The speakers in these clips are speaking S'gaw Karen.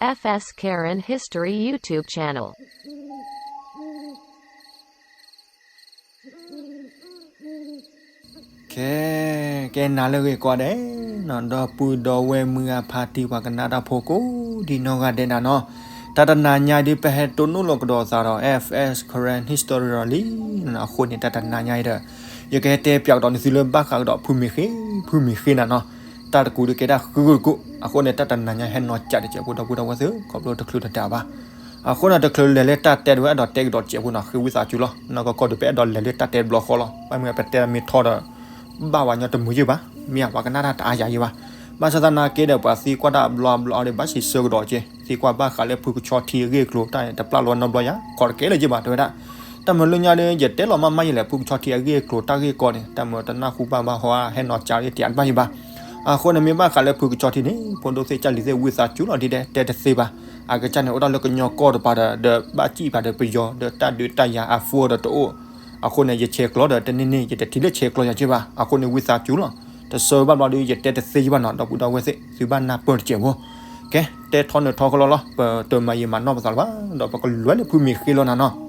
F S Karen History YouTube channel. ကဲ, ကဲနၤလၢဂ့ၢ်ကီဒဲးနီၤ, ဒီပုၢ်ဒီဝဲၢ်မုၢ်အဖါတံၢ်ပှၤကနၣ်တၢ်ဖိကိးဒံနီၢ်ဂၤဒဲးနၤနီၤ, တၢ်တနၤညါဒ်ပဟဲတိၢ်နီၣ်လီၤကဒီးသးဒီး F S Karen History ဒီးလံ, အဃိန့ၣ် တၢ်တနၤညါအံၤဒီး ယကဟဲတဲပၠးကဒီးနသုလၢဘၣ်ဃးကဒီးဖုမ့ၢ်ဃ့, ဖုမ့ၢ်ဃ့နၤနီၤ, တၢ်တကူးဒုးကဲတၢ်ဃုဂုတကူး, အဃိန့ၣ် တၢ်တနၤညါဟဲနီၤစးတစဲးဖိ ဒီပုၢ်ဒီဝဲၢ်သ့ၣ်, ခီဖျိတချုးတတးဘၣ်. အဃိန့ၣ် တချုးလဲၤလၢတၢ်တဲဒၣ်ဝဲ အဲၣ်ဒိးတဲကဒီးစဲးဖိနီၤ, ဃ့ဝံသးစူၤလီၤ, နီၢ်ကီၢ်ကီၢ်ဒုး ပအဲၣ်ဒိးလဲၤလၢတၢ်တဲတဘျီဃီလီၤ, ဘၣ်မနုၤပတဲမ့ၢ်ထီဒီး ဘၣ်ဝဲညီတမုာ်ယ့ၢ်ဘၣ်, မ့ၢ်ပှၤကနၣ်တၢ်တအါယၤယ့ၢ်ဘၣ်. ဘၣ်ဆၣ်သနာ်က့ဒီး ပှၤသံကွၢ်တၢ်အဘျီအဘျီဒီး ဘၣ်စံးဆၢကဒီးက့, သံကွၢ်ဘၣ်ဃးလၢဖုကဆီထံအဂ့ၢ်အကျိၤ တၢ်တပျၢ်လီၤနီတဘျီယၤ ခီတကဲလၢၤယ့ၢ်ဘၣ် တဲဝဲဒၣ်. တၢ်မုာ်လၢညါဒီး ယတဲလီၤမးမးယလဲၣ် ဖုကဆီထံအဂ့ၢ်အကျိၤ တၢ်ဂ့ၢ်ကီန့ၣ် တၢ်မုာ်တနၢ်ဟူဘၣ်ဘၣ်ဟီ ဟဲနီၤစးလၢတယးတဘၣ်ယ့ၢ်ဘၣ်. အဃိန့ၣ် မ့ၢ်ဘၣ်ဃးလၢဖုကဆီထံန့ၣ် ဖိဒိၣ်သ့ၣ်ကၢ်လံၤသ့ၣ် ဝံသးစူၤလီၤဒ်ဒဲး တဲတသ့ဘၣ်. အကစၢ်န့ၣ် အိၣ်ဒၣ်လၢကညီကီၢ်တပၤဒီး ဒီးဘၣ်စံၣ်ပၤဒီးပယီၤ ဒီးတၢ်ဒုးတၢ်ယၤအ phone ဒီးတအိၣ်. အဃိန့ၣ် ယဆဲးကျိးဒီးတန့ၢ်န့ၢ် ယတထံၣ်လၢဆဲးကျိးယၤက့ၢ်ဘၣ်. အဃိန့ၣ် ဝံသးစူၤလီၤ. တဆၢဘၣ်ဘျီဒီး ယတဲတသ့ယ့ၢ်ဘၣ်နီၤ ဒီပုၢ်ဒီဝဲၢ်သ့ၣ် သုဘၣ်နၢ်ပၢၢ်တစဲးဖိ. ကဲ, တဲထီနုာ်ထီကလီလီၤ, ပတမၤယံာ်မၤနီၢ်ပသးလၢၤဘၣ်, ဒီးပကလဲၤလၢဖုမ့ၢ်ဃ့လီၤနၤနီၤ.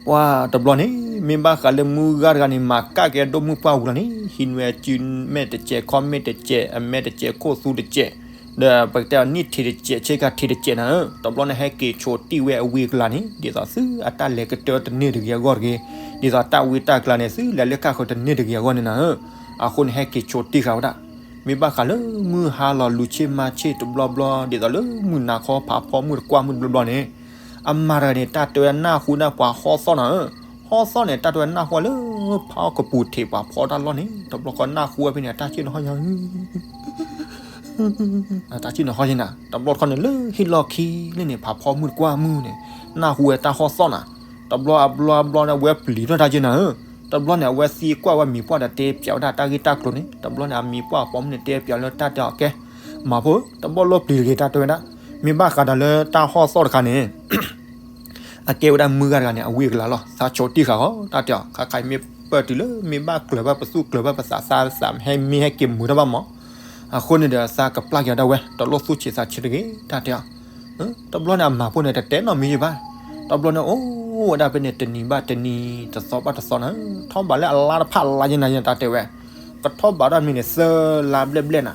ပှၤတဘျီန့ၣ် မ့ၢ်ဘၣ်ဃးလၢမုၢ်ဂၤတဂၤန့ၣ် မၤကၣ်က့ၤအဒိၣ်မုၢ်ပှၢ်ဝံၤလီၤန့ၣ် ဟံးနွဲၣ်စုမဲာ်တစဲး ခီၣ်မဲာ်တစဲး အမဲာ်တစဲး ခိၣ်သူတစဲး ဒီးပကတဲအီၤနံၣ်ထံးတစဲး ဆ့ကၤထံးတစဲးနၤဧၢ, တဘျီန့ၣ်ဟဲက့ၤဆိးတံၢ်ဝဲအဝံအကလၤန့ၣ် ဒ်သိးသုအတၢ်လဲၤကတၢၢ်တန့ၢ်တဂ့ၤအဂီၢ်တဂ့ၤ, ဒ်သိးတၢ်ဝံတၢ်ကလၤန့ၣ် သုလဲၤလၢကၢ်ဃၢၤတန့ၢ်တဂ့ၤအဂီၢ်န့ၣ်နၤဧၢ. အဃိန့ၣ် ဟဲက့ၤဆိးတံၢ်ဃာ်ဝဲဒၣ်. မ့ၢ်ဘၣ်ဃးလၢမုၢ်ဟါလီၤလူၤဆ့မၤဆ့တဘျီဘျီ ဒ်သိးလၢမုၢ်နၤခီဖးဖီမုၢ်တကွၢ်မုၢ်တဘျီဘျီန့ၣ် အမါတဂၤန့ၣ် တၢ်တဲဝဲနၢ်ဟူဒၣ်ပှၤဟီၣ်သီၣ်နၤဧၢ, ဟီၣ်သီၣ်န့ၣ် တၢ်တဲဝဲနၢ်ဟူလၢဖးအီၣ်ကပူၤထံးပှၤဖီတၢ်လီၢ်န့ၣ် တဘျီဃီနၢ်ဟူဝဲဖဲန့ၣ် အတၢ်ဆ့ၣ်နီၤဟီၣ်ညါ အတၢ်ဆ့ၣ်နီၤဟီၣ်ယနၤ တဘျီတခီန့ၣ် လၢဟံၣ်လီၢ်ခံလၢန့ၣ် ဖးဖီမုၢ်တကွၢ်မုၢ်န့ၣ် နၢ်ဟူဝဲတၢ်ဟီၣ်သီၣ်နၤ, တဘျီအဘျီအဘျီန့ၣ် အဝဲပျံၤထီၣ်တၢ်က့နၤဧၢ, တဘျီန့ၣ် အဝဲသံကွၢ်ဝဲမံၤပှၢ်ဒီးတဲပၠးဝဲဒၣ်တၢ်ဂ့ၢ်တၢ်ကျိၤန့ၣ် တဘျီန့ၣ် အမံၤပှၢ်အပိာ်မုၣ်န့ၣ် တဲပၠးလၢတၢ်တဲအီၤကဲ, မၤဖိဧၢ တဘျီလီၤပျံၤတဂ့ၤ တၢ်တဲဝဲဒၣ်, မ့ၢ်ဘၣ်ဃးဒီးလၢတၢ်ဟီၣ်သီၣ်တခါန့ၣ် အကဲဝဲဒၣ်မုၢ်ဂၤတဂၤန့ၣ် အဝံအကလၤလီၤ, သးဆိးတံၢ်ဃာ်အီၤ တၢ်တဲအီၤ ခါခါအံၤမ့ၢ်ပၢၢ်တုၤလၢ မ့ၢ်ဘၣ်ကျၢၤဘၣ်ပသူၣ်ကျၢၤဘၣ်ပသး သးဟဲမ့ၢ်ဟဲက့ၤမုာ်တၢ်ဘၣ်မး, အဃိန့ၣ်ဒီး သးကပျၢ်က့ၤဒၣ်ဝဲ တလိၣ်သူၣ်ဆံးသးဆံးတဂ့ၤ တၢ်တဲအီၤ, တဘျီန့ၣ် အမၤဖိန့ၣ် တတဲနီတမံၤယ့ၢ်ဘၣ်, တဘျီန့ၣ် အိၣ်ဝဲဒၣ်ဖဲန့ၣ် တနံၤဘၣ်တနံၤ တသီဘၣ်တသီနၤ, ထီၣ်ဘးလၢအလါတဖၣ်လါယနၤ တၢ်တဲဝဲ, ကထီၣ်ဘးဒၣ်မ့ၢ်န့ၣ် သၢလါဘျဲၣ်ဘျဲၣ်နၤ,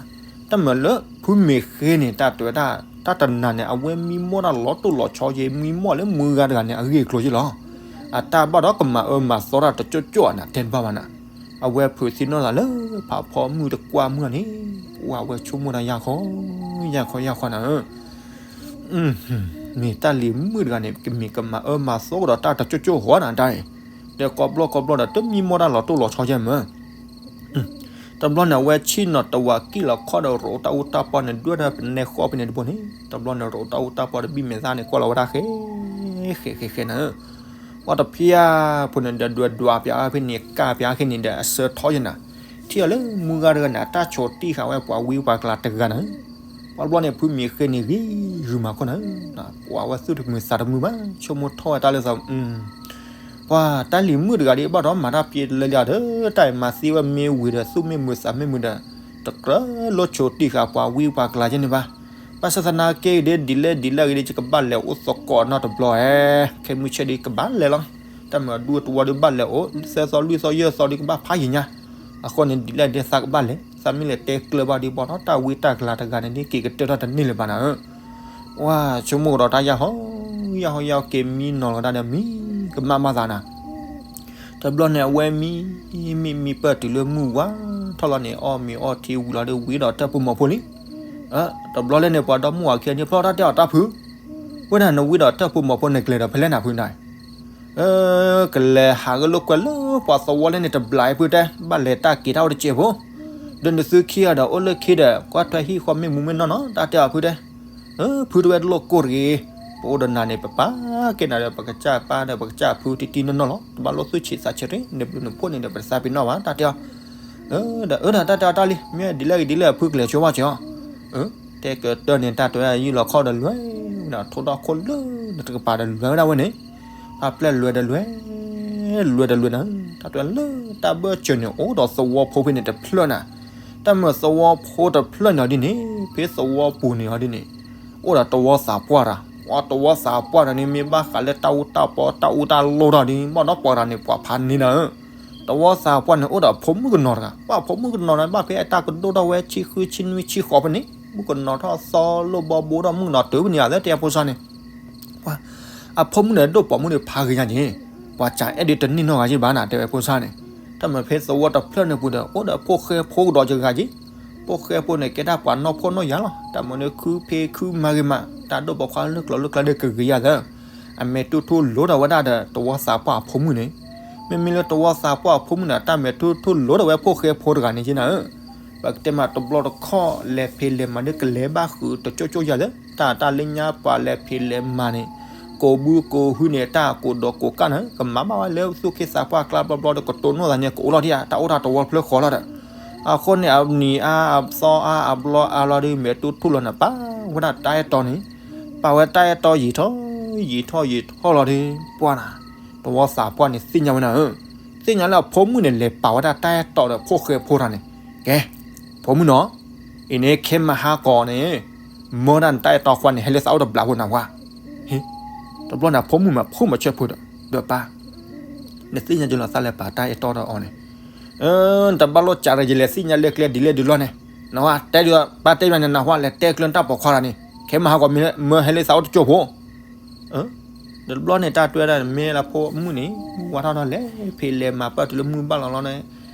တၢ်မုာ်လၢဖုမ့ၢ်ဃ့န့ၣ် တၢ်တဲဝဲဒၣ် တၢ်တနၤန့ၣ် အဝဲမံမီၢ်တၢ်လီၤတိၢ်လီၤဆီယ့ၢ် မံမီၢ်လၢမုၢ်ဂၤတဂၤန့ၣ် အဂ့ၢ်အကျိၤယ့ၢ်လီၤ, အတၢ်ဘၣ်ဒီးကမၤအၢမၤသီတၢ်တကၠိၣ်ကၠိၣ်နၤ တဲတဘၣ်ဘၣ်နၤ, အဝဲဖုးသံနီၢ်သးလၢ ဖးဖီမုၢ်တကွၢ်မုၢ်န့ၣ်, ဝဲအဝဲဆိကမိၣ်တၢ်ယၢ်ခီယၢ်ခီနၤဧၢ, မ့ၢ်တၢ်လံၤမုၣ်တဂၤန့ၣ် ကမ့ၢ်ကမၤအၢမၤသီကဒီးတၢ်တကၠိၣ်ကၠိၣ်ဃီနၤတၢ်အံၤ, ဒီးကိးဘျီကိးဘျီဒီး တမံမီၢ်တၢ်လီၤတိၢ်လီၤဆီယဲၢ်မး တဘျီန့ၣ် အဝဲဆ့ၣ်နီၤတဝးကံၣ်လီၤခီၣ်ဒီး ရိးတၢ်အူတၢ်ပီၢ်န့ၣ် ဒွဲၣ်ဒၣ်ပနဲဃီၣ်ဖဲန့ၣ်တဘိန့ၣ်, တဘျီန့ၣ် ရိးတၢ်အူတၢ်ပီၢ်ဒီး ဘံၣ်မဲာ်သၣ်န့ၣ် ကွၢ်လီၤဝဲဒၣ်ဃဲ ဃဲ ဃဲ ဃဲနၤဧၢ, ပှၤတဖျၢၣ်ဖိန့ၣ်ဒီး ဒွဲၣ်ဒွးပၠးဖဲန့ၣ် ကၢ်ပၠးခဲန့ၣ်ဒီး အဆၢထီၣ်ယနၤ, ထံၣ်အီၤလၢမုၢ်ဂၤတဂၤန့ၣ် အတၢ်ဆိးတံၢ်ဃာ်ဝဲပှၤဝံပှၤကလၤတဂၤနၤဧၢ, ပှၤတဘျီန့ၣ် ဖုမ့ၢ်ဃ့န့ၣ်ဂ့ၤဂုာ်မးခိၣ်နၤဧၢ, ပှၤဝဲသူၣ်တမုာ်သးတမုာ်ဘၣ် ဆိကမိၣ်ထီၣ်ဝဲတၢ်လၢသး ပှၤတၢ်လံၤမုၣ်တဂၤဒီး ဘၣ်ဒီးမၤတၢ်ပျဲလၢလၢဒီး တၢ်အံၤမၤသံဝဲမ့ၢ်ဝံၤဒီး သူၣ်မ့ၢ်မုာ်သးမ့ၢ်မုာ်ဒီး တကြၢးလၢဆိးတံၢ်ဃာ်ပှၤဝံပှၤကလၤယဲၢ်န့ၣ်ဘၣ်. ဘၣ်ဆၣ်သနာ်က့ဒီး ဒ်လဲၣ်ဒ်လဲၣ်ဂ့ၤဒီး ယကဘၣ်လဲၤအိၣ်သကိးနီတဘျီဧဲ, ခဲမုၢ်ဆ့ၣ်ဒီးကဘၣ်လဲၤလီၤ. တၢ်မၤဒူတဝီဒီးဘၣ်လဲၤအိၣ် သၢသီလွံၢ်သီယဲၢ်သီဒီးကဘၣ်ဖးယံာ်ညါ. အဃိန့ၣ် ဒ်လဲၣ်ဒ်သးကဘၣ်လဲၤ, သးမ့ၢ်လဲၤတဲကျၢၤဘၣ်ဒီး ဘၣ်ဒီးတၢ်ဝံတၢ်ကလၤတဂၤန့ၣ်ဒီး က့ၤကတၢၢ်ထီၣ်တန့ၢ်လၢၤဘၣ်နၤဧၢ. ဝဲဆိကမိၣ်ကဒီးတၢ်ယၢ်ဟီ ယၢ်ဟီယၢ်ဟီက့ၤမံနီၤလီၤဒၣ်ဒီး မံကမၣ်မးသးနၤ. တဘျီန့ၣ် အဝဲမံ မံမံပၢၢ်တုၤလၢမုၢ်ဝါ ထီၣ်လီၤန့ၣ် အီၣ်မ့ၤအီထံဝံၤလီၤဒီး ဝံဒီးတၢ်ဖိမီၤဖိလံ. တဘျီလၢန့ၣ် ပှၤဒီမါဝၤခံဂၤန့ၣ် ဖျီတၢ်တဲအီၤတၢ်ဖု, ဝဲဒၣ်နဝံဒီးတၢ်ဖိမီၤဖိန့ၣ် ကျဲၤဒီးဖဲလဲၣ်နၤဖုနၤ. ကလဲၤဟးဂဲၤလိာ်ကွဲလၢပှၤသဝီလၢန့ၣ်တဘျီဖုတဲ, ဘၣ်လဲၤတၢ်က့ၤတၢ်အိၣ်တစဲးဖိ, ဒီးနသုခံဂၤဒီးအိၣ်လၢခံဒီး ကွၢ်ထွဲဟံၣ်ဃီမ့ၢ်မူမ့ၢ်နီၢ်နီၢ် တၢ်တဲအီၤဖုတဲ. ဖုတဝဲတလိၣ်ကိၢ်တဂ့ၤ, ပအိၣ်ဒီးနၤန့ၣ် ပပာ်ကဲနၤဒီး ပကစၢ်ပၢ်ဒီးပကစၢ်ဖုတံၢ်တံၢ်နီၢ်နီၢ်လီၤ. တဘၣ်လိၣ်သူၣ်ဆံးသးဆံးရ့, နဘျုးနဖှိၣ်န့ၣ်ဒီး ပတသးပ့ၤနီၣ်ဘၣ် တၢ်တဲအီၤ. ဒီးအၢဒီးတၢ်တဲအီၤတၢ်လံ, မ့ၢ်ဒ်လဲၣ်ဂ့ၤဒ်လဲၣ် ဖုကလဲၤဆိဘၣ်စ့ၢ်အီၤ. တဲကတၢၢ်န့ၣ် တၢ်တဲဝဲဒၣ် ယံာ်လီၤခီၣ်ဒီးလွဲၢ်, ထိၣ်ဒီၣ်ခိၣ်လၢနတကပၤဒီးလွဲၢ်ဝဲဒၣ်ဝဲန့ၣ်, ပာ်ပျဲၢ်လွဲၢ်ဒီးလွဲၢ်, လွဲၢ်ဒီးလွဲၢ်နၤ, တၢ်တဲဝဲလၢတၢ်ဘၢၣ်စၢၤန့ၣ် အိၣ်ဒီးသဝီဖိဖဲန့ၣ်တဖျၢၣ်နၤ. တၢ်မၤသဝီဖိတဖျၢၣ်န့ၣ်အီၤဒ်န့ၣ်, ဖဲသဝီပူၤန့ၣ်အီၤဒ်န့ၣ်, အိၣ်ဒီးတဝီသးပှၢ်တဂၤ, ပှၤတဝီသးပှၢ်တဂၤန့ၣ် မ့ၢ်ဘၣ်ဃးလၢတၢ်အူတၢ်ပီ တၢ်အူတၢ်လီၢ်တၢ်ဒ် ဘၣ်ဒီးပှၤတဂၤန့ၣ် ပှၤဖးန့ၢ်နၤဧၢ. တဝီသးပှၢ်န့ၣ် အိၣ်ဒီးအဖိမုၣ်ကနီၤတဂၤ, ပှၤအဖိမုၣ်ကနီၤန့ၣ် ဘၣ်ဖဲအတၢ်ကဒိၣ်ထီၣ်ဝဲ ဆံဃု ဆံနွံ ဆံဃိးဖဲန့ၣ် မုၣ်ကနီၤထီၣ်သီလိၣ်ဘီဘိထီၣ် မုၣ်ကနီၤတုၤဖဲန့ၣ် အလၢတဲအဖိစါန့ၣ် ပှၤ အဖိမုၣ်န့ၣ် ဒိၣ်ပိာ်မုၣ်န့ၣ်ဖးဂ့ၤညါက့ၤ, ပှၤစံးအဲၣ်ဒုးတန့ၢ်နီတဂၤက့ၤဘၣ်နၤ တဲဝဲဖိစါန့ၣ်. တၢ်မၤဖဲသဝီတဖျၢၣ်န့ၣ်ပူၤဒီး အိၣ်ဒီးဖိၣ်ဃဲဖိကဒီးယဂၤက့ၤ, ဖိၣ်ဃဲဖိန့ၣ် ကဲဒၣ်ပှၤနီၢ်ဖှီၣ်နီၢ်ယာ်လီၤ. တၢ်မၤန့ၣ် ခုဖံခုမၤဂ့ၤမး, တၢ်ဒိၣ်ပိာ်ခွါလၢကျိၤလၢကျဲဒီးကဂ့ၤယၤသၢ, အမဲာ်တူၢ်ထူလိၤဒီးဝဲဒၣ်ဒီး တဝီသးပှၢ်အဖိမုၣ်န့ၣ်. မ့မ့ၢ်လၢတဝီသးပှၢ်အဖိမုၣ်န့ၣ် တၢ်မဲာ်တူၢ်ထူလိၤဒီးဝဲဖိၣ်ဃဲဖိတဂၤန့ၣ်က့ၤနၤဧၢ. ပကတဲမးတဘျီတခီၣ် လဲၤဖံးလဲၤမၤဒ်ကလဲၤဘၣ်ဃုာ်တကၠိၣ်ကၠိၣ်ယၤသၢ, တၢ်တၢ်လၢညါပှၤလဲၤဖံးလဲၤမၤန့ၣ် ကိးဘုကိးဟုန့ၣ် တၢ်ကိးဒီးကိးကၢ်န့ၣ် ကမၤဘၣ်ဝဲလၢသူၣ်က့သးပှၢ်အကျါဘျီဘျီဒီး ကတိၤနီၣ်သးန့ၣ် ကအိၣ်လီၤဒံးဧါ, တၢ်အိၣ်တၢ်တဝီဖျၢၣ်ဃီလီၤဒီး. အဃိန့ၣ် အနံၤအါအသီအါအဘျီအါလီၤဒီး မဲာ်တူၢ်ထူလိၤန့ၣ် ပာ်ဝဲဒၣ်တၢ်အဲၣ်တီန့ၣ်, ပာ်ဝဲတၢ်အဲၣ်တီယံာ်ထီၣ်ယံာ်ထီၣ်ယံာ်ထီၣ်လီၤဒီး ပှၤနၤ တဝီသးပှၢ်န့ၣ်သ့ၣ်ညါဝဲနၤဧၢ, သ့ၣ်ညါလၢအဖိမုၣ်န့ၣ် လဲၤပာ်ဝဲဒၣ်တၢ်အဲၣ်တီဒီးဖိၣ်ဃဲဖိတဂၤန့ၣ်, ကဲ, ဖိမုၣ်နီၤ, အံၤန့ၣ် ခဲမဟါကီးန့ၣ် မၢဒၣ်နတၢ်အဲၣ်တီခွါန့ၣ် ဟဲလၢသးအိၣ်တဘျီဖိနၤဝါ, ဟ့, တဘျီန့ၣ် အဖိမုၣ်မး ဖိမးဆၢဖိဒီး ဒီးပၢ် နသ့ၣ်ညါက့ၤလီၤသးလဲၤပာ်တၢ်အဲၣ်တီဒီးအီၤန့ၣ်, နတဘၣ်လိၣ်စးဒီး ယလဲၤသ့ၣ်ညါလၢကျဲဒ်လဲၣ်ဒ်လဲၣ်န့ၣ်, နဝဲတဲဒ်သိး ပၢ်တဲဘၣ်န့ၣ် နဝဲလဲၤတဲကျၢၤတၢ်ပိာ်ခွါတဂၤန့ၣ် ခဲမဟါကီးမၢဟဲလၢသးအိၣ်တကၠိၢ်ဖိ ဒီးတဘျီန့ၣ် တၢ်တဲဝဲဒၣ်မ့ၢ်လၢဖိမုၣ်န့ၣ် ဝါထီၣ်ထီၣ်လဲၤဖံးလဲၤမၤပၢၢ်တုၤလၢမုၢ်ဘၣ်လီၤလီၤန့ၣ်,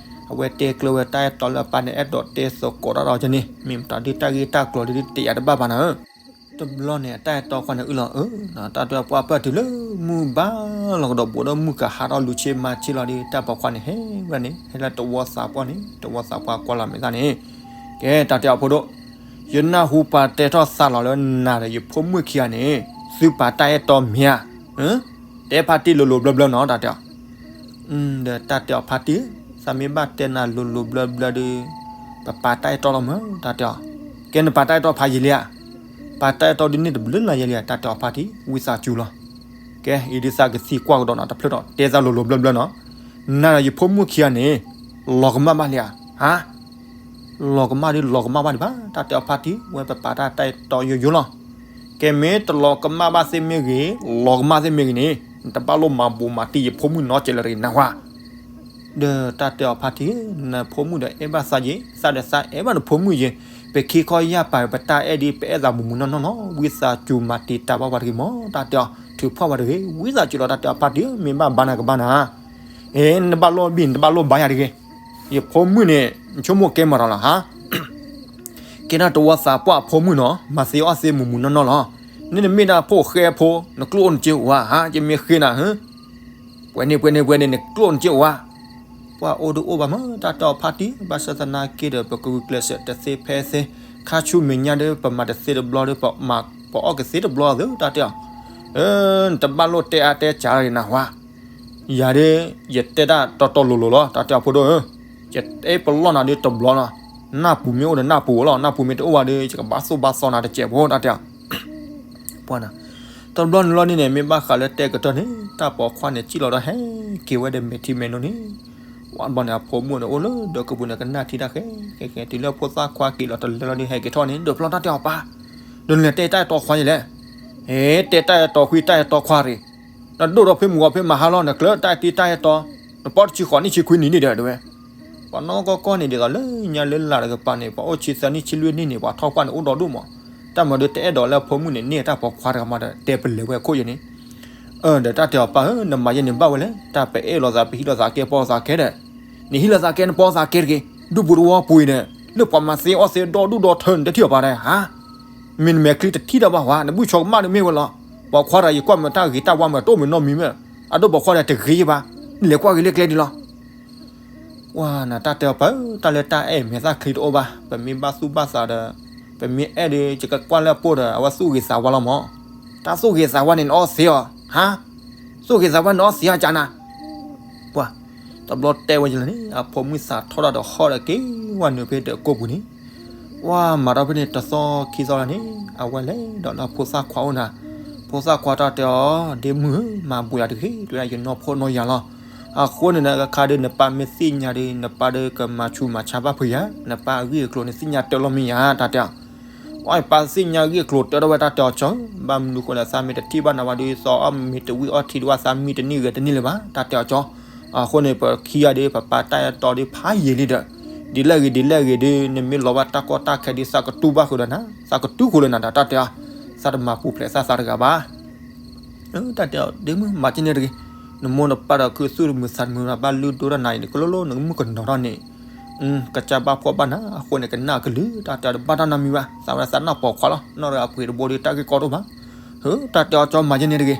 အဝဲတဲကျၢၤဝဲတၢ်အဲၣ်တီလၢအပၢ်န့ၣ် အဲၣ်ဒိးတဲသကိးတၢ်ဒီးကန့ၣ် မ့ၢ်မတၤဒုးတၢ်ဂ့ၢ်တၢ်ကျိၤဒုးတယာ်တဘၣ်ဘၣ်နၤဧၢ. တဘျီန့ၣ် အတၢ်အဲၣ်တီခွါန့ၣ်အုၣ်လီၤအၢ, တၢ်တဲပှၢ်ပၢၢ်တုၤလၢမုၢ်ဘၣ်လီၤကဒီးဘူးဒီးမုၢ်ကဟးထီၣ်လူၤဆ့မၤဆ့လီၤဒီး တၢ်ပိာ်ခွါန့ၣ်ဟဲဝဲန့ၣ် ဟဲလၢတဝီသးပှၢ်န့ၣ် တဝီသးပှၢ်ကွၢ်လီၤမဲာ်သၣ်န့ၣ်, ကဲတၢ်တဲအီၤဖိဒိၣ်, ယနၢ်ဟူပၢ်တဲထီၣ်သးလီၤလၢနၤဒီးယဖိမုၣ်ခံဂၤန့ၣ် သုပာ်တၢ်အဲၣ်တီမ့ၢ်ဧါ, တဲဖါတံၢ်လိၤလိၤဘျၢဘျၢနီၤ တၢ်တဲအီၤ ဒီးတၢ်တဲအီၤဖါတံၢ်ဧၢ, သးမ့ၢ်ဘၣ်တဲနၤလိၤလိၤဘျၢဘျၢဒီး ပပာ်တၢ်အဲၣ်တီလီၤမၢ် တၢ်တဲအီၤ, ကဲနပာ်တၢ်အဲၣ်တီဖးယံာ်လံဧါ, ပာ်တၢ်အဲၣ်တီဒ်န့ၣ်တဘျုးလၢ်ယဲလံဧါ တၢ်တဲအီၤဖါတံၢ် ဝံသးစူၤလီၤ, ကဲ အံၤဒ်သးကသံကွၢ်ကဒီးနၤတဖျၢၣ်ဒီး တဲသးလိၤလိၤဘျၢဘျၢနီၤ, နၤဒီးယဖိမုၣ်ခံဂၤန့ၣ် လီၤကမၣ်ဘၣ်လံဧါ, ဟါ လီၤကမၣ်ဒ်လီၤကမၣ်ဘၣ်ဒံးဘၣ် တၢ်တဲအီၤဖါတံၢ် ဝဲပပာ်တၢ်တၢ်အဲၣ်တီယိယိလီၤ, ကဲမ့ၢ်တလီၤကမၣ်ဘၣ်သ့ၣ်မ့ၢ်ဂ့ၤ, လီၤကမၣ်သ့ၣ်မ့ၢ်ဂ့ၤန့ၣ် နတဘၣ်လိၣ်မၤဘူးမၤတံၢ်ယဖိမုၣ်နီတစဲးလၢၤတဂ့ၤနၢ်ဟူဧါ, ဒီးတၢ်တဲအီၤဖါတံၢ်ဧၢ, နဖိမုၣ်ဒီးအဲၣ်ဘၣ်သးယ့, သးဒီးသးအဲၣ်ဘၣ်နဖိမုၣ်ယ့, ပခံခီယၢ်ပာ်ပတၢ်အဲၣ်ဒ်ပအဲၣ်သးမူးမူးနီၢ်နီၢ်နီၤ, ဝံသးစူၤမၤတံာ်တာ်ဘၣ်ပှၤတဂ့ၤမၢ် တၢ်တဲအီၤ, ထုးဖှၣ်ပှၤတဂ့ၤ, ဝံသးစူၤလီၤ တၢ်တဲအီၤဖါတံၢ်ဧၢ, မ့ၢ်ဘၣ်ဘါနၤကဘါနၤ, အဲ နတဘၣ်လိၣ်ဘံၣ် နတဘၣ်လိၣ်ဘါယၤတဂ့ၤ, ယဖိမုၣ်န့ၣ် နဆိကမိၣ်ကဲမၤတၢ်လီၤဟါ ကဲဒၣ်တဝီသးပှၢ်အဖိမုၣ်နီၤ, မၤသ့အီၣ်သ့မူးမူးနီၢ်နီၢ်လီၤ, နမ့ၢ်ဒၣ်ဖိၣ်ဃဲဖိ, နကျိၣ်အိၣ်နစ့အိၣ်ဧါ, ဟါ ယမ့ၢ်ဃ့နၤ, ပှဲၤန့ၣ်ပှဲၤန့ၣ်ပှဲၤန့ၣ် နကျိၣ်နစ့အိၣ်ဧါ, ပှၤအိၣ်ဒုးအိၣ်ဘၣ်မး တၢ်တဲအီၤဖါတံၢ်, ဘၣ်ဆၣ်သနာ်က့ဒီး ပကဂုာ်ကျဲးစၢးတသ့ဖဲသ့, ခါဆူမဲာ်ညါဒီး ပမၤတသ့တဘျီဒီး ပအီၣ်ကသ့တဘျီသ့ တၢ်တဲအီၤ, နတဘၣ်လိၣ်တဲအါတဲစှၤတဂ့ၤနၢ်ဟူဧါ ယၤဒီး ယတဲတၢ်တီတီလိၤလိၤလီၤ တၢ်တဲအီၤဖိဒိၣ်ဧၢ, ယတဲပလီၢ်နၤဒီးတဘျီလီၤ, နၢ်ပူၤမ့ၢ်အိၣ်ဒီးနၢ်ပူၤလီၤ, နၢ်ပူၤမ့ၢ်တအိၣ်ဘၣ်ဒီး ယကဘၣ်သိၣ်ဘၣ်သီနၤတစဲးဖိ တၢ်တဲအီၤ ပှၤနၤ, တဘျီန့ၣ်လီၤန့ၣ်န့ၣ် မ့ၢ်ဘၣ်ဃးလၢတဲကတၢၢ်န့ၣ် တၢ်ပိာ်ခွါန့ၣ် စံၣ်လီၤဒီးဟဲက့ၤဝဲဒီးမဲာ်ထံမဲာ်နိန့ၣ်, ဝဲဘျီန့ၣ် အဖိမုၣ်န့ၣ်အိၣ်လၢဒီးကပူၤန့ၣ် ကနၣ်ထံတၢ်ဃဲဃဲဃဲ တုၤလၢဖိသၣ်ခွါက့ၤလီၤတလဲလီၤဒီး ဟဲက့ၤထီၣ်န့ၣ် ဒိးဖျီတၢ်တဲအီၤပၢ်, ဒီးနလဲၤတဲတၢ်အဲၣ်တီခွါယလဲၣ်, ဟဲတဲတၢ်အဲၣ်တီခွံတၢ်အဲၣ်တီခွါရ့ၣ်, နဒိၣ်ထီၣ်ဖဲမုၢ်ဂီၤဖဲမဟါလီၤ နကျၢၤတၢ်အဲၣ်တံၢ်တၢ်အဲၣ်တီ, နပီၣ်တဆံဃိးနံၣ်ဆံခွံနံၣ်န့ၣ်ဒီး တဲဝဲ ပှၤနီၢ်ကီၢ်ကီၢ်န့ၣ် ဒ်သိးလၢညါလၢလၢ်တကပၤန့ၣ် ပှၤအိၣ်ဆံသၢနံၣ်ဆံလွံၢ်နံၣ်န့ၣ် ပှၤထီၣ်ပှၢ်န့ၣ် အိၣ်ဒီဒူၣ်မး, တၢ်မၤဒီးတအဲၣ်ဒိးလၢအဖိမုၣ်န့ၣ် န့ၢ်တၢ်ပိာ်ခွါတဂၤမးဒီး တဲပလဲၤဝဲအခိၣ်ယဲန့ၣ်, ဒီးတၢ်တဲအီၤပၢ်ဧၢ နမၤယဲန့ၣ်ဘၣ်ဝဲလဲၣ်, တၢ်ပအဲၣ်လိာ်သး ပဟံးလိာ်သးကဲပီလိာ်သးကဲဒီး, နဟံးလိာ်သးကဲနပီလိာ်သးကဲတဂ့ၤ, ဒူပူၤတဝီပူၤအံၤန့ၣ် လၢပှၤမၤသ့အီၣ်သ့ဒီဒူၣ်ဒီထၢန့ၣ် တထံၣ်အီၤပၢ်ဒဲးဧါ, မ့ၢ်နမဲာ်ချံတထံၣ်တၢ်ဘၣ်ဝဲ နဘုၣ်ဆီကမၣ်တမ့ၢ်ဝဲလီၤ, ပိာ်ခွါတဂၤ ယကွၢ်မၤတၢ်ဂ့ၤတၢ်ဝါမၤတအိၣ်မ့ၢ်နီတမံၤမ့ၢ်, အဒိၣ်ပိာ်ခွါတဂၤတဂ့ၤယဘၣ်, နလဲၤကွၢ်ဂ့ၤလၢကျဲဒ်လီၤ ဝါနၤ တၢ်တဲအီၤပၢ်ဧၢ တၢ်လၢတၢ်အဲၣ်မဲာ်သၣ်ချံတအိၣ်ဘၣ်, ပမ့ၢ်ဘၣ်သူၣ်ဘၣ်သးဒီး, ပမ့ၢ်အဲၣ်ဒီး ယကကွၢ်လၢအပိၢ်ဒီး အဝဲသူၣ်ဂ့ၤသးဝါလီၤမး, တၢ်သူၣ်ဂ့ၤသးဝါန့ၣ် နအီၣ်သ့အီၤ, ဟါ, သူၣ်ဂ့ၤသးဝါန့ၣ် နအီၣ်သ့အီၤကနၤ, ပှၤ, တဘျီတဲဝဲယလဲၣ်န့ၣ် အဖိမုၣ်သးထီၣ်တၢ်ဒီးဟီၣ်ဒီးက့ၤဝဲနုာ်ဖဲဒီးကိၢ်ပူၤန့ၣ် ဝါမၤထီၣ်ဖဲန့ၣ် တသီခံသီလီၤန့ၣ် အဝဲလဲၤဒီးလၢဖိသၣ်ခွါအိၣ်နၤ, ဖိသၣ်ခွါတၢ်တဲအီၤ, ဒ့မုၢ်ဧၢ, မၤဘူးယၤတဂ့ၤ, တဲဝဲဒၣ်ယနီၢ်ဖှီၣ်နီၢ်ယာ်လီၤ, အဃိန့ၣ် နကခါဒီး နပၢ်မ့ၢ်သ့ၣ်ညါဒီး နပၢ်ဒီးကမၤဆူးမၤဆါဘၣ်ဖုးယၤ, နပၢ်အဂ့ၢ်အကျိၤန့ၣ် သ့ၣ်ညါတၢ်လီၤမ့ၢ်ယၤ တၢ်တဲအီၤ ပှၤပၢ်သ့ၣ်ညါဂ့ၢ်ကျိၤတဲထီၣ်ဝဲတၢ်တဲအီၤကၠီ, ဘၣ်မနုၤဃိလဲၣ် သးမ့ၢ်တထံၣ်ဘၣ်နၤဘၣ်ဒီး သီအီၣ်မ့ၤတဝံၣ်အီထံဒံးဘၣ် သးမံတန့ၢ်ဂဲၤတန့ၢ်လၢၤဘၣ် တၢ်တဲအီၤကၠီ. အဃိန့ၣ် ပခံဂၤဒီး ပပၢ်တၢ်အဲၣ်တီဒီးဖးယံာ်လံဒီး ဒ်လဲၣ်ဂ့ၤဒ်လဲၣ်ဂ့ၤဒီး နမ့ၢ်လီၤဘၣ်တၢ်ကီတၢ်ခဲဒီး သးကတူၢ်ဘၣ်ဃုာ်ဒီးနၤ, သးကတူၢ်ဃုာ်လၢနၤဒီး တၢ်တဲအီၤ, သးတမၤပူၤဖျဲးသးသးတဂၤဘၣ်. တၢ်တဲအီၤ ဒ့မုၣ် မၤကန့ၣ်တဂ့ၤ, နမိၢ်နပၢ်ဒီးခုသူၣ်တမုာ်သးတမုာ်ဘၣ် လုၢ်ဒိၣ်တၢ်နၤအံၤန့ၣ် ကလိလိနကမုၣ်ကနီၤထီၣ်န့ၣ် ကစၢ်ဘၣ်ဖှီၣ်ဘၣ်နၤ အဃိန့ၣ် ကနၣ်ကလုၢ် တၢ်တဲအီၤတဘၣ်တၢ်နီတမံၤဘၣ် သးဝဲဒၣ်သးနီၢ်ပိာ်ခွါလီၤ နီၢ်တဂၤပှ့ၤတဘိဒီး တၢ်ဂ့ၢ်ကီတအိၣ်ဘၣ်. ဟၢ တၢ်တဲအီၤကၠီ မၤကန့ၣ်တဂ့ၤ.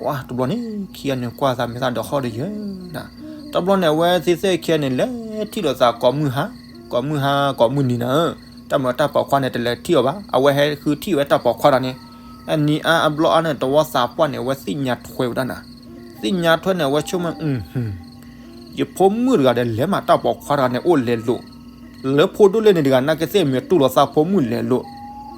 ပှၤတဘျီန့ၣ် ခံဂၤန့ၣ်ကွၢ်သးမ့ၢ်သးဒီးဟီၣ်ဒီးယဲၢ်နၤ, တဘျီန့ၣ် အဝဲသ့ၣ်သ့ၣ်ခံဂၤန့ၣ် လဲၤထံၣ်လိာ်သးကိးမုၢ်ဟါ, ကိးမုၢ်ဟါကိးမုၢ်နံၤနၤဧၢ, တၢ်မၤတၢ်ပိာ်ခွါန့ၣ် တလဲၤထံၣ်အီၤဘၣ် အဝဲဟဲဃုထံၣ်ဝဲတၢ်ပိာ်ခွါဒီးန့ၣ် အနံၤအါအဘျီအါန့ၣ် တဝီသးပှၢ်န့ၣ် အဝဲသ့ၣ်ညါထွဲဝဲဒၣ်နၤ, သ့ၣ်ညါထွဲန့ၣ် အဝဲဆိကမိၣ် ယဖိမုၣ်တဂၤဒီး လဲၤမးတၢ်ပိာ်ခွါတဂၤန့ၣ် အိၣ်လဲၤလိာ်, လၢဖိဒိၣ်လဲၣ်န့ၣ်တဂၤ နာ်က့သ့ၣ်မ့ၢ်တူၢ်လိာ်သးဖိမုၣ်လဲၤလိာ်,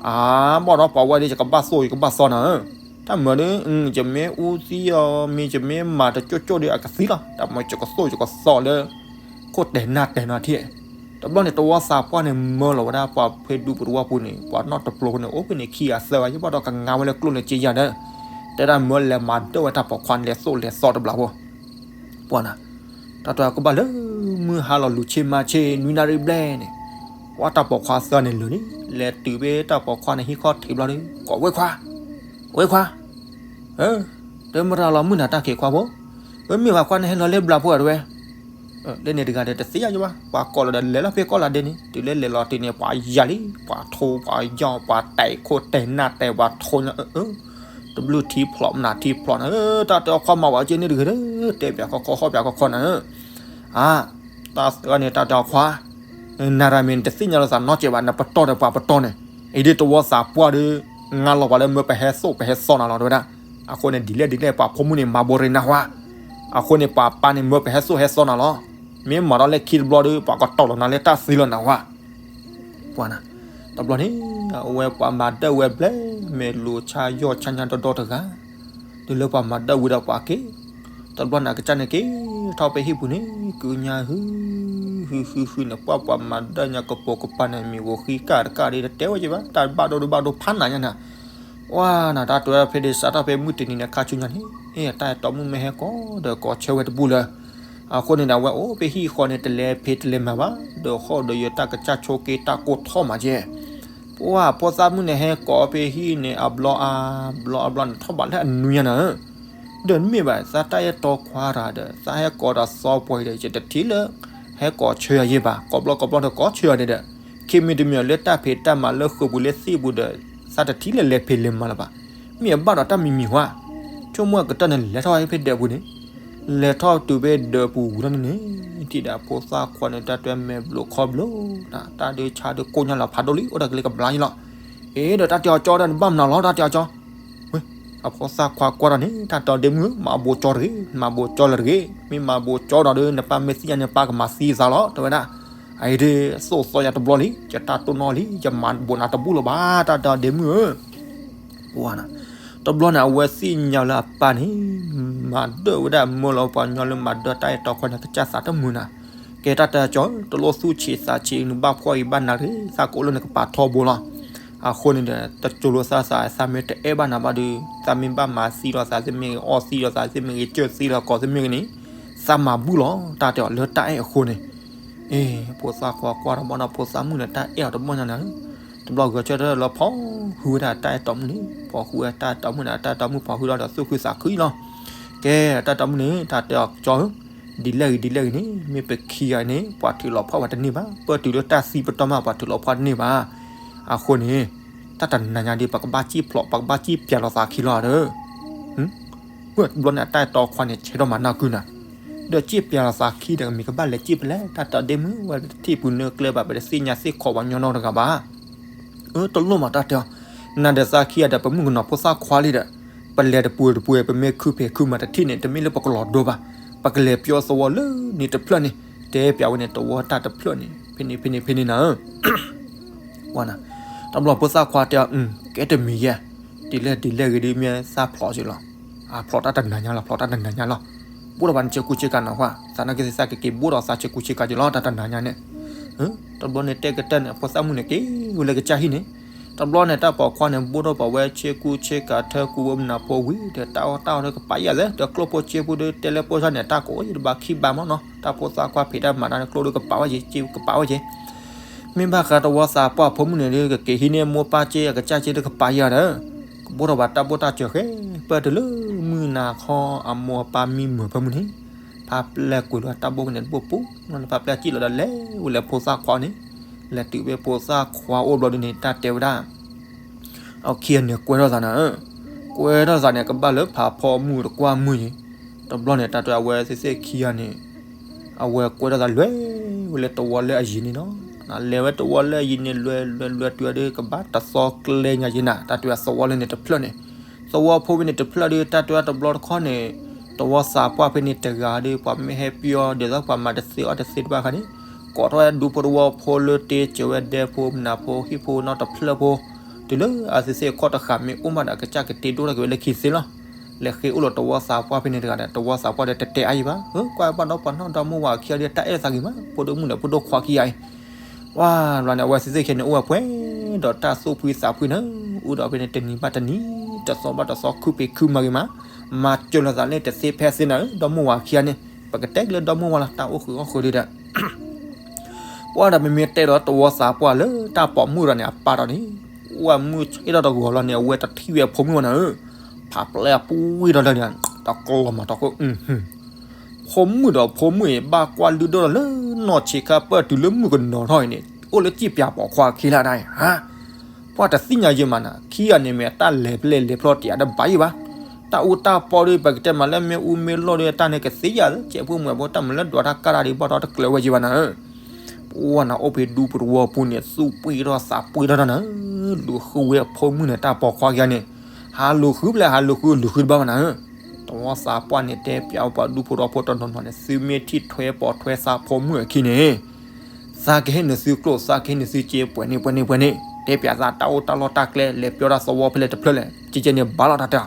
အါ ဘၣ်ဒီးပှၤဝဲဒီး ယကဘၣ်သိၣ်ယကဘၣ်သီနၤဧၢ, တၢ်မၤဒီး ယမ့ၢ်အူသံအီၤ မ့ၢ်ယမ့ၢ်မၤတကၠိၣ်ကၠိၣ်ဒီး အကသံလီၤ တၢ်မၤယကသိၣ်ယကသီလၢ ခိၣ်တဲာ်နၢ်တဲာ်နီၤထံၣ်, တဘျီန့ၣ် တဝီသးပှၢ်န့ၣ် မၢလီၤဝဲဒၣ်ပှၤဖဲဒူပတဝီပူၤန့ၣ် ပှၤနီၢ်တပျိၤပူၤန့ၣ် အိၣ်ဖဲန့ၣ်ခံဂၤသၢဂၤ ယဘၣ်ဒီးကငါဝဲလၢကျိၣ်န့ၣ်က့ယၤဒီး တဲဒၣ်မၢလဲၤမၤဒၢၣ်ဝဲတၢ်ပိာ်ခွါန့ၣ် လဲၤသိၣ်လဲၤသီတဘျီဖိ ပှၤနၤ, တၢ်တဲအီၤကဘၣ်လၢ မုၢ်ဟါလီၤလူၤဆ့မၤဆ့ နွံနၣ်ရံၣ်ဘျဲၣ်န့ၣ်, ပှၤတၢ်ပိာ်ခွါသၢန့ၣ်လၢာ်လံ, လဲၤတုၤဖဲတၢ်ပိာ်ခွါန့ၣ် ဟံၣ်ခီၣ်ထံးဘျီဒီး ကိးဝဲခွါ, ဝဲခွါ, တမတၤလီၤမုၢ်နၤတၢ်ခံးခွါဖိ, ဝဲမ့ၢ်ပှၤခွါန့ၣ်ဟဲလီၤလၢဘျါဖိအတဝဲ လၢန့ၣ်တဂၤဒီးတသ့ၣ်ညါယဘၣ် ပှၤကိးလီၤဒီးလဲၤလီၤဖဲကီၢ်လၢဒဲန့ၣ် တုၤလၢလဲၤလီၤတုၤန့ၣ် ပှၤယၤလံ ပှၤထိ ပှၤယီၢ် ပှၤတဲာ်ခိၣ်တဲာ်နၢ်တဲာ် ပှၤထိညါ တဘျုးထံဖျိးမနၤထံဖျိးနၤဧၢ တၢ်တဲအီၤခွါမၤဝဲက့န့ၣ်တဂ့ၤဒီး တဲပၠးခီခီဟီၣ်ပၠးခီခီနၤဧၢ, အါ, တၢ်သၢန့ၣ် တၢ်တဲအီၤခွါ နၤရၤမ့ၢ်နတသ့ၣ်ညါလီၤသးနီတစဲးဘၣ် နပတီၢ်ဒီးပှၤပတီၢ်န့ၣ် အံၤဒ်တဝီသးပှၢ်ဒီး ငါလီၤပှၤလၢမၢပဟဲသိၣ်ပဟဲသီနၤလီၤ တဲဝဲဒၣ်, အဃိန့ၣ် ဒ်လဲၣ်ဒ်လဲၣ် ပှၤဖိမုၣ်န့ၣ် မၤဘိရ့နၢ်ဟူဧါ, အဃိန့ၣ် ပှၤပၢ်န့ၣ် မၢပဟဲသိၣ်ဟဲသီနၤလီၤ, မ့ၢ်မၤထီၣ်လၢခံတဘျီဒီး ပှၤကတီၤလီၤနၤလၢတၢ်သံလီၤနၢ်ဟူဧါ ပှၤနၤ, တဘျီန့ၣ် အဝဲပှၤမၤဒၢၣ်ဝဲဘျဲၣ် မ့ၢ်လိၤဆါယီၢ်ဆါညါဒီဒီတဂၤ, တုၤလၢပှၤမၤဒၢၣ်ဝံၤဒီးပှၤက့ၤ, တဘျီန့ၣ် အကစၢ်န့ၣ်က့ၤထီၣ်ဖဲဟံၣ်ပူၤန့ၣ် ကုညါဟု ဟုဟုဟုန့ၣ် ပှၤပှၤမၤဒၢၣ်ညါကပိာ်ကပၤန့ၣ် မ့ၢ်ဂိၤဃံကၢ်တကၢ်ဒီး တတဲဝဲက့ၤဘၣ် တၢ်ဘၣ်ဒိဒိဘၣ်ဒိဖးနးညါနၤ ပှၤနၤ တၢ်တဲဝဲဖဲဒ့စးထီၣ်ဖဲမုၢ်တနံၤန့ၣ် ခါဆူညါန့ၣ် အတၢ်အဲၣ်တီမုၣ်မ့ၢ်ဟဲကိးဒီးကိးဆၢဝဲတဘူၣ်လၢၤ, အဃိန့ၣ်ဒီး အဝဲအိၣ်ဖဲဟံၣ်ဃီန့ၣ် တလဲၤဖံးတလဲၤမၤဘၣ် ဒီးဃီၣ်ဒီးယတၢ်ကစၢ်ဆိက့တၢ်ကိၢ်ထီၣ်မးကဲ, ပှၤဖိသၣ်မုၣ်န့ၣ် ဟဲကိးဖဲဟံၣ်န့ၣ် အဘျီအါ ဘျီအါဘျီန့ၣ် ထီၣ်ဘးလၢအနွံညါနၤဧၢ ဒီးမ့ၢ်ဘၣ် သးတၢ်အဲၣ်တီခွါတဂၤဒီး သးဟဲကိးဒီးသီပှၤအံၤဒီး ယတထံၣ်လၢ ဟဲကိးဆၢယၤယဲၢ်ဘၣ် ကိးဘျီကိးဘျီဒီးကိးဆၢယၤန့ၣ်ဒီး ခံမံၤတမံၤလၢတၢ်ဖံးတၢ်မၤလၢဃုာ်ပူၤလၢသ့ၣ်ပူၤဒီး သးတထံၣ်လၢလဲၤဖံးလဲၤမၤလၢၤဘၣ်, မ့ၢ်အဘၣ်ဒီးတၢ်မံၤမံၤဟါ, ဆိကမိၣ်အကတၢၢ်န့ၣ် လဲၤထီၣ်ဖဲဒၢးပူၤန့ၣ်, လဲၤထီၣ်တုၤဖဲဒၢးပူၤဝံၤလီၤန့ၣ်န့ၣ်, ထံၣ်ဒီးဖိသၣ်ခွါန့ၣ် တၢ်တဲမဲာ်ဘျိးခီဘျိ, တၢ်ဒုးဆါဒုးကိၢ်ညါလီၤဖးဒိၣ်လံ အိၣ်ဒီးကလံကဘျါယလီၤ, အ့ဒီးတၢ်တဲအီၤကၠီဒီးနဘၣ်မနုၤလီၤ တၢ်တဲအီၤကၠီ ဝဲ, အဖိသၣ်ခွါကွၢ်ဒီးန့ၣ် တၢ်တဲအီၤဒ့မုၣ်ဧၢ မၤဘိးကၠီတဂ့ၤ, မၤဘိးကၠီလၢၤတဂ့ၤ, မ့ၢ်မၤဘိးကၠီဒီးဒီး နပၢ်မ့ၢ်သ့ၣ်ညါန့ၣ် ပၢ်ကမၤသံသးလီၤ တဲဝဲဒၣ်, အအံၤဒ်သိၣ်သီယၤတဘျီလံ, ယတၢ်တိၢ်နီၣ်လံ, ယမၤဘိးနၤတဘူၣ်လၢၤဘၣ် တၢ်တဲအီၤဒ့မုၣ်ဧၢ ပှၤနၤ, တဘျီန့ၣ် အဝဲသ့ၣ်ညါလၢအပၢ်န့ၣ် မၤဒၢၣ်ဝဲဒၣ်မၢလီၤပှၤညီလၢမၤဒၢၣ်တၢ်အဲၣ်တီခွါန့ၣ် ကစၢ်သးတမုာ်နၤ, ကဲတၢ်တဲအီၤကၠီ တလိၣ်သူၣ်ဆံးသးဆံး နဘၣ်ဖှီၣ်အံၤဘၣ်နၤတဂ့ၤ သးကအိၣ်လၢနကပၤထီဘိလီၤ, အဃိန့ၣ်ဒီး တကၠိလိာ်သးသး သးမ့ၢ်တအဲၣ်ဘၣ်နၤဘၣ်ဒီး သးမ့ၢ်ဘၣ်မၤသံဒီးသးသ့ၣ်မ့ၢ်ဂ့ၤ အီၣ်သံဒီးသးသ့ၣ်မ့ၢ်ဂ့ၤ ကၢၢ်သံဒီးကိးသ့ၣ်မ့ၢ်ဂ့ၤန့ၣ် သးမၤဘူၣ်လီၤ တၢ်တဲအီၤလၢတၢ်အဲၣ်အဃိန့ၣ် အ့ ဖိသၣ်ခွါကွၢ်ဒီးဘၣ်ဒီးဖိသၣ်မုၣ်န့ၣ် တၢ်အဲၣ်အီၤတဘီညါနၤဧၢ, တဘျီဂဲၤဆၢထၢၣ်လၢဖီၣ်ဃုဝဲဒၣ်တၢ်အဲၣ်တီမုၣ်န့ၣ်, ဖီၣ်ဃုဝဲတၢ်အဲၣ်တီမုၣ်န့ၣ် တၢ်အဲၣ်တီမုၣ်ဖီၣ်ဃုဒီးသူၣ်ခုသးခုလီၤ. ကဲ တၢ်အဲၣ်တီမုၣ်န့ၣ် တၢ်တဲအီၤကၠီဧၢ, ဒ်လဲၣ်ဂ့ၤဒ်လဲၣ်ဂ့ၤန့ၣ် မ့ၢ်ပခံဂၤန့ၣ် ပှၤထုးလီၤဖီၣ်ဝဲတန့ၢ်ဘၣ်, ပၢၢ်တုၤလၢတၢ်သံပတီၢ်မး ပှၤထုးလီၤဖီၣ်တန့ၢ်ဘၣ်. အဃိန့ၣ် တၢ်တနၤညါဒီး ပကဘၣ်စံၣ်ဖျိး ပကဘၣ်စံၣ်ပၠးလီၤသးခံလီၤဒီး ဝဲတဘျီန့ၣ် အတၢ်အဲၣ်တီခွါန့ၣ် ဆဲးထီၣ်မၤနၢ်ကုၢ်နၤ, ဒီးစံၣ်ပၠးလီၤသးခံဒီး မ့ၢ်ကဘၣ်လဲၤစံၣ်ဖဲလဲၣ်, တၢ်တဲဒ့မုၣ် ဝဲတထံၣ်ပူၤနၢကျဲဘၣ် ပတသ့ၣ်ညါသ့ၣ်ခီပှၤညီနီတဂၤဘၣ်. အၢ တလိၣ်မးတၢ်တဲအီၤ, နၤဒီးသးခံဂၤဒီး ပမုၣ်ကနီၤဖိသၣ်ခွါလံဒီး ပလဲၤတပှဲၤတပှဲၤ ပမ့ၢ်ခုဖံးခုမၤတထံၣ်န့ၣ် တမ့ၢ်လၢပကလီၤဒိဘၣ်, ပကလဲၤပျီသဝီလၢန့ၣ်တဖျၢၣ်န့ၣ် တဲပၠးဝဲန့ၣ် သဝီတၢ်တဖျၢၣ်န့ၣ် ဖဲန့ၣ်ဖဲန့ၣ်ဖဲန့ၣ်နၤဧၢ ဝဲနၤ, တဘျီဖိသၣ်ခွါတဲအီၤ ကဲတမံၤယဲၢ်, ဒ်လဲၣ်ဒ်လဲၣ်ဂ့ၤဒီးမ့ၢ်သးဖျိးက့ၤလီၤ, အဖျိးတၢ်တနၤညါလီၤ ဖျိးတၢ်တနၤညါလီၤ, ဘိၣ်ဒီးပှၤနဆ့ကူဆ့ကၤနၢ်ဟူ, သးနာ်က့သးကက့ၤဘိၣ်ဒီးသးဆ့ကူဆ့ကၤက့ၤလီၤ တၢ်တနၤညါန့ၣ်, တဘျီန့ၣ်တဲကတၢၢ်န့ၣ် အဖိသၣ်မုၣ်န့ၣ်က့ၤဝဲလၢကစၢ်ဟံၣ်န့ၣ်, တဘျီန့ၣ် တၢ်ပိာ်ခွါန့ၣ် ဘိၣ်ထီၣ်ပှၤဝဲဆ့ကူဆ့ကၤထၢကူဝဲမုၢ်နၤဖိဝံၤဒီး တၢ်အီၣ်တၢ်အီဒီးကပာ်ယၤသ့ ဒီးကျိၣ်ဖိစ့ဖိဒီး တဲလၢပိၢ်စၢ်န့ၣ် တၢ်ကိးယတဘၣ်ခံဘၣ်မနီၤ, တၢ်ဖိသၣ်ခွါဖံးတၢ်မၤတၢ်န့ၣ် ကျိၣ်ဒီးကပာ်ဝဲက့ၤ စ့ကပာ်ဝဲက့ၤ မ့ၢ်ဘၣ်ဃးတဝီသးပှၢ်ဖိမုၣ်န့ၣ်ဒီး ကက့ၤဟံးန့ၢ်မိၢ်ပၢ်စ့အကစၢ်စ့ဒီးကပာ်ယၤဒီး ကဘိၣ်ထီၣ်ဘၣ်တၢ်ဘိၣ်တၢ်စၢၤဃဲ ပၢၢ်တုၤလၢမုၢ်နၤခီအမိၢ်အပၢ်မံမုာ်ဖၢမုၢ်န့ၣ် ဖါပျဲၢ်ကွံာ်လီၤတၢ်ဘိၣ်ကန့ၣ်တဘိၣ်ပူၤ ဖါပျဲၢ်စံၣ်လီၤဒီးလဲၤဝဲလၢဖိသၣ်ခွါန့ၣ် လဲၤတုၤဝဲဖိသၣ်ခွါအိၣ်ဘျီဒုန့ၣ် တၢ်တဲဝဲဒၣ် အခံဂၤန့ၣ်ကွဲထီၣ်သးနၤဧၢ, ကွဲထီၣ်သးန့ၣ် ကဘၣ်လၢဖးဖီမုၢ်တကွၢ်မုၢ်ယံၤ, တဘျီန့ၣ် တၢ်တဲအဝဲသ့ၣ်သ့ၣ်ခံဂၤန့ၣ် အဝဲကွဲထီၣ်သးလဲၤဝဲလၢတဝီလၢအယံၤန့ၣ်လီၤ. လဲၤဝဲတဝီလၢအယံၤန့ၣ် လဲၤလဲၤလဲၤတုၤဒီး ကဘၣ်တသီကျဲညါယံၤနၤ တၢ်တဲသဝီလၢန့ၣ်တဖျၢၣ်န့ၣ်, သဝီဖိဝဲန့ၣ်တဖျၢၣ်ဒီး တၢ်တဲတဘျီတခီန့ၣ် တဝီသးပှၢ်ဖဲန့ၣ်တဂၤဒီး ပှၤမ့ၢ်ဟဲပျီဒ်သိးပှၤမၤတသ့အီၣ်တသ့တဘၣ်ခါန့ၣ် ကိးထီၣ်ဝဲဒူဖိတဝီဖိလၢတ့စၢၤဝဲဒဲဖိမနၤဖိ ဟံၣ်ဖိနီတဖျၢၣ်ဖိ, တုၤလၢအသ့ၣ်သ့ၣ်ခီၣ်တဃာ်မ့ၢ်အိၣ်မးဒီး အကစၢ်ကတ့ဒိၣ်ထီၣ်က့ၤဝဲလၢခံသ့လီၤ. လဲၤဃ့အိၣ်လီၤတဝီသးပှၢ်ဖဲန့ၣ်တဂၤဒီး တဝီသးပှၢ်ဒီးတတဲအါယံၤဘၣ်, ကွၢ်ဘၣ်ဒီးပှၤနီၢ်ဒီမါဝၤခံဂၤဒီး တၢ်အဲၣ်လိာ်သးဂ့ၤမး ဖိဒိၣ်မုၣ်ဒီးဖိဒိၣ်ခွါခံဂၤအံၤ ဝဲဘျီန့ၣ် အဝဲသ့ၣ်သ့ၣ်ခဲန့ၣ် အိၣ်ဝဲပှဲၤဒီးတၢ်သူၣ်ဖှံသးဖှံန့ၣ် အိၣ်ဒီးဖဲန့ၣ်တနံၤဘၣ်တနံၤ တသီဘၣ်တသီ ခုဖံးခုမၤဂ့ၤမး မၤစၢၤလိာ်သးလၢတသ့ဖဲသ့နၤဧၢ ဒီမါဝၤခံဂၤန့ၣ် ပကတဲက့ၤလၢဒီမါဝၤလီၤ တၢ်အိၣ်ဃုာ်အီၣ်ဃုာ်ဒံးဒီး ပှၤဒီးမ့မ့ၢ်တဲဒီးတဝီသးပှၢ်လၢတၢ်ပိာ်မုၣ်ဒီးန့ၣ် အပၢ်ဒီးန့ၣ် ဝဲမုၢ်ဆ့ၣ်ထီၣ်တဂီၤလီၤန့ၣ် အဝဲတထံၣ်ဝဲဖိမုၣ်ဘၣ်နၤဧၢ, ဖးပျဲၢ်အပူၤဝံၤဒီးလၢန့ၣ် တကျီမးတခိၣ် ဖိမုၣ်ဒီးဖိမုၣ်အံၤ ဘၣ်ကွၢ်လုၢ်ဒိၣ်လီၤလၢနီၢ်ဆံးခါပၢၢ်တုၤလၢမုၣ်ကနီၤထီၣ်အံၤန့ၣ် အိၣ်လၢစံၣ်ပၠးပိာ်ခွါခံလၢဒၣ်အံၤ ဟါ, ပှၤတသ့ၣ်ညါယံၤမးနၤ ခံဂၤန့ၣ်မ့ၢ်အတၢ်လဲၤဖျဲၣ်လဲၤဖျီတယၤတဘၣ်ယံၤဘၣ်, တၢ်အူတၢ်ပီဒီး ပကတဲမးလၢမ့ၢ်အူမ့ၢ်လီၢ်ဒီး တၢ်န့ၣ်ကသ့ယၤလၢ ကဲဖိမုၣ်ဖိတၢ်မၤလၢဒွးတၢ်ကၢ်တၢ်ဒံးဘၣ်ဒီးတကျၢၤဝဲယံၤဘၣ်နၤဧၢ ပှၤနၤအိၣ်ဖဲဒူပတဝီပူၤန့ၣ် သူၣ်ပှံၢ်ထီၣ်သးပှံၢ်ထီၣ်နၤဧၢ, လူၤဃုဝဲအဖိမုၣ်န့ၣ် တၢ်ပိာ်ခွါခံဂၤန့ၣ်, ဟးလူၤဃုဖျဲၣ် ဟးလူၤဃုလူၤဃုတဘၣ်ဘၣ်နၤဧၢ, တဝီသးပှၢ်န့ၣ် တဲပၠးဝဲပှၤဒူဖိထီဖိတနီၤနီၤန့ၣ် သုမ့ၢ်ထံၣ်ထွဲပိာ်ထွဲသးဖိမုၣ်အခံန့ၣ် သးကဟ့ၣ်နသုကျိၣ် သးကဟ့ၣ်နသုစ့ ပှဲၤန့ၣ်ပှဲၤန့ၣ်ပှဲၤန့ၣ် တဲပၠးသးတၢ်အိၣ်တၢ်လီၢ်တၢ်ကျဲ လဲၤပျီတၢ်သဝီဖဲလဲၣ်တဖျၢၣ်လဲၣ် ကဲကဲန့ၣ်ဘၣ်လီၤတၢ်တဲ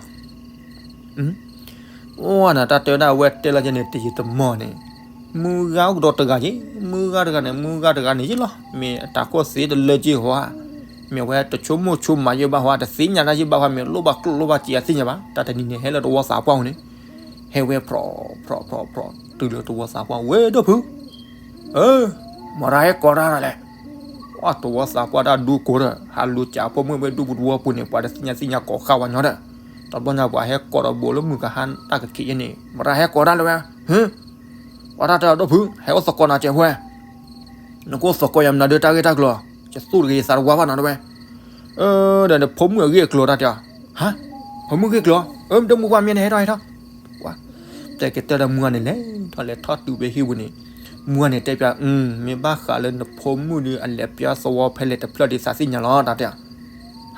အိၣ်နၤတၢ်တဲဝဲဒၣ်အဝဲတဲလီၤကဲန့ၣ် တယံာ်တမီၢ်န့ၣ်, မုၢ်ဂၤအိၣ်ကဒီးတဂၤက့, မုၢ်ဂၤတဂၤန့ၣ် မုၢ်ဂၤတဂၤန့ၣ်ယ့ၢ်လီၤ, မ့ၢ်အတၢ်ခိၣ်သ့တလၢက့ၤဟီဧါ, မ့ၢ်အဝဲတဆိကမိၣ်ဆိကမးယံၤဘၣ်ဟီဧါ, တသ့ၣ်ညါတၢ်ယံၤဘၣ်ဟီဧါ, မ့ၢ်လိၣ်ဘၣ်ကျိၣ်လိၣ်ဘၣ်စ့အသ့ၣ်ညါဘၣ်, တၢ်တနံၤန့ၣ် ဟဲလၢတဝီသးပှၢ်အအိၣ်န့ၣ်, ဟဲဝဲဖြီၣ်ဖြီၣ်ဖြီၣ်ဖြီၣ် တုၤလၢတဝီသးပှၢ် ဝဲဒီပုၢ် မတၤဟဲကိးတၢ်လဲၣ်, တဝီသးပှၢ်တၢ်ဒူကိးဒီး ဟးလူၤကးဖိမုၣ်ဝဲဒူပူၤတဝီပူၤန့ၣ် ပှၤတသ့ၣ်ညါသ့ၣ်ညါကိးဃာ်ဝဲညီဒီး, တဘျီညါပှၤဟဲကိးဒီးဘူးလၢမုၢ်ကဟါတၢ်ကခံးယဲန့ၣ် မတၤဟဲကိးတၢ်လဲၣ်ဝဲ, ပှၤတၢ်တဲအီၤဒီပုၢ် ဟဲအိၣ်သကိးနၤကဲးဝဲ, နကအိၣ်သကိးယၤမနုၤဒီးတၢ်ဂ့ၢ်တၢ်ကျိၤ, ယသူၣ်တဂ့ၤယသးတဝါဘၣ်နၤတဝဲ, ဒီးနဖိမုၣ်အဂ့ၢ်အကျိၤတၢ်တဲအီၤ, ဟါ, ဖိမုၣ်ဂ့ၢ်ကျိၤ, ဒီးမုၢ်ပှၢ်မ့ၢ်န့ၣ် ဟဲထီၣ်ဟဲထီၣ် တဲကတၢၢ်ဒီးမုၢ်ဂၤန့ၣ်လဲၤထီၣ်လဲၤထီၣ်တုၤဖဲဟံၣ်ပူၤန့ၣ်, မုၢ်ဂၤန့ၣ်တဲပၠး, မ့ၢ်ဘၣ်ဃးလၢနဖိမုၣ်ဒီး အလဲၤပျီသဝီဖဲလဲၣ်တဖျၢၣ်ဒီး သးသ့ၣ်ညါလီၤ တၢ်တဲ,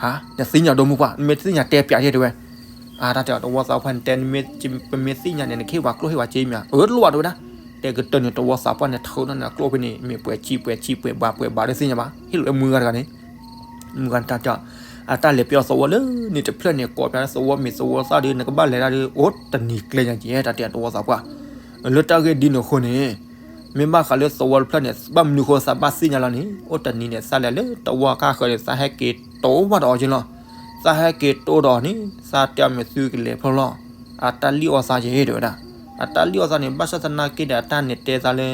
ဟါ, နသ့ၣ်ညါဒီးမုၢ်ပှၢ် နမ့ၢ်သ့ၣ်ညါတဲပၠးယဲတဲဝဲ, အါ တၢ်တဲအီၤ တဝီသးပှၢ်န့ၣ်တဲ ပမ့ၢ်သ့ၣ်ညါန့ၣ် နကဟ့ၣ်ပှၤကျိၣ်ဟ့ၣ်ပှၤစ့မ့ၢ်ဧါ, အၢ တလိၣ်ဘၣ်တဲဝဲဒၣ်, တဲကတၢၢ်န့ၣ် တဝီသးပှၢ်န့ၣ် ထုးထီၣ်န့ၣ် အကျိၣ်ဖဲန့ၣ် မ့ၢ်ပှဲၤဆံပှဲၤဆံပှဲၤဘးပှဲၤဘးဒီးသ့ၣ်ညါဘၣ် ဟ့ၣ်လီၤဝဲမုၢ်ဂၤတဂၤန့ၣ် မုၢ်ဂၤန့ၣ်တၢ်တဲအီၤ, အတၢ်လဲၤပျီသဝီလၢန့ၣ်တဖျၢၣ်န့ၣ် ကိးပၠးလၢသဝီမ့ၢ်သဝီသၣ်ဒီး နကဘၣ်လဲၤတၢ်ဒီး အိၣ်တနံၤကျဲညါက့ၤ တၢ်တဲအီၤ တဝီသးပှၢ်, လၢတၢ်ဂ့ၢ်ဒ်န့ၣ်အဃိန့ၣ်, မ့ၢ်ဘၣ်ဃးလၢသဝီတဖျၢၣ်န့ၣ် ဘၣ်မနုၤဃိသးဘၣ်သ့ၣ်ညါလီၤန့ၣ် အိၣ်တနံၤန့ၣ် သးလဲၤလၢတဝီကါဃၢၤန့ၣ် သးဟဲက့ၤတိၢ်ဘၣ်ဒီးအီၤက့ၤလီၤ, သးဟဲက့ၤတိၢ်ဒီးအီၤန့ၣ် သးတဲအီၤမ့ၢ်သုကလဲၤဖျီလီၤ, အတၢ်လံၣ်အီၣ်သးက့ၤတဲဝဲဒၣ်, အတၢ်လံၣ်အီၣ်သးန့ၣ် ဘၣ်ဆၣ်သနာ်က့ဒီး အတၢ်န့ၣ်တဲသးလၢ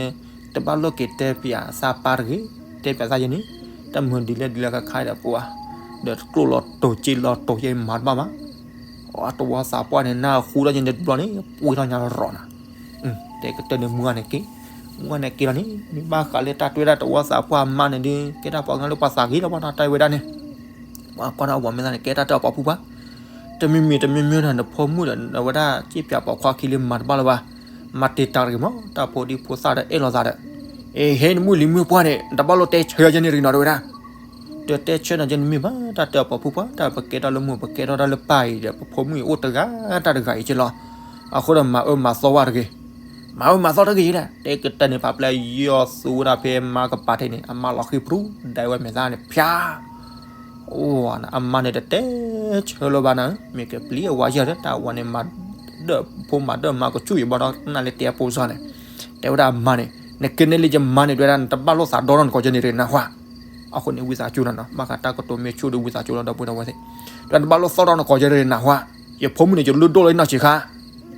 တဘၣ်လိၣ်က့ၤတဲပၠးသးပၢ်တဂ့ၤ, တဲပၠးသးယဲန့ၣ်, တၢ်မုၢ်ဒ်လဲၣ်ဒ်လဲၣ်ခါခါဒီးပှၤ, ဒီးကျိၣ်လီၤတိာ်စ့လီၤတိာ်ယဲမၤတဘၣ်ဘၣ်, အတဝီသးပှၢ်န့ၣ် နၢ်ဟူထီၣ်ယဲန့ၣ်တဘျီန့ၣ် ပှ့ၤထီၣ်ညါရီၤနၤ, တဲကတၢၢ်န့ၣ်မုၢ်ဂၤန့ၣ်က့ၤ, မုၢ်ဂၤန့ၣ်က့ၤလီၤန့ၣ် မ့ၢ်ဘၣ်ဃးလၢတၢ်တွဲဒၣ်တဝီသးပှၢ်အမါန့ၣ်ဒီး ကဲတၢ်ပှၤကညီလၢပှၤသးဂ့ၤလီၤဘၣ်နီၤ တၢ်ဝဲဒၣ်န့ၣ်, ပှၤကွၢ်ဒၣ်အဝၤမဲာ်သၣ်န့ၣ် ကဲတၢ်တဲအီၤပှၤဖုပှၢ်, တမံၤမံၤတမံၤမံၤဒီး နဖိမုၣ်ဒီး အဝဲဒၣ်စ့ပၠးပိာ်ခွါခံလၢမၤတဘၣ်လၢၤဘၣ်, မၤတ့ၤတၢ်တဂ့ၤမး တၢ်ဖိဒံဖိသၣ်ဒီးအဲၣ်လိာ်သးဒီး, အ့ ဟဲနမုၢ်လံၤမုၢ်ပှၢ်န့ၣ် နတဘၣ်လိၣ်တဲဆၢယဲန့ၣ်တဂ့ၤနီၤတဲဝဲဒၣ်, တတဲဆၢနၤယဲန့ၣ်မ့ၢ်ဘၣ် တၢ်တဲအီၤပှၤဖုပှၢ် တၢ်ပကဲထီၣ်လၢမိၢ်ပကဲထီၣ်တၢ်လၢပၢ်အံၤဒီး ပဖိမုၣ်အံၤအိၣ်တဂၤတၢ်တဂၤအံၤက့ၤလီၤ, အဃိဒီးမၤအၢမၤသီဝဲတဂ့ၤ, မၤအၢမၤသီတဂ့ၤယဲဒၣ် တဲကတၢၢ်န့ၣ် ဖးပျဲၢ်ယီၢ်သူဝဲဒၣ်ဖဲမါကပၤထံးန့ၣ် အမါလီၤဃံၤပြူ ဒၢးဝဲမဲာ်သၣ်န့ၣ် ဖၠါ အိၣ် အမါန့ၣ်တတဲဆၢလၢၤဘၣ်နၤ, မ့ၢ်ကပျံၤအဝၤယၢ်ဒီး တၢ်ဝၤန့ၣ်မၤ, ဒီးဖိမၤဒၢၣ်မၤကဆူၣ်ယံၤဘၣ်ဒီး နၢ်လၢတဲအပိစၢ်န့ၣ်, တဲဝဲဒၣ်အမါန့ၣ် နကဲန့ၢ်လံယမါန့ၣ် တဲဝဲဒၣ် နတဘၣ်လိၣ်သးဒီထီၣ်နကိးကဲန့ၣ်တဂ့ၤနၢ်ဟူဧါ, အဃိန့ၣ် ဝံသးစူၤလီၤနီၤ, ဘၣ်ဃးတၢ်ကတိၤမ့ၢ်ဆူၣ်ဒီး ဝံသးစူၤလီၤ ဒီပုၢ်ဒီဝဲၢ်သ့ၣ်, ဒီးတဘၣ်လိၣ်သီၣ်ထီၣ်နကိးယဲၢ်တဂ့ၤနၢ်ဟူဧါ, ယဖိမုၣ်န့ၣ် ယလုၢ်ဒိၣ်လၢယနီၢ်ဆံးခါ,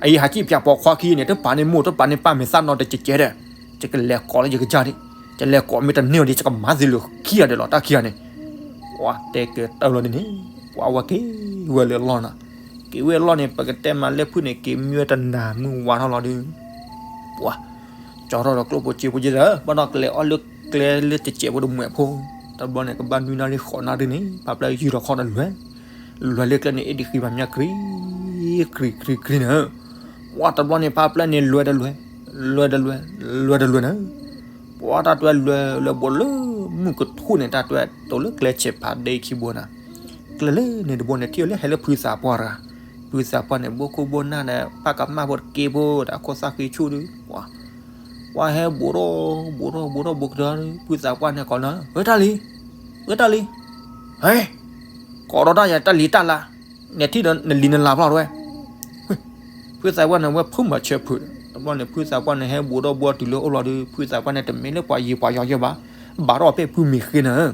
အအံၤဟးစံၣ်ပၠးပိာ်ခွါခံန့ၣ် တပာ်န့ၢ်မိၢ် တပာ်န့ၢ်ပၢ်မဲာ်သၣ်နီတကဲးကဲးဒီး, ယကလဲၤကိးလၢယကစၢ်ဒၣ်, ယလဲၤကိးမ့ၢ်တန့ၢ်အီၤဒီး ယကမၤသံလၢခံဂၤဒီးလီၤ တၢ်ခံဂၤန့ၣ်, ပှၤတဲကဲတၢၢ်လီၤဒ်န့ၣ်, ပှၤဝဲက့ၤဝဲလၢလီၢ်နီၤ, က့ၤဝဲလီၢ်န့ၣ် ပကတဲမးလၢဖုၣ်န့ၣ် က့ၤမံဝဲတနၤမုၢ်ဝါထီၣ်လီၤဒီး ပှၤ ကၠီထီၣ်ဒီးကျိၣ်ဖိစ့ဖိက့ၤဒီး ဘၣ်ဒီးကလဲၤအီၣ်လၢကျဲလၢတစဲးဖိတမှဲးဖိ, တဘျီန့ၣ် ကဘၣ်နွံနၣ်ရံၣ်ဃိးနၣ်ရံၣ်န့ၣ် ဖးဖျၢၣ်ယုၢ်ထီၣ်ခီၣ်ဒီးလွဲ, လွဲလၢကျဲန့ၣ် အ့ၣ်ဒံးဃံဘၣ်မၠၣ် ကြံ, ကြံ ကြံ ကြံန့ၣ်, ပှၤတဘျီန့ၣ် ဖးဖျၢၣ်န့ၣ် လွဲဒီးလွဲ, လွဲဒီးလွဲ, လွဲဒီးလွဲန့ၣ်, ပှၤတၢ်တွဲလွဲလၢဘိလၢမုၢ်ကထူၣ်န့ၣ် တၢ်တွဲတိၤလၢကျဲဆဲးဖးဒ့ခံဘိန့ၣ်, ကျဲလၢန့ၣ်တဘိန့ၣ် ထံၣ်လၢဟဲလၢဖုသးပှၢ်တဂၤ, ဖုသးပှၢ်န့ၣ် ဘိၣ်ခိၣ်ဘိၣ်နၢ်ဒီး ပၢ်ကမၣ်ဖိတက့ဖိဒီး အခိၣ်သၣ်ဃံဆူၣ်ဒီး ပှၤ ပှၤဟဲဘူးထီၣ်ဘူးထီၣ်ဘူးထီၣ်ဘူးကဒီး ဖုသးပှၢ်န့ၣ်ကိးလီၤ, ဝဲတၢ်လံၤ, ဝဲတၢ်လံၤ, ဟဲ, ကိးဒီးတၢ်ယၤတၢ်လံၤတၢ်လါ, နထံၣ်ဒီးနလံၤနလါဖျီၣ်တဝဲ, ဖုသးပှၢ်န့ၣ် ဝဲဖုမၤဆၢဖုး, တဘျီန့ၣ် ဖုသးပှၢ်န့ၣ် ဟဲဘူးထီၣ်ဘူးထီၣ်တုၤလၢအိၣ်လီၤဒီး ဖုသးပှၢ်န့ၣ် တမ့ၢ်လၢပှၤယံၤပှၤယီၤယဲၢ်ဘၣ်, ဘၣ်ထီၣ်ဖဲဖုမ့ၢ်ဃ့န့ၣ်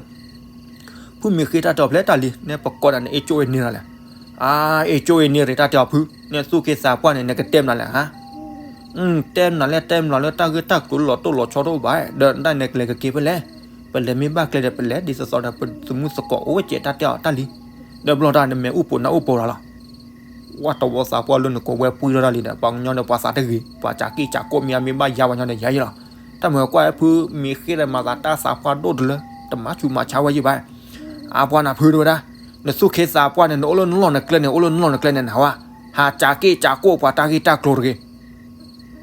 ဖုမ့ၢ်ဃ့တၢ်တဲအီၤဖဲတၢ်လံၤ နဲပကိးဒၣ်နအ့ၣ်ကၠိအ့ၣ်န့ၢ်လီၤလဲၣ်, အါ အ့ၣ်ကၠိအ့ၣ်န့ၢ်ရ့ၣ်တၢ်တဲအီၤဖု, နသူၣ်က့သးပှၢ်န့ၣ် နကတဲမနုၤလဲၣ်ဧါ, တဲမနုၤလဲၣ် တဲမနုၤလၢတၢ်ဂ့ၢ်တၢ်ကျိၤလီၤတိၢ်လီၤဆီတအိၣ်ဘၣ်, ဒီးနတၢ်န့ၣ်ကလဲၤကက့ၤဖဲလဲၣ်, ပလဲၤမ့ၢ်ဘၣ်ကျဲဒီး ပလဲၤဒ်သိးသိးဒီး ပသမူသကိးအိၣ်ဝဲကဲးတၢ်တဲအီၤတၢ်လံ, ဒီးဘျီတၢ်နမဲာ်အိၣ်ပိာ်နၢ်အိၣ်ပိာ်လီၤလီၤ ဝဲတဝီသးပှၢ်လၢနကိးဝဲပှံထီၣ်တၢ်လံဒီး ပှၤကညီဒီးပှၤသးတဂ့ၤ ပှၤစးက့ၣ်စးကိၣ်မ့ၢ်အမ့ၢ်ဘၣ်ယါပှၤညီဒီးယါယဲလီၤ, တၢ်မၤကွၢ်ဖုမ့ၢ်ဃ့ဒီးမၤသးတၢ်သးပှၢ်ဒိၣ်တလၢ တမၤဆူးမၤဆါဝဲယဲၢ်ဘၣ်, အါပှၤနၢ်ဖုတဝဲဒၣ်, နသူၣ်က့သးပှၢ်န့ၣ် နအိၣ်လၢနလီၢ်နကျဲန့ၣ် အိၣ်လၢနလီၢ်နကျဲန့ၣ်နဟါဝဲ, ဟးစးက့ၣ်စးကိၣ်ပှၤတၢ်ဂ့ၢ်တၢ်ကျိၤတဂ့ၤ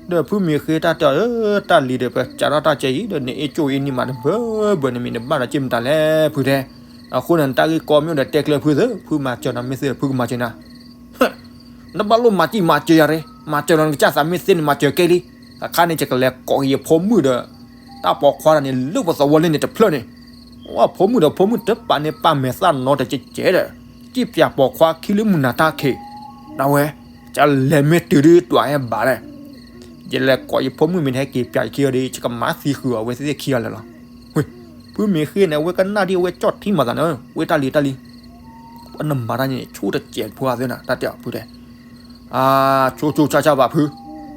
ဒီးဖုမ့ၢ်ဃ့တၢ်တဲအီၤ တၢ်လံၤဒီး ပစးထီၣ်တၢ်ကဲအံၤဒီး နအ့ၣ်ကၠိအ့ၣ်န့ၢ်မးတဘၢဘၢန့ၣ် မ့ၢ်နဘၣ်ဒီးက့ၢ်မတၤလဲၣ်ဖုတဲ, အဃိန့ၣ် နတၢ်ဂ့ၢ်ကီမ့ၢ်အိၣ်ဒီးတဲကျဲဖုသ့ ဖုမၤစၢၤနၤမ့ၢ်သ့ ဖုကမၤစၢၤနၤ, နဘၣ်လိၣ်မၤစံၣ်မၤစၢၤယၤရ့ မၤစၢၤလီၤနကစၢ်သးမ့ၢ်သ့န့ၣ် မၤစၢၤကဲလံ, အခါန့ၣ် ယကလဲၤကိးက့ၤယဖိမုၣ်ဒီး တၢ်ပိာ်ခွါတဂၤန့ၣ် လၢပသဝီလၢန့ၣ်တဖျၢၣ်န့ၣ်, ဝဲဖိမုၣ်ဒီးဖိမုၣ်တပာ်န့ၢ်ပာ်မဲာ်သၣ်နီတကဲးဒီး, စံၣ်ပၠးပိာ်ခွါခံလၢမုၢ်နၤတၢ်ခံး, ဒၣ်ဝဲ, ယလဲၤမ့ၢ်တုၤဒုးတွၤဟဲဘၣ်လဲၣ် ယလဲၤကိးယဖိမုၣ်မ့ၢ်တဟဲက့ၤပၠးယခံအီၤဒီး ယကမၤသံဃုာ်အီၤဝဲသ့ၣ်ခံဂၤလၢာ်လီၤ. ဖုမ့ၢ်ဃ့န့ၣ် အဝဲကနၣ်ဒ်အဝဲကၠီၣ်ထံမၤသးန့ၣ် ဝဲတၢ်လံၤတၢ်လံၤ, နမၤတၢ်န့ၣ် ဆိတစဲးဖိအသ့နၤ တၢ်တဲအီၤဖုတဲ, ဆိဆိဆါဆါဘၣ်ဖု,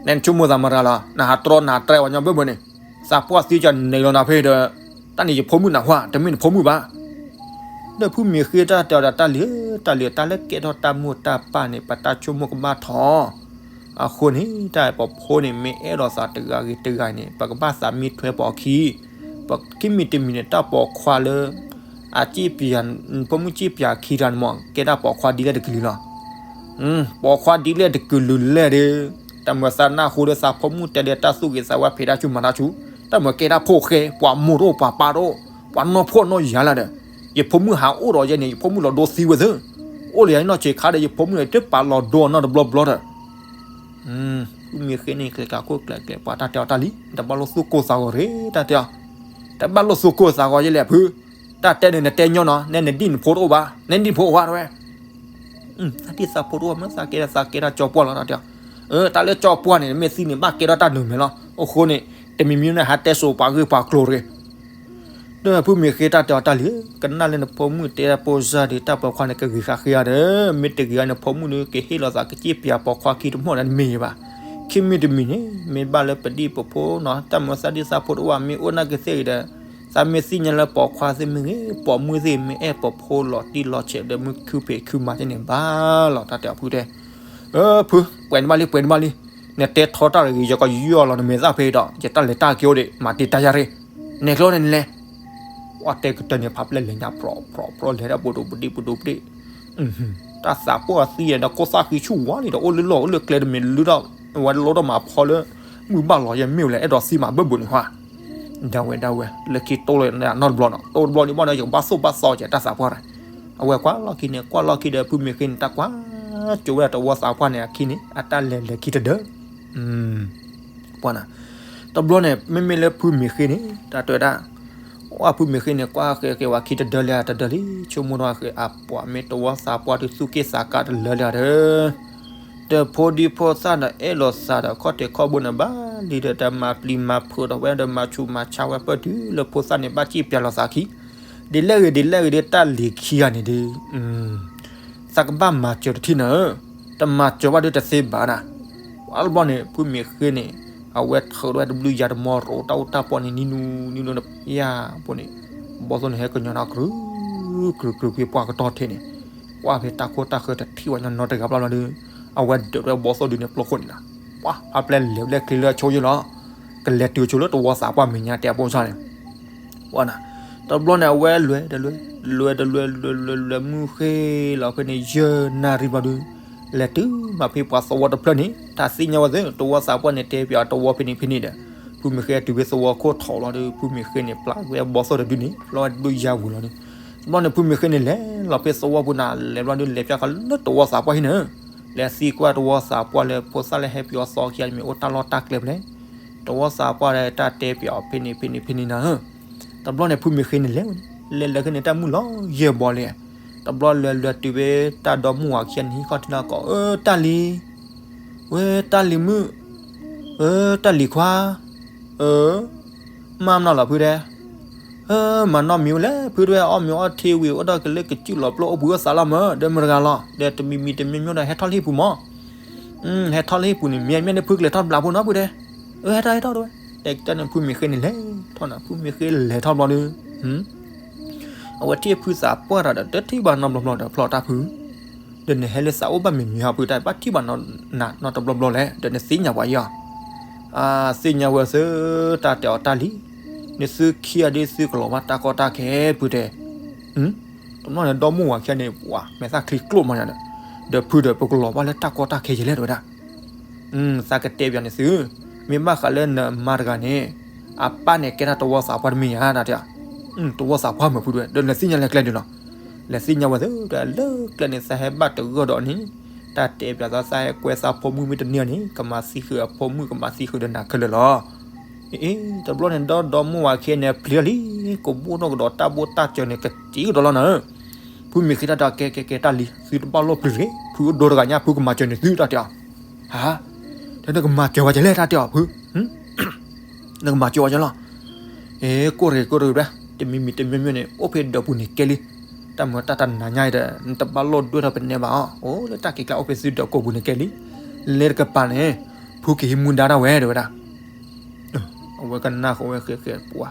နဆိကမိၣ်သးမတၤလီၤ နဟးတြီနဟးတြဲပှၤညီဘၢဘၢန့ၣ်, သးပှၢ်သံကန့ၣ်လီၤနၤဖဲဒီး, တၢ်န့ၣ်ယဖိမုၣ်နၢ်ဟူဧါ တမ့ၢ်နဖိမုၣ်ဘၣ် ဒီးဖုမ့ၢ်ဃ့တၢ်တဲအီၤဒီးတၢ်လံၤဧၢ, တၢ်လံၤဧၢ, တၢ်လၢကဲထီၣ်တၢ်မိၢ်တၢ်ပၢ်န့ၣ် ပတၢ်ဆိကမိၣ်ကဘၣ်ထီၣ်, အဃိန့ၣ် တၢ်ပဖိန့ၣ် မ့ၢ်အဲၣ်ဒိးသးတဂၤဂ့ၤတဂၤန့ၣ် ပကဘၣ်သးမံထွဲပှၤအခံ, ပခံမံၤတမံၤန့ၣ် တၢ်ပိာ်ခွါလၢ အစံၣ်ပၠး, ဖိမုၣ်စံၣ်ပၠးခံတဂၤန့ၣ်မ့ၢ် ကဲဒၣ်ပိာ်ခွါဒ်လဲၣ်တကလုာ်လီၤ. ပိာ်ခွါဒ်လဲၣ်တကလုာ်လဲၣ်ဒီး, တၢ်မၤသးနၢ်ဟူဒီးသးဖိမုၣ်တဲဒီးတၢ်သူၣ်ဂ့ၤသးဝါဖံးတၢ်ဆူၣ်မၤတၢ်ဆူၣ်, တၢ်မၤကဲဒၣ်ဖိၣ်ဃဲ ပှၤမိၢ်တအိၣ်ပှၤပၢ်တအိၣ်, ပှၤနီၢ်ဖှီၣ်နီၢ်ယာ်လၢဒီး, ယဖိမုၣ်ဟးအိၣ်ဒီးယဲန့ၣ် ယဖိမုၣ်လီၤဒိသံဝဲသ့, အိၣ်လၢယၤနီၢ်ဆံးခါဒီး ယဖိမုၣ်န့ၣ် တပာ်လီၤဒိအနီၢ်တဘျီဘျီဒီး ဖုမ့ၢ်ဃ့န့ၣ် ကျဲၤကးခိၣ်ကျဲၤကျဲၤ ပှၤတၢ်တဲအီၤတၢ်လံ, တဘၣ်လိၣ်သူၣ်ကိၢ်သးဂီၤရ့ တၢ်တဲအီၤ, တဘၣ်လိၣ်သူၣ်ကိၢ်သးဂီၤယဲလဲၣ်ဖု, တၢ်တဲန့ၣ်နတဲညီနီၤ နဲနဒံၣ်နဖိတအိၣ်ဘၣ် နဲနဒံၣ်နဖိအိၣ်ဝဲတဝဲ, သးဒံၣ်သးဖိတအိၣ်မ့ၢ်သးကဲဒၣ်သးကဲဒၣ်ကၠီပှၢ်လီၤ တၢ်တဲအီၤ, တၢ်လၢကၠီပှၢ်န့ၣ် မ့ၢ်သံန့ၣ်ဘၣ်ကဲထီၣ်တၢ်နုာ်မဲာ်လီၤ, အဃိန့ၣ် တမံၤမံၤန့ၣ် ဟးတဲစိာ်ပှၤဂ့ၢ်ပှၤကျိၤတဂ့ၤ ဒီးဖုမ့ၢ်ဃ့တၢ်တဲအီၤတၢ်လံ, ကနၣ်လၢနဖိမုၣ်တဲဒၣ်ပိၢ်စၢ်ဒီး တၢ်ပိာ်ခွါန့ၣ် ကဂ့ၤဃာ်ဃ့ဧါဒီး, မ့ၢ်တဂ့ၤဧါ နဖိမုၣ်ဒီး ကဟ့ၣ်လီၤသးကစံၣ်ပၠးပိာ်ခွါခံတမီၢ်ဒီးတမ့ၢ်ဘၣ်, ခံမံၤတမံၤန့ၣ် မ့ၢ်ဘၣ်လၢပဒံၣ်ပဖိနီၤ တၢ်မၤသးဒံၣ်သးဖိတအိၣ်ဘၣ် မ့ၢ်အိၣ်နာ်က့ၤသ့ၣ်ဂ့ၤဒီး, သးမ့ၢ်သ့ၣ်ညါလၢပိာ်ခွါသ့ၣ်မ့ၢ်ဂ့ၤ ပိာ်မုၣ်သ့ၣ်မ့ၢ်အဲၣ်ပိာ်ဖိလီၤတံၢ်လီၤဆဲးဒီး မ့ၢ်ခုဖံးခုမၤသ့ၣ်န့ၣ်ဘၣ်လီၤ တၢ်တဲအီၤဖုတဲ ဖု, ပှဲၤန့ၣ်ဘၣ်လံ ပှဲၤန့ၣ်ဘၣ်လံ, နတဲထီတၢ်တဂ့ၤ ယကယီၢ်လီၤနမဲာ်သၣ်ဖဲဒီး ယတၢ်လဲၤတၢ်က့ၤအိၣ်ဒံး မၤတ့ၢ်တၢ်ယါရ့, နဲကျီန့ၣ်လဲၤ, ပှၤတဲကတၢၢ်န့ၣ် ဖးပျဲၢ်လဲၤညါ ဖြီဖြီဖြီလဲၤဒၣ်ပဒိၣ်ပဒ့ပဒိၣ်ပဒ့ၣ်, တၢ်သးပှၢ်သံဒီး ခိၣ်သၣ်ဃံဆူၣ်ဝါလံဒီး အိၣ်လၢလီၢ်အိၣ်လၢကျဲတမ့ၢ်လၢဒီး ဝဲလိၣ်ထီၣ်မၤဖီလၢ မုၢ်ဘၣ်လီၤယဲၢ်မ့ၢ်ဝဲလဲၣ် အဲၣ်ဒိးသံမၤဘၢဘၢန့ၣ်ဟါ ဒၣ်ဝဲဒၣ်ဝဲ လၢခံတိၢ်လီၤနီတဘျီနီၤ တိၢ်တဘျီန့ၣ်ဘၣ်ဒီး ယကဘၣ်သိၣ်ဘၣ်သီကဲတၢ်သးပှၢ်ရၣ်, အဝဲကွၢ်လီၢ်ခံန့ၣ် ကွၢ်လီၢ်ခံဒီး ဖုမ့ၢ်ဃ့န့ၣ် တၢ်ကွၢ်ကၠိဝဲဒၣ်တဝီသးပှၢ်န့ၣ်အခံန့ၣ် အတၢ်လဲၤလဲၤခံတဒၢ ပှၤနၤ, တဘျီန့ၣ် မ့မ့ၢ်လၢဖုမ့ၢ်ဃ့န့ၣ် တၢ်တဲဝဲဒၣ်, ဝဲဖုမ့ၢ်ဃ့န့ၣ် ကွၢ်ဃဲဃဲဝဲခံတဒၢလၢတဒၢလံ ဆိကမိၣ်ထီၣ်ဃဲအပှၤမ့ၢ်တဝီသးပှၢ်ဒုး သူၣ်က့ၣ်သးကါတလၢလၢဒီး ဒီးဖိဒံဖိသၣ်ဒီးအဲၣ်လိာ်သးဒီးခီၣ်ထံးခီၣ်ဘိန့ၣ် ဘၣ်လံဒီးတၢ်မၤပျံၤမၤဖုးဒီးဝဲဒီးမၤဆူးမၤဆါဝဲပၢၢ်တုၤလၢဖိသၣ်န့ၣ် ဘၣ်စံၣ်ပၠးလိာ်သးခံ, ဒ်လဲၣ်ဂ့ၤဒ်လဲၣ်ဂ့ၤဒီး တၢ်လံၤခံဂၤန့ၣ်ဒီး သးကဘၣ်မၤစၢၤတထံၣ်နၤဧၢ, တမၤစၢၤဘၣ်ဒီးတသ့ဘၣ်နၤ. ပှၤတဘျီန့ၣ် ဖုမ့ၢ်ဃ့န့ၣ် အဝဲထုးထီၣ်ဝဲတဘျုးယၤတမီရိၤ တၢ်အိၣ်တၢ်ပီၢ်န့ၣ် နံၤနူနံၤနူနဖၠၣ်ဖိန့ၣ်, ဘီသိၣ်န့ၣ်ဟဲကညီၤနၤ ကြုးကြုးကြုးကွံာ်ပှၤကတီၢ်ထံးန့ၣ်, ပှၤဖဲတၢ်ခိၣ်တၢ်ဃၢၤတထံၣ်ဝဲညီနီတဂၤဘျီလီၤဒီး အဝဲဒၢးဝဲဘီသိၣ်ဒုန့ၣ် ပျိခိၣ်န့ၣ်လီၤ. ပှၤဖးပျဲလဲၤဝဲလၢချ့လၢအဆိယိလီၤ. ကလဲၤတုၤဆိလၢတဝီသးပှၢ်မဲာ်ညါတဲအပိၢ်စၢ်န့ၣ် ဝဲနၤ, တဘျီန့ၣ် အဝဲလဲၤတလဲၤ, လဲၤတလဲၤလဲၤလဲၤလဲၤမုၢ်ဃ့လီၤဖဲန့ၣ် ယဲၢ်နၣ်ရံၣ်ဘျီဒီး လဲၤတုၤမးဖဲပှၤသဝီတဖျၢၣ်န့ၣ် တၢ်သ့ၣ်ညါဝဲသ့ၣ် တဝီသးပှၢ်န့ၣ်တဲပၠးတဝီဖဲန့ၣ်ဖဲန့ၣ်ဒီး ဖုမ့ၢ်ဃ့တုၤဖဲသဝီခိၣ်ထီၣ်လီၤဒီး ဖုမ့ၢ်ဃ့န့ၣ် ပျၢ်ဝဲဘီသိၣ်တဒုန့ၣ် ဖျီဝဲတဘျုးယၤဝံၤလီၤဒီး တဘျီန့ၣ် ဖုမ့ၢ်ဃ့န့ၣ် လဲၤလီၤဖဲသဝီပူၤနၤ လဲၤဘျီဒီး လဲၤပၠးဃီလၢတဝီသးပှၢ်ဟံၣ်န့ၣ် လဲၤသံကွၢ်တဝီသးပှၢ်လၢ ဖိသၣ်လၢဟဲပၠးအီၤသီခံဂၤန့ၣ် မ့ၢ်အိၣ်တၢ်လီၢ်တၢ်ကျဲဖဲလဲၣ်, တဝီသးပှၢ်ဒီးတၢ်တဲပၠးအီၤဖဲန့ၣ်ဖဲန့ၣ်ဖဲန့ၣ်နၤဧၢ. တဘျီန့ၣ် ဖုမ့ၢ်ဃ့န့ၣ်လဲၤဝဲန့ၣ် လဲၤလဲၤဃ့န့ၣ် တၢ်မုၢ်လီၤယဲၢ်ဘီလံ. တဘျီလဲၤလဲၤတုၤဖဲတၢ်ဒီမါဝၤခံဂၤန့ၣ် ဟံၣ်ခီၣ်ထံးလီၤကီး အၢ တၢ်လံၤ, ဝဲတၢ်လံၤမုၣ်, အၢ တၢ်လံၤခွါ, အၢ မၤမနီၤလီၤဖုတဲ, အၢ မၤနီတမံၤဝဲလဲၣ် ဖုတဲဝဲ အီၣ်မ့ၤအီထံဝံၤ အိၣ်ဒီးကလၢကစုၣ်လီၤပျိအိၣ်ဘှံးအိၣ်သးလီၤမၢ် ဒီးမတဂၤလီၤ ဒီးတမံၤမံၤတမံၤမံၤဒီး ဟဲထီၣ်လၢဟံၣ်ပူၤမၢ်, ဟဲထီၣ်လၢဟံၣ်ပူၤန့ၣ် မ့ၢ်မ့ၢ်န့ၣ် ဖုကလဲၤထီၣ်ဘျးဖိနီၤဖုတဲ, အၢ ဟဲထီၣ်ဟဲထီၣ်တဲဝဲ, တဲကတၢၢ်န့ၣ် ဖုမ့ၢ်ဃ့န့ၣ်လဲၤထီၣ်နၤ ဖုမ့ၢ်ဃ့လဲၤထီၣ်ဘျီဒီး အဝဲထံၣ်ဖုသးပှၢ်တၢ်ဒီး တထံၣ်ဘၣ်နီတဘျီဘျီဒီး ဖျီတၢ်ဖု, ဒီးနဟဲလၢသးအိၣ်ဘၣ်မ့ၢ်မ့ၢ်ဟီဖုတၢ် ဘၣ်ထံၣ်ဘၣ်နၤနီတဘျီဘျီလဲၣ် ဒီးနသ့ၣ်ညါပှၤယီၤ, သ့ၣ်ညါဝဲသ့ၣ် တၢ်တဲအီၤတၢ်လံၤ, နသုခံဂၤဒ်သုကလီၤဘၣ်တၢ်ကီတၢ်ခဲဖုတဲ, တဘျီန့ၣ် ဒီမါဝၤခံဂၤန့ၣ် ပှၤမဲာ်သၣ်ချံကျိၣ်မးညါဒီး, ဒီးဖုဒီးပကလီၤဘၣ်လၢတၢ်ကီတၢ်ခဲယဲလဲၣ်တဲဝဲဒၣ် သးကတဲပၠးန့ၣ်သု, မ့ၢ်ဘၣ်ဃးလၢနမါတဂၤန့ၣ်, အပၢ်န့ၣ်ကဲထီၣ်တဝီသးပှၢ်တမ့ၢ်ဧါ တၢ်တဲအီၤ, တဝီသးပှၢ်မ့ၢ်ဖုတဲဝဲ ဒီးနသ့ၣ်ညါလၢကျဲဒုးလီၤ, လဲၤသ့ၣ်ညါဝဲသ့ၣ် လၢကျဲန့ၣ် သးဟဲဘၣ်တဂၢၢ်ဒီးန့ၣ်, တၢ်တဲပၠးသး သးဟဲကွဲသးဖိမုၣ်မ့ၢ်တန့ၢ်န့ၣ် ကမၤသံဃုာ်အဖိမုၣ် ကမၤသံဃုာ်ဒီးနၤခဲလၢာ်လီၤ. အ့ တဘျီန့ၣ် ဒီဒီမါဝၤခံဂၤန့ၣ် ပျံၤလံ, ကဘိၣ်နီၢ်ကဒီးတၢ်ဘိၣ်တၢ်စၢၤန့ၣ် ကစံးကဒီးလီၤနၤဧၢ, ဖုမ့ၢ်ဃ့တၢ်ဒီး ကဲကဲကဲတၢ်လံၤ သုတဘၣ်လိၣ်ပျံၤတဂ့ၤ ဖုအိၣ်ဒိတဂၤညါ ဖုကမၤစၢၤန့ၢ်သုတၢ်တဲအီၤ, ဟါ, ဒီးနကမၤစၢၤဝဲကလဲၣ်တၢ်တဲအီၤဖု နကမၤစၢၤဝဲကလီၤ, အ့ ကိၣ်တဂ့ၤကိၣ်တဂ့ၤဘၣ် တမံၤမံၤတမံၤမံၤန့ၣ် အိၣ်ဖဲဒၢးပူၤန့ၣ်ကဲလံ, တၢ်မၤတၢ်တနၤညါအံၤဒီး နတဘၣ်လိၣ်ဒွဲၣ်ထီၣ်ပနဲဘၣ်အီၤ အိၣ်လၢတၢ်ခံးကျါအိၣ်ဖဲသုဒၢးကိးပူၤန့ၣ်ကဲလံ, လဲၤတကပၤန့ၣ် ဖုကဟံးမူဒါတၢ်ဝဲတဲဝဲဒၣ် အဝဲကနၣ်ဃီဝဲဃဲဃဲပှၤ,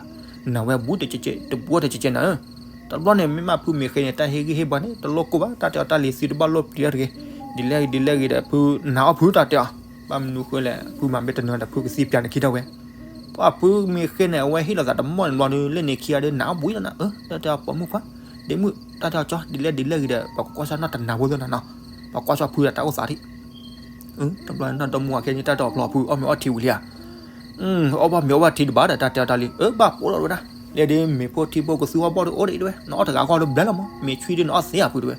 နဝဲဘူးတကဲးကဲး တဘူးတကဲးကဲးနၤဧၢ, တဘျီန့ၣ် မ့ၢ်မးဖုမ့ၢ်ဃ့န့ၣ် တၢ်ဟ့ၣ်ဂံၢ်ဟ့ၣ်ဘါန့ၣ် တလိၣ်ကိၢ်ဘၣ် တၢ်တဲအီၤတၢ်လံၤ သုတဘၣ်လိၣ်ပျံၤတဂ့ၤ, ဒ်လဲၣ်ဂ့ၤဒ်လဲၣ်ဂ့ၤဒီး ဖုနၤအီၣ်ဖုတၢ်တဲအီၤ, ဘၣ်မနုၤဃိလဲၣ် ဖုမၤမ့ၢ်တနၢၤဒီး ဖုကသံပၠးန့ၣ်ခံထီၣ်ဝဲ, ပှၤဖုမ့ၢ်ဃ့န့ၣ် အဝဲဟ့ၣ်လီၤသးတမီၢ်န့ၣ်ဘျီဒီး လၢန့ၣ်ခံဂၤဒီး နၤအီၣ်ဘှံးလီၤနၤဧၢ, တၢ်တဲအီၤပိာ်မုၣ်ခွါ, ဒ့မုၣ် တၢ်တဲအီၤကၠီ ဒ်လဲၣ်ဒ်လဲၣ်ဂ့ၤဒီး ပကကွၢ်ဆၣ်နီၢ်တနၤဖိသ့ၣ်နၤနီၤ, ပကွၢ်ဆၣ်ဖုဒီးတၢ်အိၣ်သးထံၣ် တဘျီန့ၣ် ဒီမါဝၤခံဂၤန့ၣ် တၢ်တဲအီၤဖျီ ဖုအီၣ်မ့ၤအီထံဝံၤလံဧါ, အီၣ်ဘၣ်မ့ၤအီဘၣ်ထံတဘၣ်ဒီး တၢ်တဲအီၤတၢ်လံၤ အၢ ဘၣ်ပိာ်လီၤတဲဝဲဒၣ်, လဲၤဒ်မ့ၤဖိထံဖိကသူအီၣ်ဘီၣ်ဒီးအိၣ်ဒံးတဲဝဲ, နအီၣ်တဂၤဃီဒီးဘျဲလီၤမး, မ့ၤဆွံဒ်နအီၣ်သ့ဧါဖုတဲဝဲ,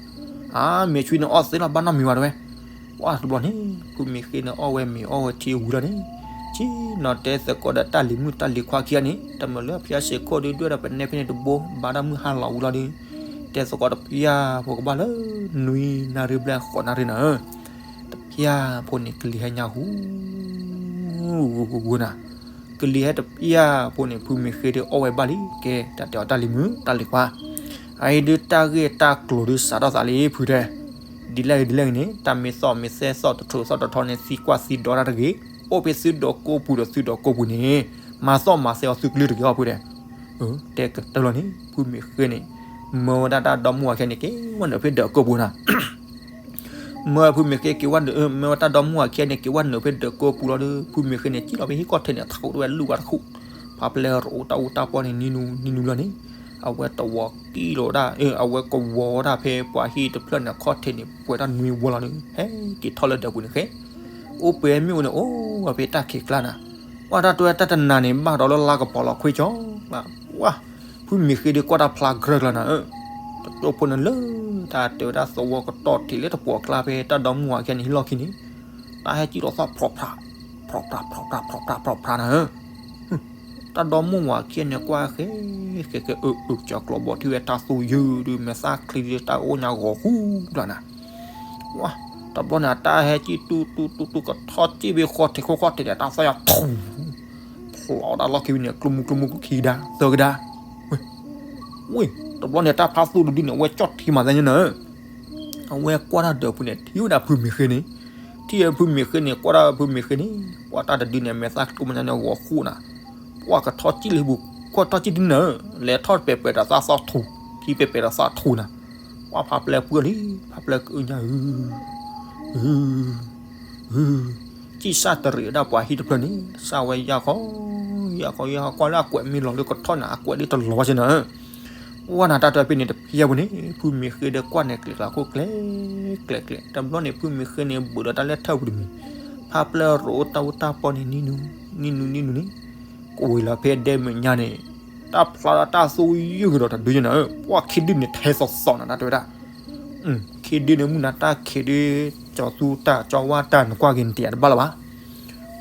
အါ မ့ၤဆွံနအီၣ်သ့လီၤ ဘၣ်နီတမံၤဘၣ်တဲဝဲ, ပှၤတဘျီန့ၣ် ဖုမ့ၢ်ဃ့န့ၣ် အီၣ်ဝဲမ့ၤအီဝဲထံဝံၤလီၤန့ၣ်, ဆ့ၣ်နီၤတဲသကိးဒီးတၢ်လံၤမုၣ်တၢ်လံၤခွါခံဂၤန့ၣ် တမ့ၢ်လၢဖၠါစ့ၢ်ခိၣ်ဒုးဒွဲၣ်ဒီးပနဲဖဲန့ၣ်တဘိ ဘၣ်ဒၣ်မုၢ်ဟါလီၤဝံၤလီၤဒီး တဲသကိးတဖၠၣ်ဖိကဘၣ်လၢ နွံနၣ်ရံၣ်ဘျဲၣ်ဃိးနၣ်ရံၣ်နၤဧၢ, တဖၠၣ်ဖိန့ၣ် ကလံၤဟဲညါဟူ ဟူနၤ, ကလံၤဟဲတဖၠၣ်ဖိန့ၣ် ဖုမ့ၢ်ဃ့ဒီးအီၣ်ဝဲဘၣ်လံ ကဲ တၢ်တဲအီၤတၢ်လံၤမုၣ်တၢ်လံၤခွါ, အအံၤဒုးတၢ်ဂ့ၢ်တၢ်ကျိၤဒုးစးထီၣ်သးလံဖုတဲ, ဒ်လဲၣ်ဂ့ၤဒ်လဲၣ်ဂ့ၤန့ၣ် တၢ်မ့ၢ်သီၣ်မ့ၢ်သဲသီၣ်တထူးသီၣ်တထီန့ၣ် သံကွၢ်သံဒိးတၢ်တဂ့ၤ, အိၣ်ဖဲသုဒီးကိးပူၤဒီးသုဒီးကိးပူၤန့ၣ် မၤသီၣ်မၤသဲအီၤသုကလုၢ်တဂ့ၤအီၤဖုတဲ တဲကတၢၢ်လီၤန့ၣ် ဖုမ့ၢ်ဃ့န့ၣ် မၢဝဲဒၣ်တၢ်ဒီမါဝၤခံဂၤန့ၣ် က့ၤဝဲနုာ်ဖဲဒၢးကိးပူၤနၤ, မၢဖုမ့ၢ်ဃ့က့ၤဝဲနုာ် မၢဝဲတၢ်ဒီမါဝၤခံဂၤန့ၣ် က့ၤဝဲနုာ်ဖဲဒၢးကိးပူၤလီၤဒီး ဖုမ့ၢ်ဃ့န့ၣ် စံၣ်လီၤဖဲဟံၣ်ခီၣ်ထံးန့ၣ် ထီၣ်ဝဲလူၢ်ဝဲတခိၣ်, ဖးပျဲရိတၢ်အူတၢ်ပီၢ်န့ၣ် နံၤနူနံၤနူလီၤန့ၣ်, အဝဲတဝီကံၣ်လီၤဝဲဒၣ် အဝဲကဝီၤဝဲဒၣ်ဖဲပှၤဟံၣ်တဖျၢၣ်န့ၣ် ခီၣ်ထံးန့ၣ် ပှဲၤတၢ်နွံဝီလီၤဒီး ဟဲက့ၤထီၣ်လၢဒၢးပူၤန့ၣ်ဃဲ အိၣ်ပှဲၤမ့ၣ်အူန့ၣ် အိၣ်ဝဲဖဲတၢ်ခံးကျါနၤ, ပှၤတၢ်တဲတၢ်တနၤန့ၣ် ဘၣ်ဒီးလၢလါကပီၤလီၤခွံကၠီ, ပှၤ ဖုမ့ၢ်ဃ့ဒီးကွၢ်တၢ်ဖျါကြၢကြၢနၤဧၢ, တတိၢ်ဖိန့ၣ်လၢ တၢ်တဲဝဲဒၣ်သဝီကတီၢ်ထံးလၢတပှီၤကျါဖဲတၢ်ဒီမါဝၤခံဂၤန့ၣ်ဟံၣ်လီၢ်ခံန့ၣ်, တၢ်ဟဲကံၣ်လီၤသီၣ် ဖြီဖြါ, ဖြီဖြါ ဖြီဖြါ ဖြီဖြါနၤဧၢ တၢ်ဒီမါဝၤခံဂၤန့ၣ် ကွၢ်ဃဲ ဃဲဃဲအၢ အၢ ကၠီၤကျီဘီထံၣ်ဝဲတၢ်သူယုၢ်ဒီး မဲာ်သၣ်ချံဒီး တၢ်အိၣ်ညါဂီၤဃူကျါနၤ, ဝါ တဘျီန့ၣ် အတၢ်ဟဲကံၣ်တူၢ်တူၢ်တူၢ်တူၢ် ကထီၣ်ကံၣ်ဖဲဃီထံးခိၣ်ခီၣ်ထံးန့ၣ် တၢ်သီၣ်ယါထူ ဖျီတၢ်လီၢ်ခံဝံၤန့ၣ် ကျိမူကျိမူခံကဒါ သၢကဒါ, ဝဲ ဝဲ တ တဘျီန့ၣ် တၢ်ဖျါသူတဒုန့ၣ် အဝဲကၠီၣ်ထံမၤသးညါနၢၤ အဝဲကွၢ်တၢ်ဒီးဖုန့ၣ် ထံၣ်ဝဲဒၣ်ဖုမ့ၢ်ဃ့န့ၣ်, ထံၣ်ဝဲဖုမ့ၢ်ဃ့န့ၣ် ကွၢ်တၢ်ဖုမ့ၢ်ဃ့န့ၣ် ပှၤတၢ်တဒုန့ၣ် အမဲာ်သၣ်ကျိမညါန့ၣ်ဂီၤဃိနၤ, ပှၤကထီၣ်ကံၣ်လၢဟံၣ်ပူၤ ကွၢ်ထီၣ်ကံၣ်ဒုနၢၤ, လဲၤထီၣ်ပဲာ်ပဲာ်ဒီးသးသီထူ, ထံပဲာ်ပဲာ်ဒီးသးထူနၤ, ပှၤဖးပျဲၢ်ပှၢ်လံ, ဖးပျဲၢ်ကအုညါဧၢ အု ကံၣ်စၢ်တရံးဝဲဒၣ်ပှၤဟံၣ်တဖျၢၣ်န့ၣ် စၢ်ဝဲယၢ်ခီ, ယၢ်ခီယၢ်ခီ ကွၢ်လၢအကွဲးမ့ၢ်လီၤလၢကထီၣ်နၤ အကွဲးဒ်တလီၤဘၣ်စ့ၢ်နၤ, ဝဲနၤတၢ်တဖဲန့ၣ်တဖျၢၣ်ပူၤန့ၣ် ဖုမ့ၢ်ဃ့ဒီးကွၢ်န့ၣ်ကျဲးကျလီခိၣ်ကျဲး ကျဲးကျဲး တဘျီန့ၣ် ဖုမ့ၢ်ဃ့န့ၣ် ဘုးဒီးတၢ်လဲၢ်ထၢၣ်ပူၤတမံၤ, ဖးပျဲၢ်ရိးတၢ်အူတၢ်ပီန့ၣ် နံၤနူၤ နံၤနူၤ နံၤနူၤန့ၣ်, ကဝံၤလီၤဖဲဒဲမဲာ်ညါန့ၣ်, တၢ်ဖျါဒီးတၢ်သူယုၢ်ကဒီးတဒုယနၤ, ပှၤခံဒုန့ၣ်ထဲသိးသိးနၤ တၢ်တဲဝဲဒၣ် ခံဒုန့ၣ် မုၢ်နၤတၢ်ခံးဒု ကၠီၤသူတၢ် ကၠီၤဝါတၢ် နကွၢ်က့ၤနတယၤတဘၣ်လၢၤဘၣ်,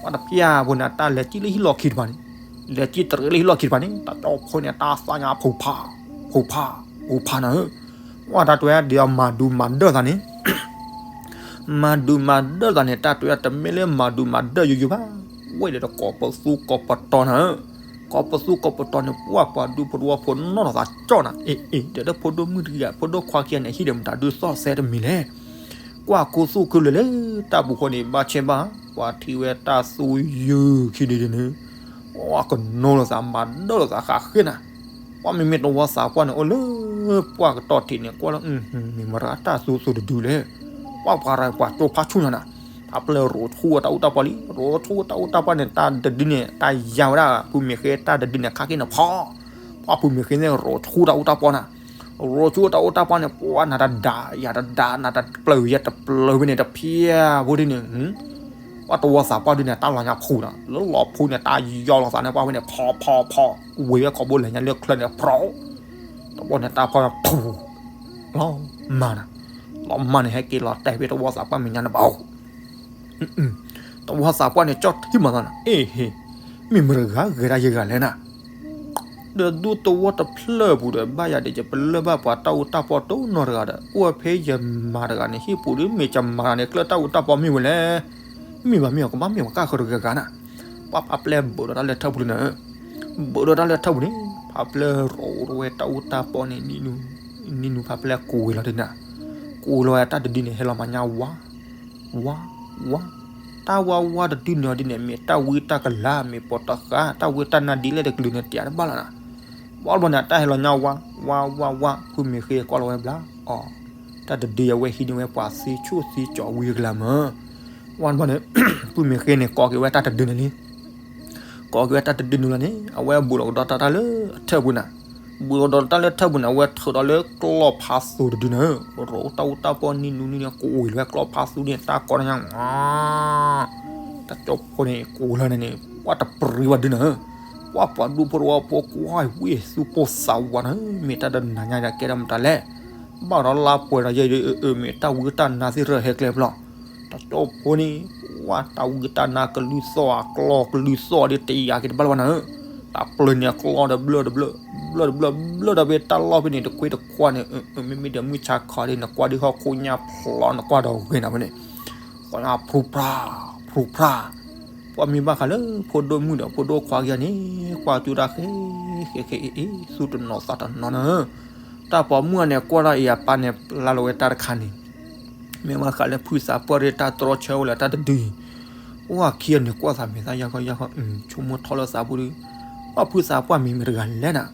ပှၤတဖျၢၣ်ပူၤန့ၣ် တၢ်လဲၤကံၣ်လၢဟံၣ်လီၢ်ခံတဖၣ်န့ၣ်, လဲၤကံၣ်တရံးလၢဟံၣ်လီၢ်ခံတဖၣ်န့ၣ် တၢ်ကၠီဖိန့ၣ် တၢ်သးညါဖူးဖး, ဖူးဖး, ဖူးဖးနၤဧၢ, ပှၤတၢ်တဲဝဲဒၣ်ဒီးမၤဒူမၤဒၢၣ်သးန့ၣ် မၤဒူမၤဒၢၣ်သးန့ၣ် တၢ်တဲဝဲဒၣ်တမ့ၢ်လၢမၤဒူမၤဒၢၣ်ယိယိဘၣ်, ဝဲဒီးတကိးပသူကိးပတီၤနၤဧၢ, ကိးပသူကိးပတီၤန့ၣ် ပှၤပှၤဒူဖိတဝီဖိနီၢ်နီၢ်သးကၠီၣ်နၤ, အ့ၣ်အ့ၣ် ဒီးလၢဖိဒိၣ်မုၣ်တဂၤ ဖိဒိၣ်ခွါခံဂၤန့ၣ် ဟံၣ်ဒီးမတၤဒုးသီၣ်စဲတမံၤလဲၣ်, ကွၢ်ခူသူၣ်ခုလၢာ်လၢ တၢ်ပူၤဃီန့ၣ် ဘၣ်ဆဲဘၣ် ပှၤထံၣ်ဝဲတၢ်သူယုၢ်ခံဒုန့ၣ် ပှၤကနိးလိာ်သးမၤဒၢၣ်လိာ်သးဃးဃ့နၤ, ပှၤမ့မ့ၢ်တဝီသးပှၢ်န့ၣ် အိၣ်လၢ ပှၢ်ကတီၢ်ထံးန့ၣ် ကွၢ်လၢ မ့ၢ်မတၤတၢ်သူသူတဒုလဲၣ်, ပှၤပှၤရၤပှၤကၠိဖးဆူၣ်နၤနၤ, ဖးပျဲၢ်ရိးဆူၣ်တၢ်အူတၢ်ပီလံ, ရိးဆူၣ်တၢ်အူတၢ်ပီန့ၣ် တၢ်တဒုန့ၣ် တၢ်ယါဝဲဒၣ် ဖုမ့ၢ်ဃ့တၢ်တဒုန့ၣ် ခါက့ၤနၤဖီ, ပှၤဖုမ့ၢ်ဃ့န့ၣ် ရိးဆူၣ်တၢ်အူတၢ်ပီနၤ, ရိးဆူၣ်တၢ်အူတၢ်ပီန့ၣ် ပှၤနၤတဒါ ယၤတဒါ နၤတပျၢၤယၤတပျၢၤဖဲန့ၣ် တဖျၢၣ်ဖိဒုန့ၣ် ပှၤတဝီသးပှၢ်ဒုန့ၣ် တၢ်လီၤညါဖူးနၤ လၢလီၤဖူးန့ၣ် တၢ်ယီလီၤသးန့ၣ် ပှၤဖဲန့ၣ် ဖီဖီဖီ ဝံၤဝဲကိးဘိလဲၤညါလၢချၢန့ၣ် ဖြီး, တဘျီန့ၣ် တၢ်ဖီဖီ လီၤမၢ်နၤ, လီၤမၢ်န့ၣ် ဟဲက့ၤလီၤတဲာ်ဖဲတဝီသးပှၢ်မဲာ်ညါန့ၣ်ဘၣ် တဝီသးပှၢ်န့ၣ် ကၠီၣ်ထံမၤသးနၤ အ့ၣ်ဟ့ၣ်, မ့ၢ်မတၤဂၤဂဲၤဒၣ်ယဂၤလဲၣ်နၤ, ဒီးဒူသဝီတဖျၢၣ်ပူၤဒီး ဘၣ်ယၤဒီး ယပလၢၢ်ဘၣ်ပှၤတၢ်အူတၢ်ပီတိၢ်နီတဂၤဒီး အိၣ်ဝဲဖဲယမၤတဂၤန့ၣ် ဟံၣ်ပူၤဒီး မ့ၢ်ကမၤတဂၤန့ၣ် ကျၢၢ်တၢ်အူတၢ်ပီမ့ၢ်ဝဲလဲၣ်, မ့ၢ်ဘၣ်မ့ၢ်အီၤ ကဘၣ်မ့ၢ်ပှၤကၢ်ဃၢၤတဂၤဂၤနၤ, ပှၤဖးပျဲၢ်ဘုးဒီးတၢ်လဲၢ်ထၢၣ်ပူၤလံနၤ, ဘုးဒီးတၢ်လဲၢ်ထၢၣ်ပူၤန့ၣ် ဖးပျဲၢ်ရိးဝဲတၢ်အူတၢ်ပီန့ၣ် နံၤနူၤ နံၤနူၤ ဖးပျဲၢ်ကူးဝဲလီၤဒ်နၤ, ကူးလီၤဝဲတၢ်တဒုန့ၣ် ဟဲလီၤမၤညါဝါ ဝါ ဝါ, တၢ်ဝါဝါတဒုန့ၣ်အီၤဒ်န့ၣ် မ့ၢ်တၢ်ဝံတၢ်ကလၤ မ့ၢ်ပိာ်တဃာ် တၢ်ဝံတၢ်နါဒ်လဲၣ်တကလုာ်န့ၣ် တၢ်တဘၣ်လီၤနၤ, ဘၣ်ဘျီန့ၣ် တၢ်ဟဲလီၤညါဝါ ဝါ ဝါ ဝါ ဖုမ့ၢ်ဃ့ကွၢ်လီၤဝဲဘျါအီၤ, တၢ်တဒုအဝဲဟံးန့ၢ်ဝဲ ပှၤသ့ဆိၣ်သ့ကၠီၤဝံအကလၤမၢ်, ဝါဘျီန့ၣ် ဖုမ့ၢ်ဃ့န့ၣ် ကိးက့ၤဝဲတၢ်တဒုန့ၣ်လံ ကိးက့ၤဝဲတၢ်တဒုနုာ်လီၤန့ၣ် အဝဲဘူးလီၤကဒီးတၢ်တၢ်လၢထၢၣ်ပူၤနၤ, ဘူးလီၤကဒီးတၢ်လၢထၢၣ်ပူၤန့ၣ် အဝဲထုးဒီးလၢကျီၢ်ဖးသူတဒုနၤ, ရိးတၢ်အူတၢ်ပီန့ၣ်နံၤနူၤန့ၣ် ကူးဝဲလီၤဝဲကျီၢ်ဖးသူန့ၣ် တၢ်ကီတညါ တၢ်ကၠီဖိန့ၣ် ကူးလီၤန့ၣ်န့ၣ် ပှၤတပြံဝဲဒုနၤ, ပှၤပှၤဒူဖိတဝီဖိကွၢ်ဝံသူၣ်ပိၢ်သးဝးနၤ, မ့ၢ်တၢ်တနၤညါဒီးကဲထီၣ်မတၤလဲၣ်, ဘၣ်ဒီးလါပှဲၤဒီးယဲ မ့ၢ်တၢ်ဝံတၢ်နါသ့ၣ်ရၢၢ်ဟဲကျဲဖျီ တၢ်ကၠီဖိန့ၣ် ပှၤတၢ်ဝံတၢ်နါကလုၢ်သီၣ် အကျီၢ်ကလုၢ်သီၣ်ဒီးတယာ်က့ၤတဘၣ်လၢၤဘၣ်နၤ, တၢ်ပျၢၤန့ၣ်အကျီၢ်ဒီးဘျၢၣ်တဘျၢၣ် ဘျၢၣ်တဘျၢၣ် ဘျၢၣ်ဒီးဖဲတၢ်လီၢ်ဖဲန့ၣ် တခွ့တခွါန့ၣ် မ့မ့ၢ်ဒီးမုၢ်ဆါခီဒ်နကွၢ်ဒ်ဟီၣ်ခိၣ်ညါဖျီ နကွၢ်ဒီးဂ့ၤနၤဖဲန့ၣ် သီၣ်ညါဖျိဖျါ ဖျိဖျါ, ပှၤမ့ၢ်ဘၣ်ဃးလၢဖိဒိၣ်မုၣ်ဒီးဖိဒိၣ်ခွါက့ၤန့ၣ် ကွၢ်ကၠူတၢ်ဃဲ ဃဲဃဲအ့ၣ်အ့ၣ် သူၣ်တနီၤသးတနီၤနၤ, တၢ်ပိာ်မုၣ်န့ၣ် ကွၢ်ဒၣ်အံၤအပၢ်န့ၣ် ပျၢ်လီၤဝဲတၢ်တခါန့ၣ် မ့ၢ်ဘၣ်ဃးလၢဖုသးပှၢ်ဒီးတၢ်တြီဆၢဝဲလၢတၢ်တဒုအံၤ, ပှၤခံဂၤန့ၣ်ကွၢ်သးမဲာ်သၣ်ယၢ်ခီယၢ်ခီ ဆိကမိၣ်ထီၣ်လၢသးပူၤဒီး ပှၤဖုသးပှၢ်မံၤမ့ၢ်တဂၤလဲၣ်နၤ,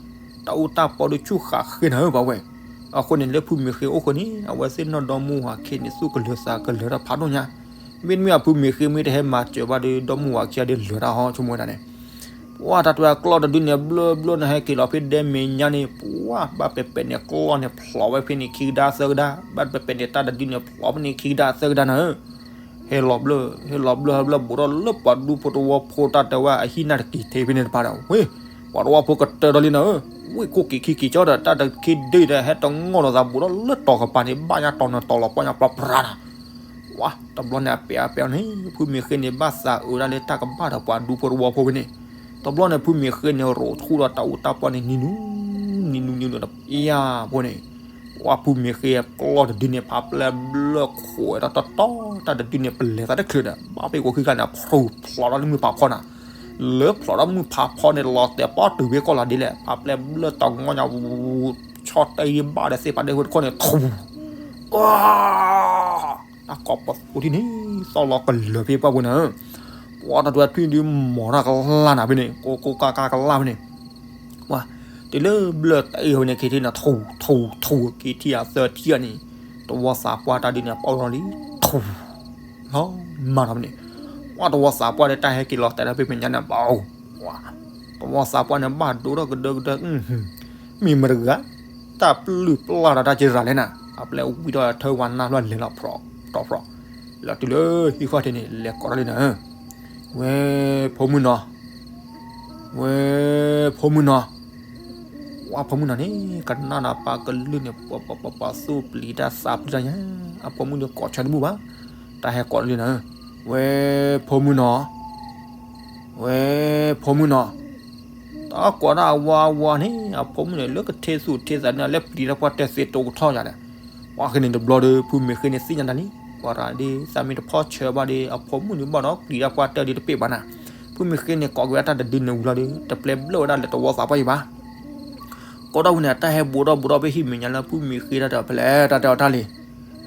တၢ်အူတၢ်ပီဒီးဆူၣ်ဃာ်ဃ့နၤဧၢပှၤဝဲ, အဃိန့ၣ်လၢဖုမ့ၢ်ဃ့အိၣ်ဃိန့ၣ် အဝဲသ့ၣ်နီၢ်ဒီမါဝၤခံန့ၣ် သူၣ်ကလၢၤသးကလၢၤတၢ်ဖးဒိၣ်ညါ, မ့တမ့ၢ်အဖုမ့ၢ်ဃ့မ့ၢ်တဟဲမၤစၢၤဘၣ်ဒီး ဒီမါဝၤခံဂၤဒီးလၢာ်တၢ်ဟီ ဆိကမိၣ်ဝဲဒၣ်န့ၣ် ပှၤတၢ်တဝဲကျီၢ်တဒုန့ၣ် ဘျၢဘျၢနဟဲက့ၤလီၤဖဲဒဲမဲာ်ညါန့ၣ် ပှၤဘၣ်ပဲာ်ပဲာ်န့ၣ်ကျီၢ်န့ၣ်ဖျိးဝဲဖဲန့ၣ်ခံကဒါသၢကဒါ, ဘၣ်ပဲာ်ပဲာ်န့ၣ်တၢ်တဒုန့ၣ်ဖျိးဖဲန့ၣ်ခံကဒါသၢကဒါနၤဧၢ, ဟဲလီၤဘျၢ ဟဲလီၤဘျၢ ဟဲဘျၢဘူးထီၣ်လၢပှၤဒူဖိတဝီဖိတၢ်တဝဲအဟံၣ်နၢ်တက့ၤထဲဖဲန့ၣ်တဖၣ်ဒီး ဝ့ၢ် ပှၤတဝီဖိကတၢၢ်ဒီးလံနၤဧၢ, ဝ့ၢ်ခိၣ်က့ၤခံက့ၤကၠီဒီး တၢ်တခံဒုဒီး ဟဲတငီၢ်လီၤသးဘူးထီၣ်လၢတီၤကပၤန့ၣ် ဘၣ်ညါတီၤနတီၤလီၤပှၢ်ညါပျီပြါနၤ ဝါ တဘျီန့ၣ်အပျဲၢ်အပျဲၢ်န့ၣ် ဖုမ့ၢ်ဃ့န့ၣ် ဘၣ်သးအုးဒၣ်လၢတၢ်ကဘၣ်ဒီးပှၤဒူဖိတဝီဖိဖဲန့ၣ်, တဘျီန့ၣ် ဖုမ့ၢ်ဃ့န့ၣ် ရိးဆူၣ်ဒီးတၢ်အူတၢ်ပီန့ၣ် နံၤနူၤ နံၤနူၤ နံၤနူၤ တပျၢ်ဖိန့ၣ်, ဝါ ဖုမ့ၢ်ဃ့ကျီၢ်တဒုန့ၣ် ဖးပျဲၢ်ဘျၢၣ်ခိးဝဲဒီးတီတီ တၢ်တဒုန့ၣ် ပလဲၤသးတချုးဒီး ဘၣ်ဖဲကိးခံခါန့ၣ် ဖုဖျိးထီၣ်လၢမုၢ်ဖးဖီနၤ, လၢဖျိးထီၣ်မုၢ်ဖးဖီန့ၣ် လီၤတဲာ်ပီၣ်တုၤဖဲကီၢ်လီၤဒ်လဲၣ် ဖးပျဲၢ်ဘျၢၣ်တငီၢ်ညါ ဝူ ဆ ဆီတ့ၢ်ဘၣ်ဒီးသ့ၣ်ဖးဒိၣ်ဖိတခီၣ်န့ၣ် ထူ, အါ, တၢ်ကိးပသူထံၣ်န့ၣ် သီၣ်လီၤကလၢၤဖဲပှၢ်ပူၤန့ၣ်, ပှၤတၢ်တဝဲထွံၣ်ဒုးမီၤတၢ်ကလၢ်နၤဖဲန့ၣ် ကိးကိးကါကါကလၢ်ဖဲန့ၣ်, ပှၤ, တုၤလၢဘျၢၣ်တ့ၢ်ဖဲန့ၣ် ခံထံၣ်န့ၣ် ထူ, ထူ, ထူ, ခံထံၣ်အသၢထံၣ်အန့ၣ်, တဝီသးပှၢ်တၢ်ဒုးန့ၣ် ပီၣ်လီၤလံ, ထူ လီၤမၢ်လီၤဖဲန့ၣ်, ပှၤတဝီသးပှၢ်ဒီးတၢ်ဟဲက့ၤလီၤတဲာ်လၢဖဲမဲာ်ညါန့ၣ် ဘၣ်အိၣ်, ပှၤ, တဝီသးပှၢ်န့ၣ် ဘၣ်ဒိဒီးကဒၢကဒၢ, မ့ၢ်မတၤတဂၤ, တၢ်ပျုၢ်ပျၢ်ဒီးတၢ်ကရၤလဲၣ်နၤ, အပျဲၢ်ဝံထီၣ်ထၢဝါနၢ်ဖျီလဲၤလီၤဖြီၣ်ဖြီၣ်ဖြီၣ်, လီၤတုၤလၢဟံၣ်ဃီထံးန့ၣ် လဲၤကိးထီၣ်လံနၤ, ဝဲ, ဖိမုၣ်နီၤ ဝဲ, ဖိမုၣ်နီၤ, ဝဲဖိမုၣ်နီၤန့ၣ် ကနၣ်ဒီးပှၤကလုၢ်န့ၣ် ပှၤပှၤပှၤပှၤသူၣ်ပျံၤတၢ်သးပျံၤတၢ်ညါ, အဖိမုၣ်ဒီးကိးဆၢတဘူၣ်ဘၣ်, တၢ်ဟဲကိးလံနၤ, ဝဲ, ဖိမုၣ်နီၤ, ဝဲ, ဖိမုၣ်နီၤ, တၢ်ကိးတၢ်အဝါအဝါန့ၣ် အဖိမုၣ်န့ၣ် လၢကထ့သူၣ်ထ့သးန့ၣ် လၢပျံၤတၢ်ပှၢ်တၢၢ်သ့တိကထီၣ်ယၤဒီး, ပှၤဃ့န့ၣ်တဘျီဒီး ဖုမ့ၢ်ဃ့န့ၣ်သ့ၣ်ညါတၢ်လံ, ပှၤတၢ်ဒ်သးမ့ၢ်တဖီၣ်ဆၢဘၣ်ဒီး အဖိမုၣ်န့ၣ်ဘၣ်ဒီးပျံၤတၢ်ပှၢ်တၢၢ်ဒ်တပ့ၢ်ဘၣ်နၤ, ဖုမ့ၢ်ဃ့န့ၣ်ကိးက့ၤဝဲတၢ်တဒုန့ၣ်ဝံၤလီၤဒီး တပျဲဘျၢၣ်ဝဲဒၣ်လၢတဝီသးပှၢ်အံၤဘၣ် ကိးတၢ်ဝံၤန့ၣ် တၢ်ဟဲဘူးထီၣ်ဘူးထီၣ်ဖဲဟံၣ်မဲာ်ညါလၢဖုမ့ၢ်ဃ့တၢ်တၢ်ဖဲလဲၣ် တၢ်တဲအီၤတၢ်လံ,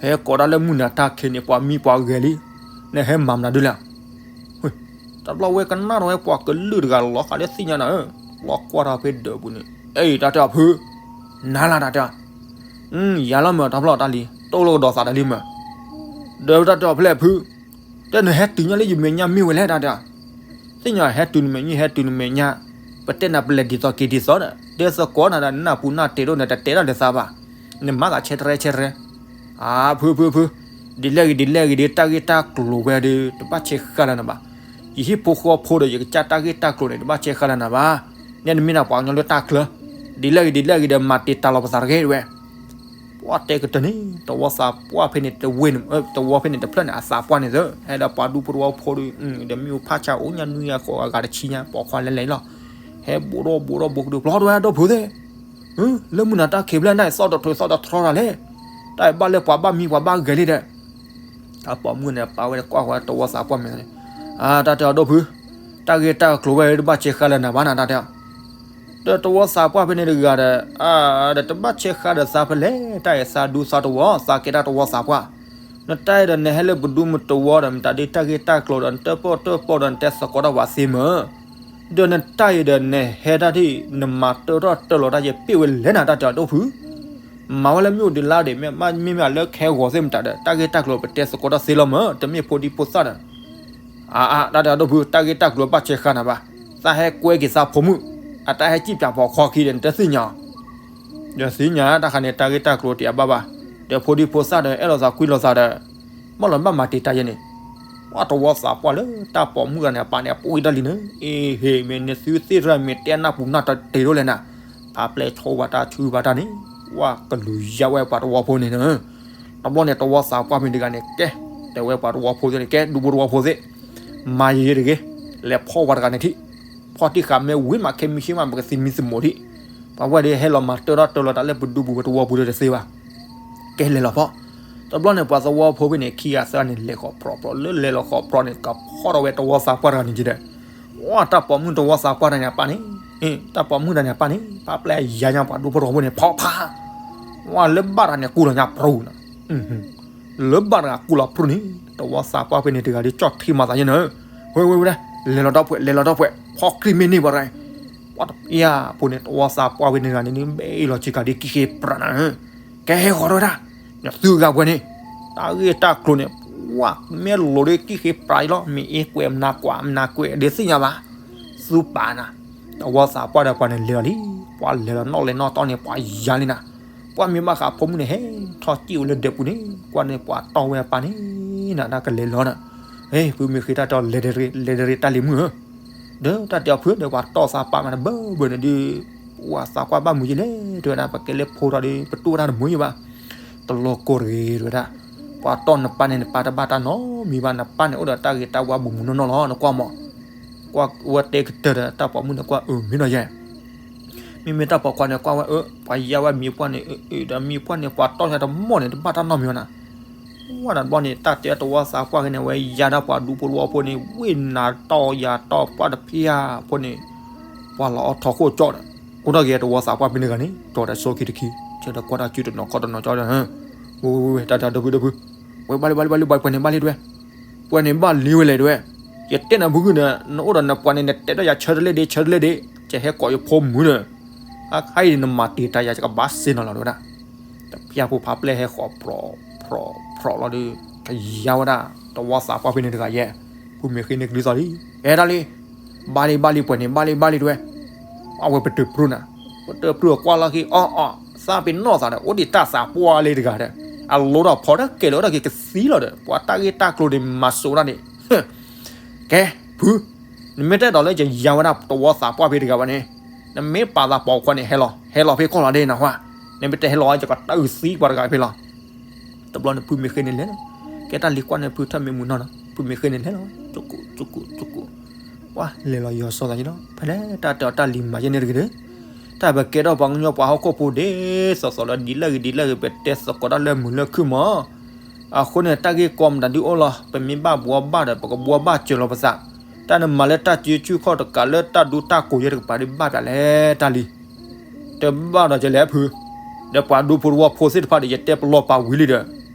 ဟဲကိးတၢ်လၢမုၢ်နၤတၢ်ခံးန့ၣ် ပှၤမံပှၤဂဲၤလံ, နဟဲမၤမနုၤဒ်လဲၣ်, တဘျီဝဲကနၣ်ဒီးဝဲပှၤကလုာ်တဂၤလီၤဃးလၢသ့ၣ်ညါနၤဧၢ, လီၤကွၢ်ထီၣ်ဖဲဒၢးပူၤန့ၣ် အ့ တၢ်တဲအီၤဖု, နၤလၢတၢ်တဲအီၤ, ယၤလီၤမၢ်တၢ်ဖျီၣ်တၢ်လံ တိၢ်လိာ်ကဒီးသးတၢ်လံမၢ်, ဒီးတၢ်တဲအီၤဖဲလဲၣ်ဖု, တဲနဟဲတုၤညါလၢယမဲာ်ညါမ့ၢ်ဝဲလဲၣ်တၢ်တဲအီၤ, သ့ၣ်ညါဟဲတုၤနမဲာ်ညါ ဟဲတုၤနမဲာ်ညါ, ပတဲနၤပလဲၤဒ်သိးက့ၤဒ်သိးဒီး တဲသကိးနၤဒီးနၢ်ပူၤနၢ်တဲာ်ဒိၣ်န့ၣ် တတဲတၢ်လၢသးဘၣ်, နမၤသးဆဲတရဲဆဲတရဲ, အါ ဖုဖုဖု, ဒ်လဲၣ်ဂ့ၤဒ်လဲၣ်ဂ့ၤဒီး တၢ်ဂ့ၢ်တၢ်ကျိၤဝဲဒီး တဘၣ်ဆဲးဃါလၢနၤဘၣ်, ယဟံၣ်ဖိဃီဖိဒီး ယကစၢ်တၢ်ဂ့ၢ်တၢ်ကျိၤန့ၣ် တဘၣ်ဆဲးဃါလၢနၤဘၣ်, နဲနမ့ၢ်ဒၣ်ပှၤကညီလၢတၢ်ချၢ, ဒ်လဲၣ်ဂ့ၤဒ်လဲၣ်ဂ့ၤဒီး မၤတံာ်တာ်လီၤပသးတဂ့ၤဝဲ ပှၤတဲကတၢၢ်န့ၣ် တဝီသးပှၢ်ဖဲန့ၣ်တဝ့ၢ်န့ၣ် တဝီဖဲန့ၣ်တဖျၢၣ်န့ၣ် အသးပှၢ်န့ၣ်သၢ ဟဲဒီးပှၤဒူဖိတဝီဖိဒီး ဒီးမ့ၢ်အိၣ်ဖးဆါအိၣ်ညါနွံဂၤဃိးဂၤဂၤတဆံညါ ပိာ်ခွါလဲၤလဲၤလီၤ, ဟဲဘူးဒီးဘူးဒီးဘူးကဒုး ပျီဒိဝဲဒိၣ်ဖုသ့ၣ်, လၢမုၢ်နၤတၢ်ခံးဖျၢၣ်န့ၣ် သီၣ်တထူးသီၣ်တထီတၢ်လဲၣ်, တၢ်အံၤဘၣ်လၢပှၤဘၣ်မံပှၤဘၣ်ဂဲၤလံဒီး တၢ်ပိာ်မုၣ်န့ၣ် ပာ်ဝဲကွၢ်ဃီတဝီသးပှၢ်မဲာ်န့ၣ်, တၢ်တဲအီၤဒိၣ်ဖု, တၢ်ဂ့ၢ်တၢ်ကျိၤဝဲတဘၣ်ဆဲးဃါလၢနၤဘၣ်နၤ တၢ်တဲအီၤ, ဒီးတဝီသးပှၢ်ဖဲန့ၣ်တဂၤဒီး, ဒီးတဘၣ်ဆဲးဃါဒီးသးဖဲလဲၣ်, တၢ်အံၤသးဒူသးတဝီ သးကဲဒၣ်တဝီသးပှၢ်, နတၢ်အံၤဒီးနဟဲလၢပဒူမတဝီဒီး မတၤဒ်တၢ်ဂ့ၢ်တၢ်ကျိၤဒီး နတၢၣ်ပီၣ်တၢၣ်ပီၣ်ဒီး နတဲသကိးတၢ်ပှၤသ့မၢ် ဒီးနတၢ်အံၤဒီးနဟဲတၢ်ဒ် နမၤတၢထီၣ်တၢလီၤတၢ်ယဲပ့ၢ်ဝဲလဲၣ်နၤ တၢ်တဲအီၤဒိၣ်ဖု, မၤဝဲလၢမ့ၢ်အိၣ်ဒံးလါဒံး မ့မ့ၢ်လၢခဲဂီၤသ့ၣ်မတၤဒီး တၢ်ဂ့ၢ်တၢ်ကျိၤပတဲသကိးတၢ်သ့လီၤမၢ် တမ့ၢ်ဖိဒံဖိသၣ်ဒီး, အါအါ တၢ်တဲအီၤဒိၣ်ဖု တၢ်ဂ့ၢ်တၢ်ကျိၤဘၣ်ဆဲးဃါနၤဘၣ်, သးဟဲကွဲက့ၤသးဖိမုၣ်, အတၢ်ဟဲစံၣ်ပၠးပိာ်ခွါခံဒီး နတသ့ၣ်ညါအီၤ ဒီးသ့ၣ်ညါတၢ်ခါန့ၣ် တၢ်ဂ့ၢ်တၢ်ကျိၤတယၤဘၣ်ဘၣ်, ဒီးဖိဒံဖိသၣ်ဒီး အဲၣ်လိာ်သးကွံလိာ်သးဒီး, မ့ၢ်လီၤဘၣ်မၤတံာ်တာ်ယဲန့ၣ်, ပှၤတဝီသးပှၢ်လၢတၢ်ပိာ်မုၣ်တဂၤန့ၣ် အပာ်န့ၣ် အပှ့ၤတၢ်လံန့ၣ်, အ့ဟ့ၣ် မ့ၢ်နသုသ့ၣ်တဖၣ်မ့ၢ်တဲနၢ်ပူၤနၢ်တ့ၤဒိၣ်လဲၣ်နၤ, ဖးပျဲၢ်ဆိဝဲတၢ်ဆူဘၣ်တၢ်န့ၣ်, ပှၤကလူၤယါဝဲပှၤတဝီဖိန့ၣ်နၤ, တဘျီန့ၣ် တဝီသးပှၢ်မ့ၢ်တဂၤန့ၣ် ကဲ, တဲဝဲပှၤတဝီဖိသ့ၣ်န့ၣ် ကဲ ဒူဖိတဝီဖိသ့ၣ်, မၤယံာ်ယံာ်တဂ့ၤ, လဲၤဖီၣ်ပှၤတဂၤန့ၣ်ထံၣ် ဖီၣ်တံၢ်ဃာ်မ့ၢ်ဝံၤမးခဲမံဆ့မး ပကသံမံသမိးဒံး, ပှၤဝဲဒၣ်ဟဲလီၤမၤတၢထီၣ်တၢလီၤတၢ်လၢပဒူပူၤပတဝီပူၤဒီးတသ့ဘၣ်, ကဲလဲၤလီၤဖီၣ်, တဘျီန့ၣ် ပှၤသဝီဖိဖဲန့ၣ် ခံဂၤသၢဂၤန့ၣ် လဲၤဃီၤပြီပြီ လၢလဲၤလီၤဃီၤပြီန့ၣ် ကဖီၣ်ထီၣ်ဝဲတဝီသးပှၢ်တဂၤန့ၣ်ကဒီး, ဝဲတၢ်ပိာ်မုၣ်တဝီသးပှၢ်တဂၤန့ၣ်အပၢ်န့ၣ်, တၢ်ပိာ်မုၣ်တဂၤန့ၣ်အပၢ်န့ၣ် ဖးပျဲၢ်ယါညါပှၤဒူဖိတဝီဖိန့ၣ် ဖီၣ်ဖး, ဝဲလၢဘၣ်တဂၤန့ၣ်ကူၣ်လီၤညါပြူၤနၤ လၢဘၣ်တဂၤကူၣ်လီၤပြူၤန့ၣ် တဝီသးပှၢ်ဖဲန့ၣ်တဂၤဒီး ကၠီၣ်ထံမၤသးယဲန့ၣ်, ဝဲဝဲဝဲဒၣ်, လဲၤလီၤဒီးပှဲၤ လဲၤလီၤဒီးပှဲၤ ဖီၣ်ကြံၢ်မ့ၢ်န့ၢ်ပှၤတဂၤ, ပှၤတပျၢ်ဖိန့ၣ် တဝီသးပှၢ်ဖဲန့ၣ်တဂၤန့ၣ် ဘဲအ့ၣ်လီၤဆ့ကၤဒ်ကံၣ်ဃ့ပြးနၤ, ကဲဟဲဃီၤဒီးဝဲဒၣ်, နသုဂၤပှဲၤန့ၣ်, တၢ်ဂ့ၢ်တၢ်ကျိၤန့ၣ်, ဝဲမ့ၢ်လိၤဒီးကံၣ်ဃ့ပြးအံၤလီၤ မ့ၢ်အ့ၣ်ကွဲးမနၤကွၢ်မနၤကွဲးဒ်သ့ၣ်ညါဘၣ်, သူပာ်နၤ, တဝီသးပှၢ်ဒီးပှၤန့ၣ်လဲၤလီၤလံ, ပှၤလဲၤလီၤနီၣ်လဲၤနီၣ်တီၢ်န့ၣ် ပှၤယါလံနၤ, ပှၤမ့ၢ်ဘၣ်ဃးဖိမုၣ်န့ၣ် ဟဲထီၣ်စံၣ်ဝဲလၢဒဲးပူၤန့ၣ် ကွၢ်န့ၣ် ပှၤတီၢ်ဝဲအပၢ်န့ၣ် နၤတၢ်ကလဲၤလီၤနၤ, ဖုမ့ၢ်ဃ့တၢ်တဲအီၤ လဲၤတရံး လဲၤတရံးတၢ်လံၤမုၣ်ဧၢ, ဒီးတၢ်တဲအီၤဖုဒီး ပှၤတီၢ်သးပၢ်မးတဘၢဘၢန့ၣ်ဒီး, ပှၤသးကွၢ်ဘၣ်မုာ်ယဲလဲၣ် တဲဝဲဒၣ် ပကဲလၢဖိထီၣ်ဒီး ပတူၢ်ဝဲဒၣ်တမုာ်ယဲဘၣ်, တလီၤကိၢ်တဂ့ၤ တဲဝဲဒၣ်, ပှၤတီၢ်နပၢ်န့ၣ် နပၢ်တဘၣ်တၢ်နီတမံၤဘၣ် နပၢ်န့ၣ်အိၣ်ဒီးတၢ်ဂ့ၤတၢ်ဝါဘူးဘူးနီၢ်နီၢ်လီၤ နကွၢ်မး ကွၢ်ဝဲတဲကတၢၢ်ဒီး တၢ်ပိာ်မုၣ်န့ၣ်ကွၢ်အၢ မ့ၢ်နီၤယဲ, မ့မ့ၢ်တၢ်ပိာ်ခွါန့ၣ် ကွၢ်ဝဲအၢ ပှၤယါဝဲမံၤပှၢ်န့ၣ် အၢ ဒီးမံၤပှၢ်န့ၣ် ပှၤတီၢ်ညါတမီၢ်န့ၣ် တဘၣ်တၢ်နီတမံၤဘၣ်နၤ, ဝဲဒၣ်တဘျီန့ၣ် တၢ်တဲတဝီသးပှၢ်ဂ့ၤန့ၣ် ဝဲယါဒၣ်ပှၤဒူဖိတဝီဖိန့ၣ် ဝ့ၢ်နၤတီၢ်ယၤတီၢ်ပှၢ်တဖျၢၣ်ဖိန့ၣ်, ပှၤလီၤအီၣ်ထီၣ်ခိၣ်ကၠီဒီး အိၣ်ထီၣ်က့ၤတဝီသးပှၢ်ဖဲန့ၣ်တဂၤန့ၣ် ကၠီဒီးဆိခံတခံ ဆၢဒီးကွၢ်တၢ်စုတနီၤခီၣ်တနီၤကၠီဒီး, ဝဲဝဲဝဲ တၢ်တၢ်ဒီပုၢ်ဒီပုၢ်, ဝဲဘၣ်လံဘၣ်လံဘၣ်လံ ပှၤပှဲၤန့ၣ်ဘၣ်လံတဝဲ, ပှဲၤန့ၣ်ဘၣ်လံဝဲလဲၣ်တဝဲ, ယတဲနၤဖုဂုၢ်န့ၣ် နအိၣ်ဒီးနပှၤန့ၣ် နတဲဒီးယၤဆၢတလဲဒ့ ဆၢတလဲဒ့, ယဟဲကိးယဖိမုၣ်ဒီး, အခါအံၤနမၤတံာ်တာ်ယၤ ယကဘၣ်စ့နီၤလီၤတဝဲဒၣ်. တပျၢ်ဖိဖးပျဲၢ်ဟဲဃီၤဖြီၣ်ဖြီၣ်ဖြီၣ်လီၤဒီး, ကယၤဝဲဒၣ်, တဝီသးပှၢ်ဖဲန့ၣ်တဂၤယဲ, ဖုမ့ၢ်ဃ့န့ၣ်ကဒ်သိးလံ, ဟဲဒၣ်လံ, ဘၣ်လံဘၣ်လံ ပှဲၤန့ၣ်ဘၣ်လံဘၣ်လံတဝဲ, အဝဲပတပြူၢ်နၤ, ပတပြူၢ်အကွၢ်လီၢ်ခံ အီၣ်အီၣ်, သးပ့ၤနီၣ်သးဒီး အိၣ်ဒံးတၢ်သးပှၢ်လံတဂၤဒီး, အလိဒီးဖီတၢ်ကဲလၢအိၣ်ဒီးက့ၤကသံလီၤဒီး ပှၤတၢ်ဂ့ၢ်တၢ်ကျိၤန့ၣ်မၤစိးဒၣ်န့ၣ်, ကဲ, ဖု, နမ့ၢ်တအဲၣ်ဒိးလၢယယၤဝဲဒၣ်တဝီသးပှၢ်ဖဲတဂၤဘၣ်န့ၣ်, နမ့ၢ်ပာ်သးပိာ်ခွါန့ၣ် ဟဲလီၤ, ဟဲလီၤဖဲကီၢ်လီၤဒ့နဟါ, နမ့ၢ်တဟဲလီၤ ယကတၢၢ်သံပှၤတဂၤဖဲလီၤ. တဘျီန့ၣ်ဖုမ့ၢ်ဃ့န့ၣ်လဲၤလီၤ, ကဲတၢ်လံၤကွၢ်န့ၣ်ဖုထၢၣ်မ့ၢ်မုာ်နီၢ်နီၢ် ဖုမ့ၢ်ဃ့န့ၣ်လဲၤလီၤ, ကကိးကကိးကကိး, ပှၤလဲၤလီၤယီၤစီၤသးက့လီၤ ဖဲလဲၣ်တၢ်တဲအီၤတၢ်လံၤမၤယဲန့ၣ်တဂ့ၤဒီး, တၢ်ပကဲထီၣ်ပှၤကညီပှၤဟီၣ်ခိၣ်ဖိဒ်သိးသိးလၢဒ်လဲၣ်ဂ့ၤဒ်လဲၣ်ဂ့ၤ ပတဲသကိးတၢ်လၢမုာ်လၢခုၣ်မး အဃိန့ၣ် တၢ်ဂ့ၢ်ကီမတၤဒုအိၣ်လီၤ, ပမ့ၢ်ဘၣ်ဘှီဘၣ်ဒီး ပကဘှီဘၣ်စၢၤလီၤပသး, တၢ်နမၤလၢတၢ်စုဆူၣ်ခီၣ်တကးလၢတၢ်ဒူတၢ်ကိးယဲၢ်တကပၤဒ်ဘၣ်ပၠးလဲၣ်တၢ်လံ, တဘၣ်ဒီးကလဲၣ်ဖု, ဒီးပှၤဒူဖိတဝီဖိသ့ၣ်တဖၣ်ဒီး ယတဲပလီၢ်ပာ်ဝံၤလံဒီး,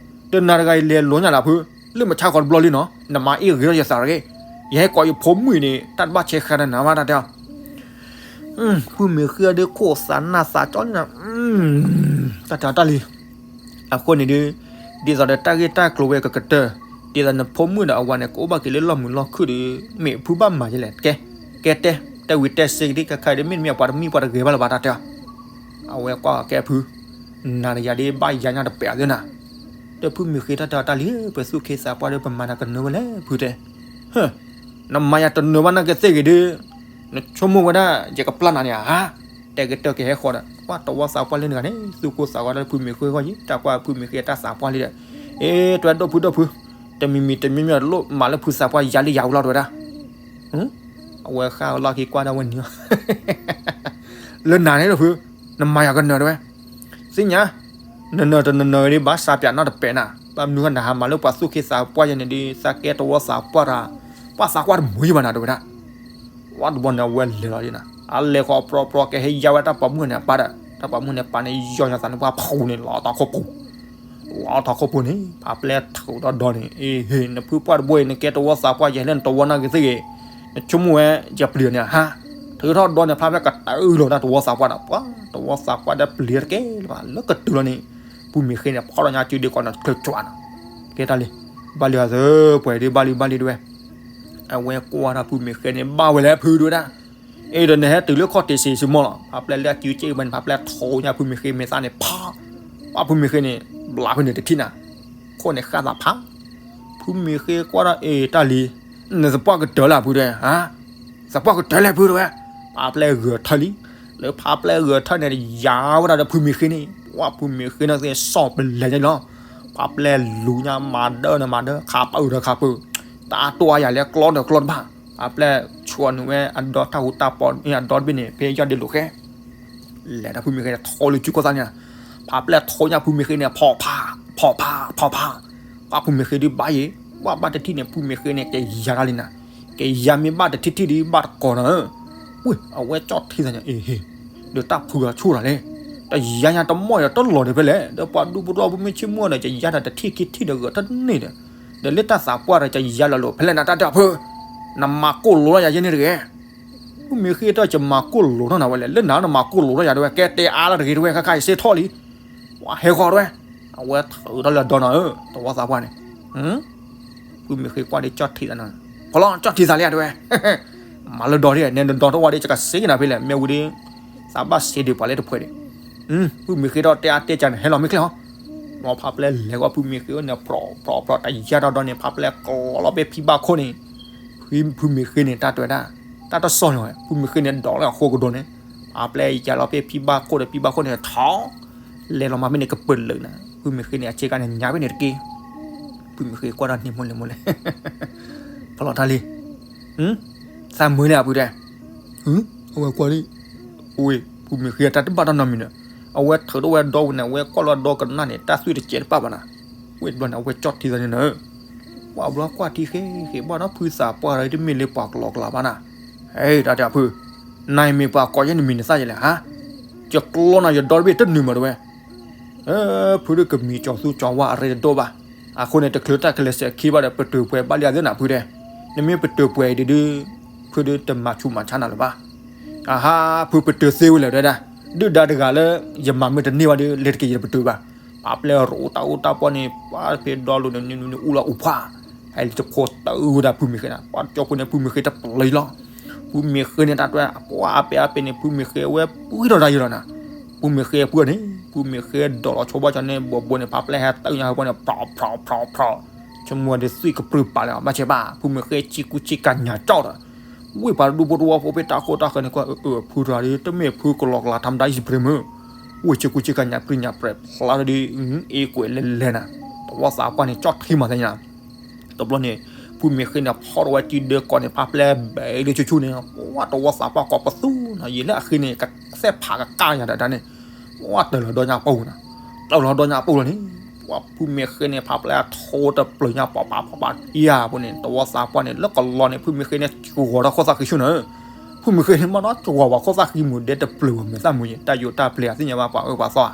တနၤတဂၤအံၤလဲၤလိညါလၢဖု, လၢမုၢ်ဆါခီတဘျီလံနီၤ, နမၤအ့ၣ်ဂ့ၤထီၣ်ယသးတဂ့ၤ, ယဟဲကိးယဖိမုၣ်အံၤန့ၣ် တၢ်တဘၣ်ဆဲးဃာ်ဒီးနၤဘၣ်တၢ်တဲအီၤ ဖုမ့ၢ်ဃ့ဒီးခိၣ်သးနၢ်သးကၠီလံနီၤ, တၢ်တဲတၢ်လံ, အဃိန့ၣ်ဒုး, ဒ်သိးဒီးတၢ်ဂ့ၢ်တၢ်ကျိၤဝဲကကတၢၢ်, ဒ်သိးနဖိမုၣ်ဒီးအဝၤန့ၣ် ကအိၣ်ဘၣ်က့ၤလၢလီၢ်မုာ်လီၢ်ခုၣ်ဒီး, မ့ၢ်ဖုဘၣ်မၤယဲလဲၣ်, ကဲ, ကဲတဲ, တဲဝံၤတဲစ့ကဒံး ခဲခါအံၤဒ်မ့တမ့ၢ်ပှၤတမံၤပှၤတဂဲၤဘၣ်လၢၤဘၣ်တၢ်တဲအီၤ, အဝဲကွၢ်ကဲဖု, နၤဒီးယၤဒ်ဘၣ်ယၤညါတပဲာ်အသးနၤ, ဒီးဖုမ့ၢ်ဃ့တၢ်တဲတၢ်လံ, ပသူၣ်ခ့သးပှၢ်ဒီးပမၤနၤကနၢၤဝဲလဲၣ်ဖုတဲ နမၤယၤတနၢၤဘၣ်နာ်က့သ့ၣ်ဂ့ၤဒီး, နဆိကမိၣ်ဝဲဒၣ် ယကပျၢ်နၤန့ၣ်ဧါ, တဲကတၢၢ်က့ၤဟဲဃီၤဒီး ကွၢ်တဝီသးပှၢ်လၢနဂၤန့ၣ် သူၣ်ကိၢ်သးဂီၤဒီးဖုမ့ၢ်ဃ့ဃီၤယံၤ တၢ်ကွၢ်ဖုမ့ၢ်ဃ့တၢ်သးပှၢ်လံဒီး, အ့ တဝဲဒိၣ်ဖုဒိၣ်ဖု, တမံၤမံၤတမံၤမံၤလိၣ်မၤလၢဖုသးပှၢ်ယၤလံယၤဝံၤလီၤတဝဲဒၣ်, အဝဲဃၣ်လီၢ်ခံကွၢ်ဒၣ်ဝဲန့ၣ်လီၤ လၢနၤန့ၣ်ဒိၣ်ဖု, နမၤယၤကနၢၤတဝဲ, သ့ၣ်ညါ, နနၢၤတနနၢၤဒ်ဘၣ်စးပၠးနီတပဲာ်နၤ, ဘၣ်မနုၤဃိနဟးမၤလၢပှၤသူၣ်ခ့သးပှၢ်ယဲန့ၣ်ဒီး သးကဲတဝီသးပှၢ်တၢ်, ပှၤသးကွၢ်တမုာ်ယဘၣ်နၤတဝဲဒၣ်, ဝဲတဘျီန့ၣ် အဝဲလဲၤလီၤဒ်နၤ အလဲၤဃီၤပြီပြီကဟဲယါဝဲတၢ်ပိာ်မုၣ်န့ၣ်အပၢ်ဒီး တၢ်ပိာ်မုၣ်န့ၣ်ပၢ်န့ၣ် ယီၤညါသးန့ၣ်ပှၤဖူန့ၣ် လီၤထီၣ်ခိၣ်ပူၤ, လီၤထီၣ်ခိၣ်ပူၤန့ၣ် ဖးပျဲၢ်ထုးဒီးဒီန့ၣ် အ့ဟ့ၣ် နဖုပှၢ်တဘိအံၤ နကဲတဝီသးပှၢ်ယဲလၢနတဝီနာ်က့သ့ၣ်ဂ့ၤ, နဆိကမိၣ်ဝဲ ယပျံၤန့ၣ်ဟါ, ထုးထီၣ်ဒီန့ၣ် ဖးပျဲၢ်ကတၢၢ်လီၤတၢ်တဝီသးပှၢ်ဒီး ပှၤတဝီသးပှၢ်ဒီးပျံၤတကဲလၢၤဘၣ် လၢကတုၤလီၤန့ၣ်, ဖုမ့ၢ်ဃ့န့ၣ် ဖီၣ်ထီၣ်ညါစုဒ့ကီးန့ၣ် ချၢၣ်ကွၢ်နီၤ, ကဲတၢ်လံ, ဘၣ်လံအသး ပှဲၤဒ်ဘၣ်လံဘၣ်လံတဝဲ အဝဲကွၢ်ဒီးဖုမ့ၢ်ဃ့န့ၣ် ဘၣ်ဝဲလၢဖုတဝဲဒၣ်, အ့ဒီးနဟဲတုၤလၢခီၣ်ထံးစ့စ့မီၢ်လီၤ ဖးပျဲၢ်လၢအစုစ့ၣ်ဝဲန့ၣ် ဖးပျဲၢ်ထိညါဖုမ့ၢ်ဃ့မဲာ်သၣ်န့ၣ်ဖး, ပှၤဖုမ့ၢ်ဃ့န့ၣ် ဘျးဖဲန့ၣ်တထံၣ်နၤ, ခိၣ်န့ၣ်ဃၣ်သးဖး, ဖုမ့ၢ်ဃ့ကွၢ်ဒီးအ့တၢ်လံ, နသပှၢ်ကတၢၢ်လၢဖုတဝဲ, သပှၢ်ကတၢၢ်လၢဖုတဝဲ, ဖးပျဲၢ်ဂဲၤထၢၣ်လံ, လၢဖးပျဲၢ်ဂဲၤထၢၣ်န့ၣ် ယါဝဲဒၣ်ဒီးဖုမ့ၢ်ဃ့န့ၣ် ပှၤဖုမ့ၢ်ဃ့န့ၣ်သ့ၣ်စီၣ်ပလဲၤညါလီၤ, ဖးပျဲၢ်လူၤညါမၤဒၢန့ၣ်မၤဒၢ ခးပၢၢ်ဒီးခးပၢၢ်, တၢ်တွၢ်ယၤလဲၤကျီဒီးကျီတဘၣ်, ဖးပျဲၢ်ဆှၢနုာ်ဝဲအဒီတၢ်ဟူတၢ်ပီးအဒီတဘ့ၣ်န့ၣ် ဖဲယီၢ်ဒ့လိာ်ဃဲ လဲၤဒီးဖုမ့ၢ်ဃ့န့ၣ် ထီလၢစုကီၢ်သၣ်န့ၣ်, ဖးပျဲၢ်ထိညါဖုမ့ၢ်ဃ့န့ၣ် ဖီၣ်ဖး, ဖီၣ်ဖး, ဖီၣ်ဖး, ပှၤဖုမ့ၢ်ဃ့ဒုးဘၣ်ယံၤ, ပှၤဘၣ်တထံၣ်န့ၣ် ဖုမ့ၢ်ဃ့န့ၣ် ကယၤတၢ်လံနၤ, ကယၤမ့ၢ်ဘၣ်တထံၣ်ထံၣ်ဒုးဘၣ်တကိးနၤ, ဝ့ၢ် အဝဲကၠီၣ်ထံသးန့ၣ် အ့ဟ့ၣ်, ဒီးတၢ်ဖုဂၤဆိၣ်တၢ်လဲၣ်, တယၤညါတမီၢ်ဒီးတလီၤဒီးဖဲလဲၣ်, ဒီးပှၤဒူဖိတဝီဖိမ့ၢ်ဆ့ၣ်မုၢ်ဒီး ကယၤတၢ်တထံၣ်ခံထံၣ်ဒီးဂဲၤထၢၣ်န့ၣ်ဒီး, ဒီးလၢတၢ်သးပှၢ်ဒီး ကယၤလီၤလိာ်ဖဲလဲၣ်နၤတၢ်တဲအီၤဖု, နမၤကိၢ်လိာ်ထီၣ်ယၤယဲန့ၣ်တဂ့ၤ ဖုမ့ၢ်ဃ့တၢ် ယမၤကိၢ်လိာ်ထီၣ်နၤဝဲလဲၣ်, လၢနၤနမၤကိၢ်လိာ်ထီၣ်ယၤတဝဲ ကဲတဲအါလၢတဂ့ၤတဝဲ ခါခါအံၤစ့ထီၣ်လံ, ပှၤဟဲဃီၤတဝဲ, အဝဲထုးထီၣ်လၢဒီနီၤဧၢ တဝီသးပှၢ်န့ၣ်, ဖုမ့ၢ်ဃ့ကွၢ်ဒီးကၠီၣ်ထံသးန့ၣ်, ဖီလီၤကၠီၣ်ထံသးလံတဝဲ, မၤလၢဒီဒ် နဲနဒီတဝီဒီး ယကစ့ကနၤဖဲလဲၣ် မ့ၢ်ဝံၤဒီး, သးဘၣ်စ့ဒံးပှၤလၢတဖှဲးဒံး ဖုမ့ၢ်ဃ့ဒီးတဲအါတဲကၢန့ၣ် ဟဲလီၤမ့ၢ်ချ့ဟီ, လီၤဖးပျဲၢ်လဲၤကွၢ်ဖုမ့ၢ်ဃ့န့ၣ် ဖြီၣ်ဖြီၣ်ဖြီၣ် တယါတၢ်ဒီန့ၣ် ဖးပျဲၢ်ကျီလီၤဖဲဖံဘၣ်ခိၣ်န့ၣ်, ဖုမ့ၢ်ဃ့န့ၣ် တၢ်တဲဝဲဒၣ်, တၢ်တစီၣ်န့ၣ်ဝဲ ဖုမ့ၢ်ဃ့န့ၣ် ဒိးလၢအဃိကဒီးန့ၣ်, ဖးပျဲၢ်ယါလီၤဖဲဖံဘၣ်ခိၣ်ဒီး ဖံဘၣ်ခိၣ်န့ၣ် ထီၣ်, လဲၤလီၤမၤဖဲန့ၣ်ကပၢၢ်လၢာ်နၤ, ဖုမ့ၢ်ဃ့န့ၣ် အဆ့ကၤန့ၣ် ညါဖဲန့ၣ်တက့ၢ်, ဖုမ့ၢ်ဃ့ကွၢ်ဒီးန့ၣ်မိၢ်လဲၣ်မိၢ်လဲၣ် ဖီလီၤတၢ်လံ, သးမုာ်လံအပုၢ်တဲ, အဝဲကွၢ်လံ, ဝ့ၢ် ဖုမ့ၢ်ဃ့တၢ်တဘၣ်တၢ်နီတမံၤန့ၣ်, အဝဲထုးထီၣ်ဝဲဒီဝံၤန့ၣ် အဝဲကွၢ်လီၤဒီကနၣ်န့ၣ် တၢ်သွံၣ်တစဲးတပၣ်ဘၣ်နၤ, ဝ့ၢ်တဘျီန့ၣ် အဝဲကၠီၣ်ထံသးန့ၣ်နၤ, ပှၤဘျီကွၢ်ထံဃ့ဃ့ဘၣ်နီၤ ဖုသးပှၢ်ဒီးတမ့ၢ်လၢပှၤကျီကျါဘၣ်နၤ, ဟဲ တၢ်တဲအဖု, နၤအံၤမ့ၢ်ပှၤကိးယဲၢ်နမံၤန့ၣ်သၣ်ယဲလဲၣ်ဟါ, ယကျီနၤယဒီတဘ့ၣ်တနုာ်မးတဝဲ, ဖုဒုးကမံၤကၠီၤသူကၠီၤဝါအရ့တဒိၣ်ဘၣ်. အဃိန့ၣ် တချုးတၢ်ကလဲၤစဲးခံဘၣ်ဒီး ပတုာ်ပှဲၤဘၣ်လံအသ့ၣ်နၤဖုတဲ, နမ့ၢ်ပတုာ်ပှဲၤအံၤဒုး ဖုဒုးတမၤဆူးမၤဆါနၤလၢၤဘၣ်. အဟါ, ဖုပတုာ်သ့ဝဲလဲၣ်တဲဒၣ်, ဒုၣ်ဒါတဂၤလၢ ယမၤမ့ၢ်တန့ၢ်ဘၣ်ဒီး လဲၤတက့ၤယတပတုာ်ဘၣ်. ပှၤပျဲၢ်ရိးတၢ်အိၣ်တၢ်ပီၢ်န့ၣ် ပှၤဖဲဒီလိၤန့ၣ် နူနူနူအူလီၤအူဖး, ဟဲလံတခိၣ်တၢ်အုဝဲဒၣ်ဖုမ့ၢ်ဃ့နၤ, ပှၤကၠီဖိန့ၣ် ဖုမ့ၢ်ဃ့တပျံၤလီၤ. ဖုမ့ၢ်ဃ့န့ၣ် တၢ်တွဲ ပှၤအပ့ၤအပ့ၤန့ၣ် ဖုမ့ၢ်ဃ့ဝဲပှံၢ်ထီၣ်တၢ်ယံၤလီၤနၤ. ဖုမ့ၢ်ဃ့ပှံၢ်န့ၣ် ဖုမ့ၢ်ဃ့ဒိးလီၤဆိဘၣ်ကၠီန့ၣ် ဘိးဘိန့ၣ် ပှၤပျဲၢ်ဟဲတၢ်ညါဟဲပှၤန့ၣ် ဖြီဖြီဖြီဖြီ, ဆိကမိၣ်ဒီးသွံၣ်ကပြုၢ်ပာ်လၢၤ ဘၣ်ဆဲးဘၣ်, ဖုမ့ၢ်ဃ့စံကူစံကၤညၣ်ကၠီဒီး ဝ့ၢ်ပှၤတဒူဖိတဝီဖိဖဲတၢ်ခိၣ်တၢ်ဃၢၤန့ၣ် ကွၢ်အၢ ဖုတဂၤဒီး တမ့ၢ်ဖုကလီကလးထါမတၤယံၤပြ့မုၢ်, ဝ့ၢ်စံကူစံကၤညၣ်ပြံညၣ်ပြဲးဖျါဒီး အ့ၣ်ကွဲးလဲၤလဲၤနၤ, တဝီသးပှၢ်န့ၣ် ကၠီၣ်ထံမးသ့ၣ်ညါ တဘျီန့ၣ် ဖုမ့ၢ်ဃ့န့ၣ် ဖီၣ်ထီၣ်ဝဲစုဒၢကီးန့ၣ် ဖးပျဲၢ်ဘဲးလၢဆူၣ်ဆူၣ်န့ၣ် ပှၤတဝီသးပှၢ်ကိးပသူနီၤ ယံာ်လၢအဃ့န့ၣ် ကသဲၣ်ဖးကကၢ်ညါဒၣ်ဒၣ်န့ၣ် ပှၤတၢၢ်လီၤဒီညါပူၤနၤ, တၢၢ်လီၤဒီညါပူၤလီၤန့ၣ် ပှၤဖုမ့ၢ်ဃ့န့ၣ် ဖးပျဲၢ်အထိတပျၢၤညါ ပှၤပာ်ဖီၣ်ပာ်ယါပူၤန့ၣ် တဝီသးပှၢ်န့ၣ် လၢကလီန့ၣ် ဖုမ့ၢ်ဃ့န့ၣ် ကဝီၤဒီးခိၣ်သၣ်ဃံဆူၣ်န့ၣ်, ဖုမ့ၢ်ဃ့န့ၣ် မ့ၢ်နီၢ်ကဝီၤပှၤခိၣ်သၣ်ဃံမူၤဒဲတပျၢၤဝဲမဲာ်သၣ်မူၤယဲၢ် တၢ်ယိးတၢ်ပျဲၤအသ့ၣ်ညါဘၣ် ပှၤအၢပှၤသီဧါ,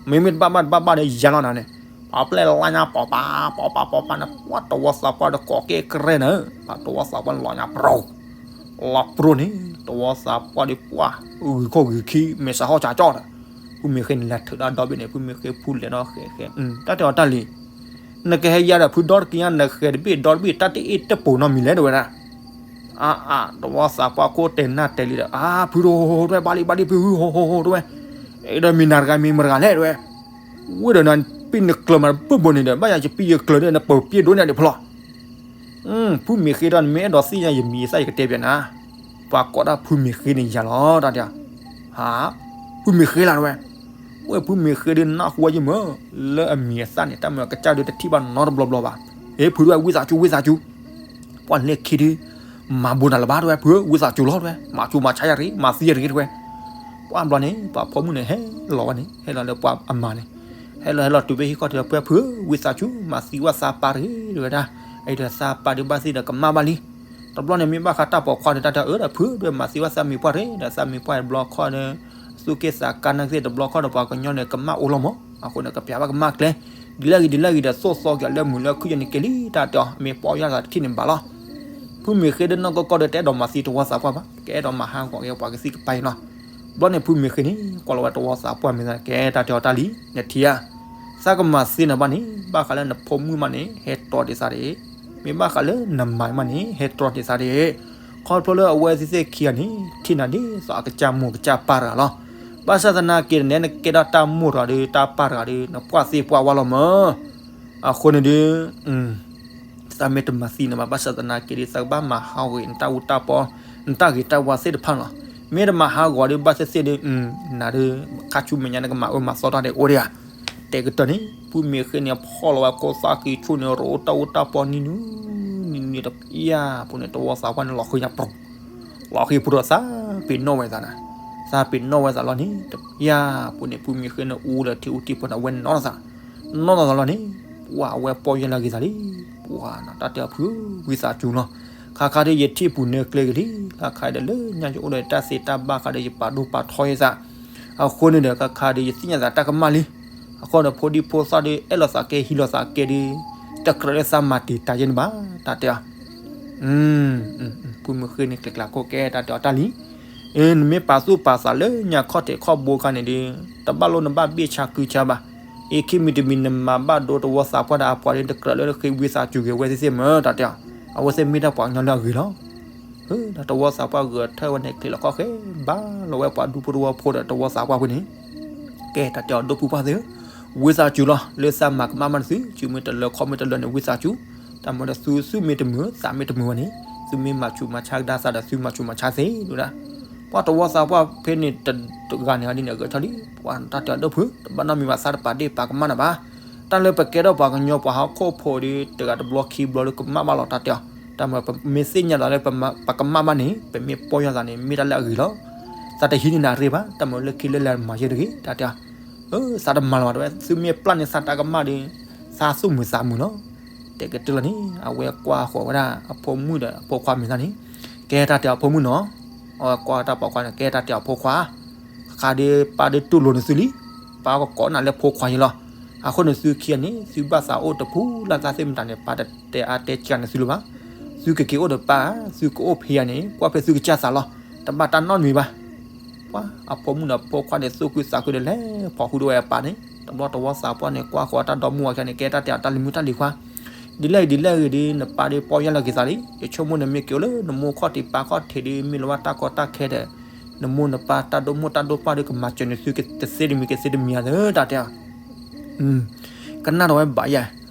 မ့မ့ၢ်တဘၣ်ဘၣ်တဘၣ်ဘၣ်ဒီးယါလီၤနၤန့ၣ် ပှၤပျဲၢ်လါညါ ပီၤပာ် ပီၤပာ် ပီၤပာ်န့ၣ် ပှၤတဝီသးပှၢ်ဒီးကိးကဲကရဲနၤ, ပှၤတဝီသးပှၢ်န့ၣ် လီၤညါပြီၤ, လီၤပြီၤန့ၣ် တဝီသးပှၢ်ဒီးပှၤ ဂုၤခိၣ်ဂုၤခံ မဲာ်ဆှးဟီၣ်စးကၠီၣ်ဒီး ဖုမ့ၢ်ဃ့န့ၣ် လဲၤထုးဒီးဒီဘ့ၣ်န့ၣ် ဖုမ့ၢ်ဃ့ဖုလဲၤဒီးဃဲၤဃဲၤ တၢ်တဲအီၤတၢ်လံ, နကဟဲယါဒီးဖုဒီတက့ၢ်ညါ နဃဲၤတဘ့ၣ်ဒီတဘ့ၣ် တၢ်တအ့ၣ်တပိၤနီတမံၤလဲၣ် တဲဝဲဒၣ် အါအါ တဝီသးပှၢ်ခိၣ်တဲနၢ်တဲလံဒီး အါ ဖုတဝဲ ဘၣ်လံဘၣ်လံဖု ဟိဟိဟိ တဝဲ, အဲၣ်ဒိးမ့ၢ်နၤတဂၤမ့ၢ်မတဂၤလဲၣ် တဝဲ, ဝံၤဒီးနပံၢ်နကျၢၤမးတဘၣ်ဘၣ်န့ၣ်ဒီး ဘၣ်ယၤယပံၢ်ယကျၢၤန့ၣ် နပၢၤပျ့ဒိၣ်န့ၣ်ဒံးဖျီ, ဖုမ့ၢ်ဃ့ဒီး နမ့ၢ်အဲၣ်ဒိးသ့ၣ်ညါယမံၤယသၣ် ယကတဲပျဲနၤ, ပှၤကိးဒၣ်ဖုမ့ၢ်ဃ့န့ၣ်ယၤလီၤ တၢ်တဲ, ဟါ, ဖုမ့ၢ်ဃ့လၢတဝဲ, ဝဲဖုမ့ၢ်ဃ့ဒီးနၢ်ဟူဝဲယမ့ၢ်, လၢအမံၤအသၣ်န့ၣ် တၢ်မ့ၢ်အကစၢ်ဒုးတထံၣ်ဘၣ်နီတဘျီဘျီဘၣ်, ဟ့ၣ်ဖုတဝဲ ဝံသးစူၤ ဝံသးစူၤ ပှၤလဲၤခံဒုး မၤဘူးနၤလၢၤဘၣ်တဝဲ ဖုဧၢ ဝံသးစူၤလီၤတဝဲ မၤဆူးမၤဆါယၤတဂ့ၤ မၤသံယၤတဂ့ၤတဝဲ, ပှၤဘျီန့ၣ် ပှၤဖိမုၣ်န့ၣ် ဟဲလီၤဝဲန့ၣ် ဟဲလီၤလၢပှၤအမါန့ၣ်, ဟဲလီၤဟဲလီၤတုၤဖဲဟံၣ်ခီၣ်ထံး ပှဲၤဖုဧၢ ဝံသးစူၤ မၤသံဝဲသးပၢ်တဂ့ၤ တဝဲဒၣ်, အအံၤဒီးသးပၢ်ဒုးဘၣ်သ့ၣ်ဒီးကမၣ်ဘၣ်လံ, တဘျီန့ၣ်မ့ၢ်ဘၣ်ဃးတၢ်ပိာ်ခွါဒီးတၢ်တဲအၢဒီးဖုဧၢ ဒုးမၤသံဝဲသးမံၤပှၢ်တဂ့ၤ ဒီးသးမံၤပှၢ်တဘျီခီဒီး သူၣ်က့ၣ်သးကါနာ်က့သ့ၣ်တဘျီခီဒီးပှၤကညီန့ၣ် ကမၣ်အိၣ်လီၤမး, အဃိန့ၣ် ကပျးဘၣ်ကမၣ်ကျဲ, ဒ်လဲၣ်ဂ့ၤဒ်လဲၣ်ဂ့ၤဒီး သိၣ်သီက့ၤလၢမုာ်လၢခုၣ်ယဲန့ၣ်က့ၤလံ တၢ်တဲအီၤ မ့ၢ်ပီၢ်ယၢ်သးတထံၣ်န့ၣ်ဘၣ်လီၤ, ဖုမ့ၢ်ဃ့ဒီးနီၢ်ကီၢ်ကီၢ်ဒီး တအဲၣ်ဒိးမၤသံတဝီသးပှၢ်ဘၣ် ကအဲၣ်ဒိးမၤဟးဂီၤက့ၤပှၤကသံၣ်ကပၤအံၤနီၤ, ဘျီန့ၣ်ဖုမ့ၢ်ဃ့န့ၣ် ကွၢ်လီၤဝဲတဝီသးပှၢ်မ့ၢ်သး ကဲတၢ်တဲအီၤတၢ်လံ နထံၣ်ဧါ, သးကမၤသံနၤဘၣ်န့ၣ် ဘၣ်ဃးလၢနဖိမုၣ်မးန့ၣ် ဟဲတြီဒံးသးတဂ့ၤ, မ့ၢ်ဘၣ်ဃးလၢနမါမးန့ၣ် ဟဲတြီဒံးသးတဂ့ၤ, ခီဖျိလၢအဝဲသ့ၣ်သ့ၣ်ခံဂၤန့ၣ် ထံၣ်နၤဒ်သိးအကစၢ်မိၢ်ကစၢ်ပၢ်တဂၤလီၤ, ဘၣ်ဆၣ်သနာ်က့န့ၣ် နကဲထီၣ်တၢ်မိၢ်တဂၤဒီး တၢ်ပၢ်တဂၤဒီး နပှၢ်သ့ပှၢ်ဝါလီၤမး, အဃိန့ၣ်ဒီး သးမ့ၢ်တမၤသံနၤဘၣ် ဘၣ်ဆၣ်သနာ်က့ဒီး သးကဘၣ်မၤဟးဂီၤနတၢ်အူတၢ်ပီ, နတၢ်ဂ့ၤတၢ်ဝါသ့ၣ်တဖၣ်န့ၣ်လီၤ, မ့ၢ်တမၤဟးဂီၤဒီး ဘၣ်သ့ၣ်သ့ၣ်ဒီး နၤဒီး ခါဆူမဲာ်ညါနကမၤအၢမၤသီတၢ်ဒီးအိၣ်ဒံးဧါ, တဲကတၢၢ်န့ၣ် ဖုမ့ၢ်ဃ့န့ၣ် ဖီၣ်လီၤဝဲခိၣ်သၣ်ဃံဆူၣ်န့ၣ် ရိးတၢ်အူတၢ်ပီနံၤနံၤ နံၤနံၤတပျၢ်ပူၤန့ၣ် တဝီသးပှၢ်န့ၣ် လီၤဃံညါပြီၤ လီၤဃံပူၤဒီးသးပ့ၤနီၣ်ဝဲသးနၤ, သးပ့ၤနီၣ်ဝဲသးလီၤန့ၣ် တပျၢ်ပူၤန့ၣ် ဖုမ့ၢ်ဃ့န့ၣ် အူလၢထံအူထံဖိန့ၣ် အဝဲနီၢ်သး, နီၢ်သးလီၤန့ၣ် ပှၤအဝဲပီၢ်ယၢ်လၢအဂ့ၤသးလံ, ပှၤနတၢ်တဲအီၤဖုဧၢ ဝံသးစူၤလီၤ, ခါခါဒီးယထံၣ်ပူၤနၢကျဲဂ့ၤလံ, ခါခါဒီးလၢညါယအိၣ်ဒီး တၢ်သ့တၢ်ဘၣ်ဃးဒီးယပာ်ဒိၣ်ပာ်ထီယသး, အဃိန့ၣ်ဒီး ခါခါဒီးယသ့ၣ်ညါသးတၢ်ကမၣ်လံ, အဃိန့ၣ် ဖိဒံဖိသၣ်ဒီး အဲၣ်လိာ်သးကဲဟံးလိာ်သးကဲဒီး တကြၢးလၢသးမၤတံာ်တာ်ယဲန့ၣ်ဘၣ်, တၢ်တဲအီၤ ဖုမ့ၢ်ဃ့န့ၣ် ကျဲၤကျဲၤခိၣ်ကဲ တၢ်တဲအီၤတၢ်လံ, နမ့ၢ်ပာ်သူၣ်ပာ်သးလၢညါခီၣ်ထံးခီၣ်ဘိခါန့ၣ်ဒီး တဘၣ်လိၣ်နဘၣ်ဘ့ၣ်ဆါကုဆါဘၣ်, အံၤခံမံၤတမံၤနမၤဘၣ်ဒိတဝီသးပှၢ်ဒီးအပှၤဒီး တကြၢးလၢဃ့ဝံသးစူၤက့ၤဝဲသ့ၣ်သ့ၣ်မၢ် တၢ်တဲအီၤ, အဝဲသ့ၣ်မ့ၢ်ဒၣ်ပှၤကညီလၢအဂ့ၤလီၤ, ဒီးတဝီသးပှၢ်ဂဲၤထၢၣ်ဝဲန့ၣ် ကျဲၤလီၤခီၣ်ဃဲ ဘၣ်လီၤဝဲပှၤဒူဖိတဝီဖိဒီးတဝီသးပှၢ်ဖဲန့ၣ် ကဲ တၢ်တဲအီၤဒိၣ်ဖုပှၢ်သ့ၣ်ဧၢ, ဝံသးစူၤလီၤ လၢသးမၤကမၣ်မးန့ၣ်သု စုမ့ၢ်တလၢခီၣ်မ့ၢ်တလၢန့ၣ် ဝံသးစူၤ, တၢ်မၤဒီးသုသုမ့ၢ်တမုာ် သးမ့ၢ်တမုာ်ဘၣ်န့ၣ် သုမ့ၢ်မၤဆူးမၤဆါကဒါသးဒီး သုမၤဆူးမၤဆါသ့ ဒိၣ်ဒၣ်, ပှၤတဝီသးပှၢ်ဖဲန့ၣ်တဂၤန့ၣ်ဂၤဒ်န့ၣ် အဂဲၤထီၣ်လံ, ပှၤတၢ်တဲအီၤဒိၣ်ဖု တဘၣ်နီတမံၤဘၣ်သးတပာ်ဒ့ၣ်ပာ်ကမၣ်နၤဘၣ်, တၢ်လၢပကဲထီၣ်ပှၤကညီပှၤဟီၣ်ခိၣ်ဖိဒီး တဂၤတဘျီခံဘျီဒီးကမၣ်ဘၣ်လီၤ တၢ်တဲအီၤ, တၢ်မၤပမ့ၢ်သ့ၣ်ညါလီၤလၢပကမၣ်ဘၣ်န့ၣ် ပမ့ၢ်ပီၢ်ယၢ်သးန့ၣ် မ့ၢ်တၢ်လၢအဂ့ၤလီၤ, သးတဟံးန့ၢ်နၤရ့ဘၣ် တၢ်မၤလၢခံလၢလဲၤမၤယဲၢ်တဂ့ၤ တၢ်တဲအီၤ, သးတမၤလၢၤဘၣ်တဲဝဲ သုမ့ၢ်ပျၢ်န့ၢ်သးတၢ်ကမၣ်ဒီး သးသူၣ်မုာ်သးမုာ်လီၤ, တဲကတၢၢ်လီၤန့ၣ် အဝဲကွၢ်ဃီၤဝဲဒၣ်အဖိမုၣ်ဒီးအဖိခွါမ့ၢ်သးန့ၣ်, ကဲတၢ်တဲအီၤဖိမုၣ်နီၤ, အဝဲကွၢ်တၢ်ပိာ်ခွါန့ၣ် ကဲတၢ်တဲအီၤဖိခွါ, ခါခါဒီးပၢ်ဒီးတူၢ်လိာ်န့ၣ်သုလံ, ပၢ်ကကိးနၤလၢဖိခွါယဲလီၤ, အဃိန့ၣ်သုခံဂၤန့ၣ် သုဘၣ်သးအိၣ်တပူၤလၢ်သးသ့ၣ်မတၤန့ၣ် ပၢ်တတဲအါတဲကၢန့ၣ်သုလၢၤဘၣ်. သုကက့ၤအိၣ်ဒီးပၢ်ဧါ, သုကအိၣ်ဖဲယၤန့ၣ် ကွၢ်ဖဲသုကစၢ်သးလီၤ. တဘၣ်တၢ်နီတမံၤဘၣ်. ပှၤအဖိမုၣ်ဒီးဖိခွါန့ၣ် သူၣ်ခုသးခုဒီးလဲၤဖီၣ်ဃုာ်ဒီးဝဲအပၢ်န့ၣ် တဘျီတဝီသးပှၢ်န့ၣ် ကွၢ်ဃီၤတၢ်ဒီမုၢ်ဝါခံဂၤန့ၣ် ကဲတၢ်တဲအီၤ တၢ်လံၤမုၣ်တၢ်လံၤခွါ ဒ်လဲၣ်ဂ့ၤဒ်လဲၣ်ဂ့ၤဒီး နပၢ်ဒီးပီၢ်ယၢ်လီၤက့ၤသးလံ. ယဆိကမိၣ်နမ့ၢ်က့ၤအိၣ်လၢနမိၢ်ခီၣ်ထံးပၢ်ခီၣ်ထံးဒီး မ့ၢ်လီၤဘၣ်တၢ်ကီတၢ်ခဲဒီး နမိၢ်နပၢ်တၢ်ဒိၣ်မိၢ်တၢ်ဒိၣ်ပၢ်ဒီး ကမၤစၢၤန့ၢ်သုကသ့တမံၤကသ့တမံၤဧါ တၢ်တဲအီၤ ကနၣ်ဒီးဝဲဘၣ်ယၤ,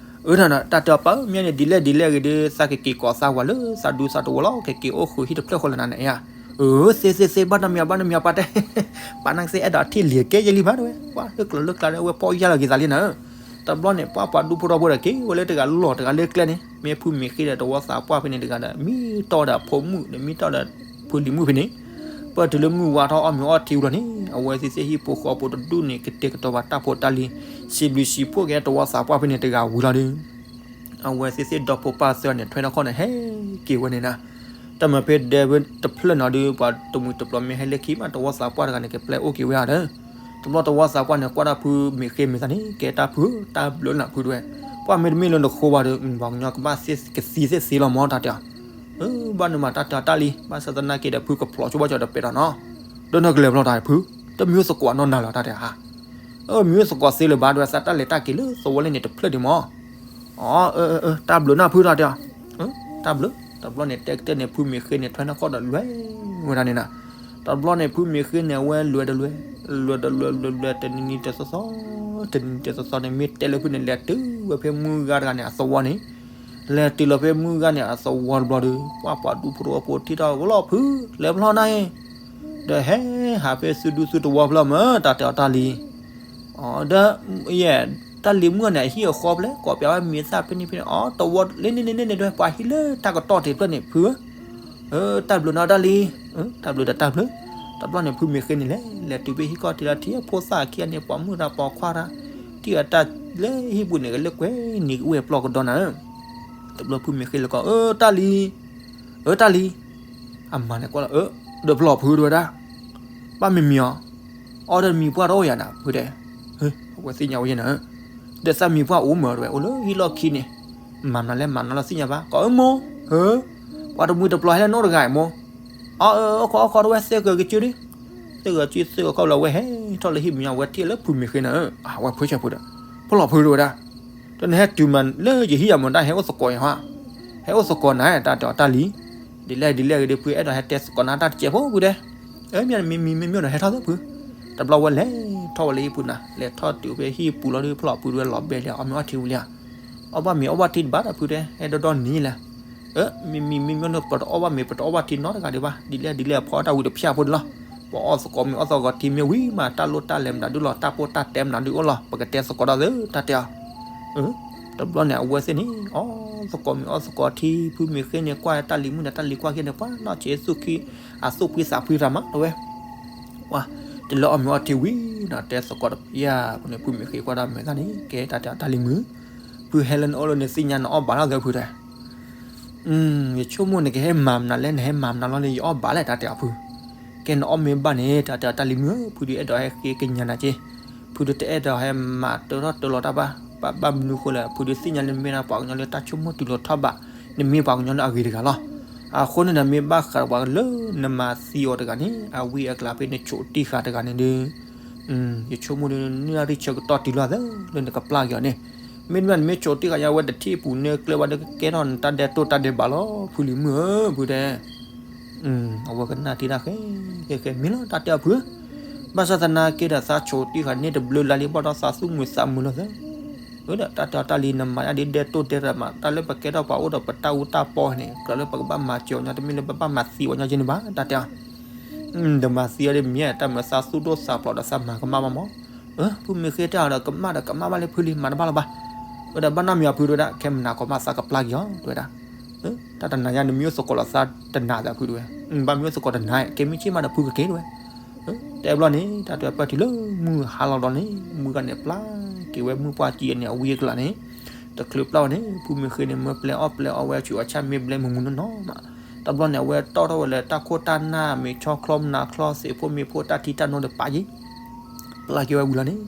အၢ တၢ်တဲအီၤ ပၢ်မ့ၢ်န့ၣ် ဒ်လဲၣ်ဒ်လဲၣ်ဂ့ၤဒီး သးကက့ၤကိးသးဝၤလၢသးဒူသးတဝီလီၤ ကက့ၤအိၣ်ဃုာ်ဟံၣ်တဖျၢၣ်ဃီလၢနၤန့ၣ်ဧါ. အၢ သ့သ့သ့ ဘၣ်နီတမံၤဘၣ်နီတမံၤ ပၢ်တဲ, ပၢ်နာ်က့ အဲၣ်ဒိးထံၣ်လံၤကဲယဲၢ်လံဘၣ်တဲဝဲ, ပှၤလၢကျိၤလၢကျါဒီး အဝဲပီၢ်ယၢ်လီၤက့ၤသးလံနၤ. တဘျီန့ၣ် ပှၤပှၤဒူဖိထီဖိဒီးက့ၤဝဲလၢတဂၤလီၢ်တဂၤလၢကျဲန့ၣ် မ့ၢ်ဖုမ့ၤဃ့ဒီးတဝီသးပှၢ်ဖဲန့ၣ်တဂၤဒီး မံတီၢ်ဒီးအဖိမုၣ်ဒီး မံတီၢ်ဒီးဖုလံၤမုၣ်ဖဲန့ၣ် ပၢၢ်တုၤလၢမုၢ်ဝါထီၣ်အီၣ်မ့ၤအီထံဝံၤလီၤန့ၣ် အဝဲသ့ၣ်သ့ၣ်ဟံၣ်ဖိဃီဖိတဒူၣ်န့ၣ် ကတဲာ်ကတီၤဘၣ်တၢ်ဖိတၢ်လံၤ စံးဘျုးစံးဖှိၣ်က့ၤတဝီသးပှၢ်ဖဲန့ၣ်တဂၤဝံၤလီၤဒီး အဝဲသ့ၣ်သ့ၣ်ဒီဖိပၢ်သၢဂၤန့ၣ် ထွဲထီၣ်ခီၣ်န့ၣ် ဟဲက့ၤဝဲန့ၣ်နၤ. တၢ်မၤဖဲဒဲဝဲတဖျၢၣ်နီၤဒီး ပှၤတမှံၤတပျီၤမ့ၢ်ဟဲလၢခံမး တဝီသးပှၢ်တဂၤန့ၣ် ကပျဲအိၣ်က့ၤဝဲဧါဒီး တဘျီတဝီသးပှၢ်န့ၣ် ကွၢ်တၢ်ဖုမ့ၤဃ့မ့ၤသးန့ၣ် ကဲတၢ်ဖု တၢ်ဘျုးနၤဖုတဲဝဲ, ပှၤမ့ၢ်တမ့ၢ်လၢနဃိဘၣ်ဒီး ပှၤကညီကဘၣ်သ့ကသံသ့သ့လီၤမး တၢ်တဲအီၤ. ဘၣ်နမၤတၢ်တဲအီၤတၢ်လံ ဘၣ်ဆၣ်သနာ်က့ဒီး ဖုကဖျိးဆိဘၣ်ကၠီဒီးပဲာ်ထီၣ်နီၤ, ဒီးနကလဲၤဖျီတၢ်ဖု, တမံၤအိၣ်သကိးနီၢ်နၤလီၤ တၢ်တဲအီၤ. အၢ မံၤအိၣ်သကိးသ့လၢၤဘၣ် ဒ်ဝဲသးတၢ်လဲၤတၢ်က့ၤလၢသဝီလၢန့ၣ်တဖျၢၣ်ဒံးမး. အၢ အၢ အၢ တၢ်ဘျုးနၤဖု တၢ်တဲအီၤ. တၢ်ဘျုး. တဘျီန့ၣ် တဲကတၢၢ်န့ၣ် ဖုမ့ၤဃ့န့ၣ် ထွဲထီၣ်ခီၣ်ဒီးလဲၤဝဲဒၣ်န့ၣ်နၤ. တဘျီန့ၣ် ဖုမ့ၤဃ့န့ၣ် အဝဲလဲၤဒီးလဲၤ, လဲၤဒီးလဲၤလဲၤလဲၤ တနံၤနံၤတသီသီ, တနံၤနံၤတသီသီန့ၣ် မ့ၢ်တဲလၢဖုန့ၣ် လဲၤတုၤဝဲဖဲမုၢ်ဂၤတဂၤန့ၣ် အသဝီန့ၣ် လဲၤတုၤလီၤဖဲမုၢ်ဂၤန့ၣ်အသဝီတဘျီဒီး ပှၤပှၤဒူဖိတဝီဖိထံၣ်ထီၣ်ဝဲလီၤဖု လဲၤဖျီနၤအံၤ, ဒီးဟဲဟးဖဲသုဒူသုတဝီဖျၢၣ်မး တၢ်တဲအီၤတၢ်လံ. ဒီး ယဲၢ် တၢ်လံၤမုၣ်န့ၣ် အဟံၣ်အဃီဖျဲၣ် ကိးပျးဝဲမံၤသၣ်ဖဲန့ၣ်ဖဲန့ၣ် အီ တဝီလၢန့ၣ်န့ၣ်န့ၣ်န့ၣ် ပှၤဟံးလၢတၢ်ကတီၢ်တ့ၢ်ဖျၢၣ်န့ၣ် ဖုဧၢ တၢ်ဘျုးနၤတၢ်လံ. တၢ်ဘျုးဒီးတၢ်ဘျုး. တဘျီန့ၣ် ဖုမ့ၤဃ့န့ၣ်လဲၤ လဲၤတုၤဖဲဟံၣ်ခီၣ်ထံးလီၤ ထံၣ်ဖိသၣ်ခံဂၤန့ၣ် ပိာ်မုၣ်တၢ်ပိာ်ခွါတၢ် ထံၣ်အတၢ်လၢဟံၣ်ပူၤန့ၣ် ကလၢကွဲၤနံၤကအိၣ်ဝဲပျီကဒီးနၤ. တဘျီဖုမ့ၤဃ့လၢကီး အၢ တၢ်လံၤ, အၢ တၢ်လံၤ. အမၤန့ၣ်ကွၢ်လီၤ အၢ ဒီးဖျီၣ်ဖုတဲဝဲဒၣ် ဘၣ်မံၤမံၤအီၤ, အီဒီးမံၤပှၢ်တအိၣ်ယၤနၤ ဖုတဲ. အဝဲသ့ၣ်ညါဝဲယဲၢ်နၤ, ဒီးသးမံၤပှၢ်အိၣ်မးတဲဝဲ အိၣ်လၢဟံၣ်လီၢ်ခံန့ၣ်, မၤမနုၤလဲၣ် မၤမနုၤလီၤသ့ၣ်ညါဘၣ် ကိးအၢမိၢ်, ဟၢ, ပှၤတမှံၤတပျီၤဟဲလၢနီတဂၤအံၤမိၢ်, အီ အၢ အိၣ်ခိးအိၣ်ခိးတဲဝဲ သ့ၣ်ကၢၤကစုဒု, သ့ၣ်ကၢၤကစု သ့ၣ်ကၢၤခီၣ်လီၤ အဝဲဟဲထီၣ်လၢဟံၣ်မံၤညါ အဝဲထံၣ်လၢဖုမ့ၤဃ့နၤ, အဝဲဖုဆၢဖုဒီး ဖျီၣ်ဖုတဲဝဲဒၣ် ဒီးနဟဲတုၤမးလၢယဟံၣ်ယမး တၢ်ဟဲအိၣ်သကိးယၤဟါ, ဟဲအိၣ်သကိးနၤ တၢ်တဲအီၤတၢ်လံၤ, ဒ်လဲၣ်ဒ်လဲၣ်ဂ့ၤဒီး ဖုအဲၣ်ဒိးဟဲတဲသကိးနၤတၢ်တစဲးဖိဖုတဲ, အၢ မ့ၢ်မ့ၢ်မ့ၢ်မ့ၢ်မ့ၢ်ဒီးဟဲထီၣ်သ့ဖု, တဘျီဝဲလဲၤထီၣ်ဝဲလၢဟံၣ်ပူၤနၤ လဲၤထီၣ်တုၤဖဲဟံၣ်ပူၤလီၤဒီး ဖျီၣ်ဖုတဲဝဲလီၤဘဲလံ အီၣ်မ့ၤအီထံဝံၤလံ, အီၣ်ဘၣ်မ့ၤအီၣ်ဘၣ်ထံတဘၣ်ဒီးဖုတဲ ဟဲဒီဒီနံၤလၢ အၢ မ့မ့ၢ်မ့ၢ်မ့ၢ်န့ၣ် ပတအီၣ်ဘၣ်မ့ၤ ပတအီၣ်ဘၣ်ထံနီတဂၤဒံးဘၣ် ဒ်လဲၣ်ဒ်လဲၣ် ဖီအီၣ်တၢ်ဝံၤတဖျၢၣ်ဖိန့ၣ်လီၤ, ပအီၣ်သကိးမ့ၤအီၣ်သကိးထံမ့ၢ်ဝံၤမး တၢ်လိၣ်တၢ်လဲၤမနုၤဒုလီၤ တၢ်ပိၢ်တၢ်တဲမနုၤဒုအိၣ်လီၤ ပကတဲသကိးဒီးသ့ တၢ်တဲအီၤ, တဘျီန့ၣ် အဝဲသ့ၣ်န့ၣ် အီၣ်သကိးမ့ၤအီၣ်သကိးထံ ဖုမ့ၤဃ့န့ၣ် ကွၢ်တၢ်လံၤမုၣ်န့ၣ် တၢ်လံၤကွၢ်က့ၤန့ၣ် ပှၤနီၢ်ဆံးသူၣ်ခံ အသူၣ်ဖှံသးဖှံတၢ်မး တဲဝဲ ဝါ တလၢအီၣ်မ့ၤအီထံဝံၤဒီး တဲသကိးတပျၢ်ဖိန့ၣ် ဖုမ့ၤဃ့ကွၢ်တၢ်မဲာ်သၣ်န့ၣ် ကဲတၢ်တဲအီၤတၢ်လံၤမုၣ်, ဖုဟဲလၢနအိၣ်လၢနသ့ၣ်ညါနအီၣ်ဘၣ်လီၤသ့ဖုတဲ, ယဆိကမိၣ်န့ၣ် ကဟဲမၤမနုၤလဲၣ် နဟဲမၤမနုၤလီၤန့ၣ် ယအီၣ်ဘၣ်လဲၣ် တၢ်တဲအီၤဖု, ကဲနအီၣ်မ့ၤဘၣ်န့ၣ် တၢ်တဲအီၤတၢ်လံၤမုၣ်ဧၢ ဖုဒုးအဲၣ်ဒိးဟဲဃ့ကညးနၤက့ၤ, ဖုဒုးတအဲၣ်ဒိးဟဲမၤတၢထီၣ်တၢလီၤတၢ်ဘၣ်, ဘၣ်မနုၤဃိလဲၣ် ဖုဒုးသ့ၣ်ညါလၢနမ့ၢ်ဒၣ်ပှၤကညီလၢတၢ်ဆိကမိၣ်တုၤလီၤထီၣ်ဘး, နမ့ၢ်ပှၤကညီလၢအဂ့ၤတဂၤလီၤ. အဃိန့ၣ်ဒီး မ့ၢ်ဘၣ်ဃးပှၤလၢနမၤသံအီၤတဂၤန့ၣ် အဝံအကျါဖဲနဆိးတံၢ်ဃာ်တဂၤန့ၣ်ဒီး ယဆိကမိၣ်ဒီး နုၢ်အရံၣ်ဆၢကတီၢ်တုၤလီၤသ့လၢနကပျၢ်က့ၤအီၤန့ၣ်, မ့တမ့ၢ်နမ့ၢ်ဆိးတံၢ်ဃာ်ညါဝဲတထံၣ်အပူၤန့ၣ် ကျဲဝဲဒီးကကဲထီၣ်နတၢ်ဒဲးတိၢ်တၢ်ဒဲးဘးလီၤ ဖုလံၤမုၣ်ဧၢ ဖုတဲ အဝဲကနၣ်တံၢ်တၢ်ဃဲ ဃဲဃဲမ့ၢ်လီၤ တၢ်တဲအီၤဖု, ဘၣ်ဆၣ်သနာ်က့ဒီး သးဆိးတံၢ်ဃာ်န့ၢ်တဘျုးလါလံ ဘၣ်ဒီးသးသူၣ်မုာ်သးမုာ်လီၤသ့, အၢ ဒီးတၢ်တဲအီၤတၢ်လံၤ နမၤယါဒ်ဒဲးတိၢ်ဒဲးရးမး တၢ်လၢပကဲထီၣ်ပှၤအိၣ်ဒီးပတၢ်အူတၢ်ပီန့ၣ် ကြၢးလၢပကဘၣ်မၤစၢၤအီၤညီ တမ့ၢ်လၢပဘၣ်မၤသံအီၤညီက့န့ၣ်ဘၣ် တၢ်တဲအီၤ တမၤသံအီၤဒ်မ့ၢ် တၢ်မၤသးသူၣ်ဒိၣ်သးဖျိးဒီးသးမၤကမၣ်ဘၣ်မး, ဖုမ့ၢ်ဃ့တဲအီၤဒီး ကမၣ်ဒီးကမၣ်ဘၣ်လၢဖုလံ မၤတဘၣ်လၢၤဘၣ်, ဝဲဒီးဘၣ်နီတမံၤအဖုတဲဝဲဒၣ် ခဲမနၤကီးမးသးကပျၢ်က့ၤအီၤ တဲဝဲဒၣ်, တၢ်တနာ်ညါ နမ့ၢ်အိၣ်သကိးလီၤသးတနာ်သးဖုတဲဝဲ, ဘၣ်မ့ၢ်အိၣ်သကိးတနာ် ကဲမ့ၢ်ဆ့ၣ်မးဒီးဖုကက့ၤတဲဝဲ တဲဘျီန့ၣ် တၢ်တဲပၢၢ်တုၤလၢမုၢ်ဟါလီၤဒီးန့ၣ် မုၢ်ဂၤန့ၣ်ပျၢ်က့ၤဝဲမုၢ်ပှၢ်ကံအန့ၣ် အဝံအကျါန့ၣ် တချုးပျၢ်ဝဲန့ၣ် ဖုမ့ၢ်ဃ့န့ၣ် မၢပျဲအီၣ်ပျဲအီဝဲ ဆူးအီၣ်ဆၣ်မ့ၢ်ဘျဲမုၢ်မုၢ်နီၢ်နီၢ်မး, တဘျီန့ၣ် အဝဲတီၣ်ထီၣ်ဝဲလၢတၢ်ခိၣ်တၢ်နၢ် မ့ၤဆီချီမနၤချီ သ့ၣ်ဖိမ့ၣ်ဖိ တၢ်ထံတၢ်နိဒီးပာ်က့ၤ ပျၢ်က့ၤဝဲဝံၤလီၤန့ၣ်,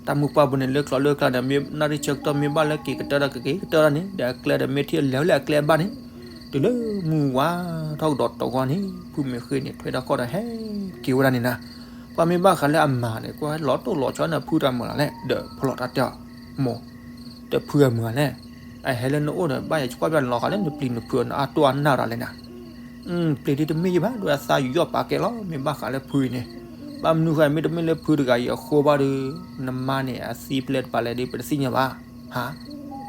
တၢ်မုၢ်ပှၢ်ပူၤန့ၣ် လၢကျိၤလၢကျါဒီး မ့ၢ်နၣ်ရံၣ်ဆၢကတီၢ်မ့ၢ်ဘၣ်လၢက့ၤကတၢၢ်ဒီးကက့ၤကတၢၢ်ဒၣ်န့ၣ် ဒီးအကျဲဒီးမ့ၢ်ထံၣ်လဲၤလၢအကျဲအဘၣ်န့ၣ် တုၤလၢမုၢ်ဝါထီၣ်ကဒီးတဝီန့ၣ် ဖုမ့ၢ်ဃ့န့ၣ် ထွဲထီၣ်ခီၣ်ဒီးဟဲက့ၤဝဲဒၣ်န့ၣ်နၤ. ပှၤမ့ၢ်ဘၣ်ဃးလၢအမၤန့ၣ် ကွၢ်လီၤတိၢ်လီၤဆီန့ၣ် ဖုတၢ်မုာ်လီၤလဲၣ် ဒီးဖီလီၤတၢ်တဲအီၤ မိၢ် တဖုအမုာ်လဲၣ် အဟဲလၢနအိၣ်ဒီး ဘၣ်ယကွၢ်ပျၢ်န့ၣ်လီၤဃးလၢနပျံၤနဖုးနအါတိၢ်အနၢ်တၢ်လဲၣ်နၤ. ပျံၤဒ်တမ့ၢ်ယဘၣ် ဒ်အသးယူးယီၣ်ပာ်ကဲလီၤ မ့ၢ်ဘၣ်ဃးလၢဖုအံၤန့ၣ် ဘၣ်မနုၤဃိ မ့တမ့ၢ်လၢဖုတဂၤအံၤအဃိဘၣ်ဒီး နမါန့ၣ် အသံပျဲၢ်တပၤလဲၣ်ဒီး ပတသ့ၣ်ညါဘၣ်. ဟါ,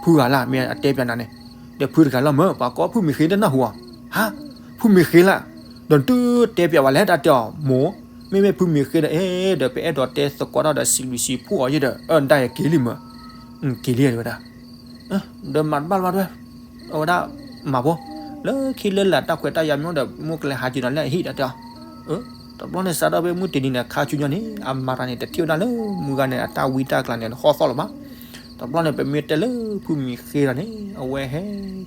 ဖုဂၤလၢ် မ့ၢ်အတဲပျးနၤန့ၣ်, ဒီးဖုတဂၤလီၤမၢ် ပှၤကိးဖုမ့ၢ်ဃ့တနၢ်ဟူဧါ. ဟါ, ဖုမ့ၢ်ဃ့လၢ်, ဒီးနတတဲပျးဝဲလဲၣ် တၢ်တဲအီၤမိၢ်, မ့မ့ၢ်ဖုမ့ၢ်ဃ့ဒီး အဲ ဒီးပအဲၣ်ဒိးတဲသကိးတၢ်ဒီးစံးဘျုးစံးဖှိၣ်အီၤယဲဒီး အၢ နတၢ်အံၤက့ၤလံမၢ်, က့ၤလံဝဲဒၣ် ဒီးမၤတဘၣ်လၢၤဘၣ်ဒွဲၣ်, အဝဲဒၣ်မၤဖိ, လၢခံလၢလာ်တၢ်ခွဲးတၢ်ယာ်မ့ၢ်အိၣ်ဒီး မိၢ်ကလဲၤဟးက့ၤဒီးလၢအဟံၣ်ဒီးတဲအီၤ, တဘျီန့ၣ်စးထီၣ်ဖဲမုၢ်တနံၤန့ၣ် ခါဆူညါန့ၣ် အမၤတၢ်န့ၣ် တထံၣ်ဝဲဒၣ်လၢမုၢ်ဂၤန့ၣ် အတၢ်ဝံတၢ်ကျးန့ၣ် တဟီၣ်သီၣ်လၢၤဘၣ်. တဘျီန့ၣ် ပမ့ၢ်တဲလၢဖုမ့ၢ်ဃ့ဒီးန့ၣ် အဝဲဟဲ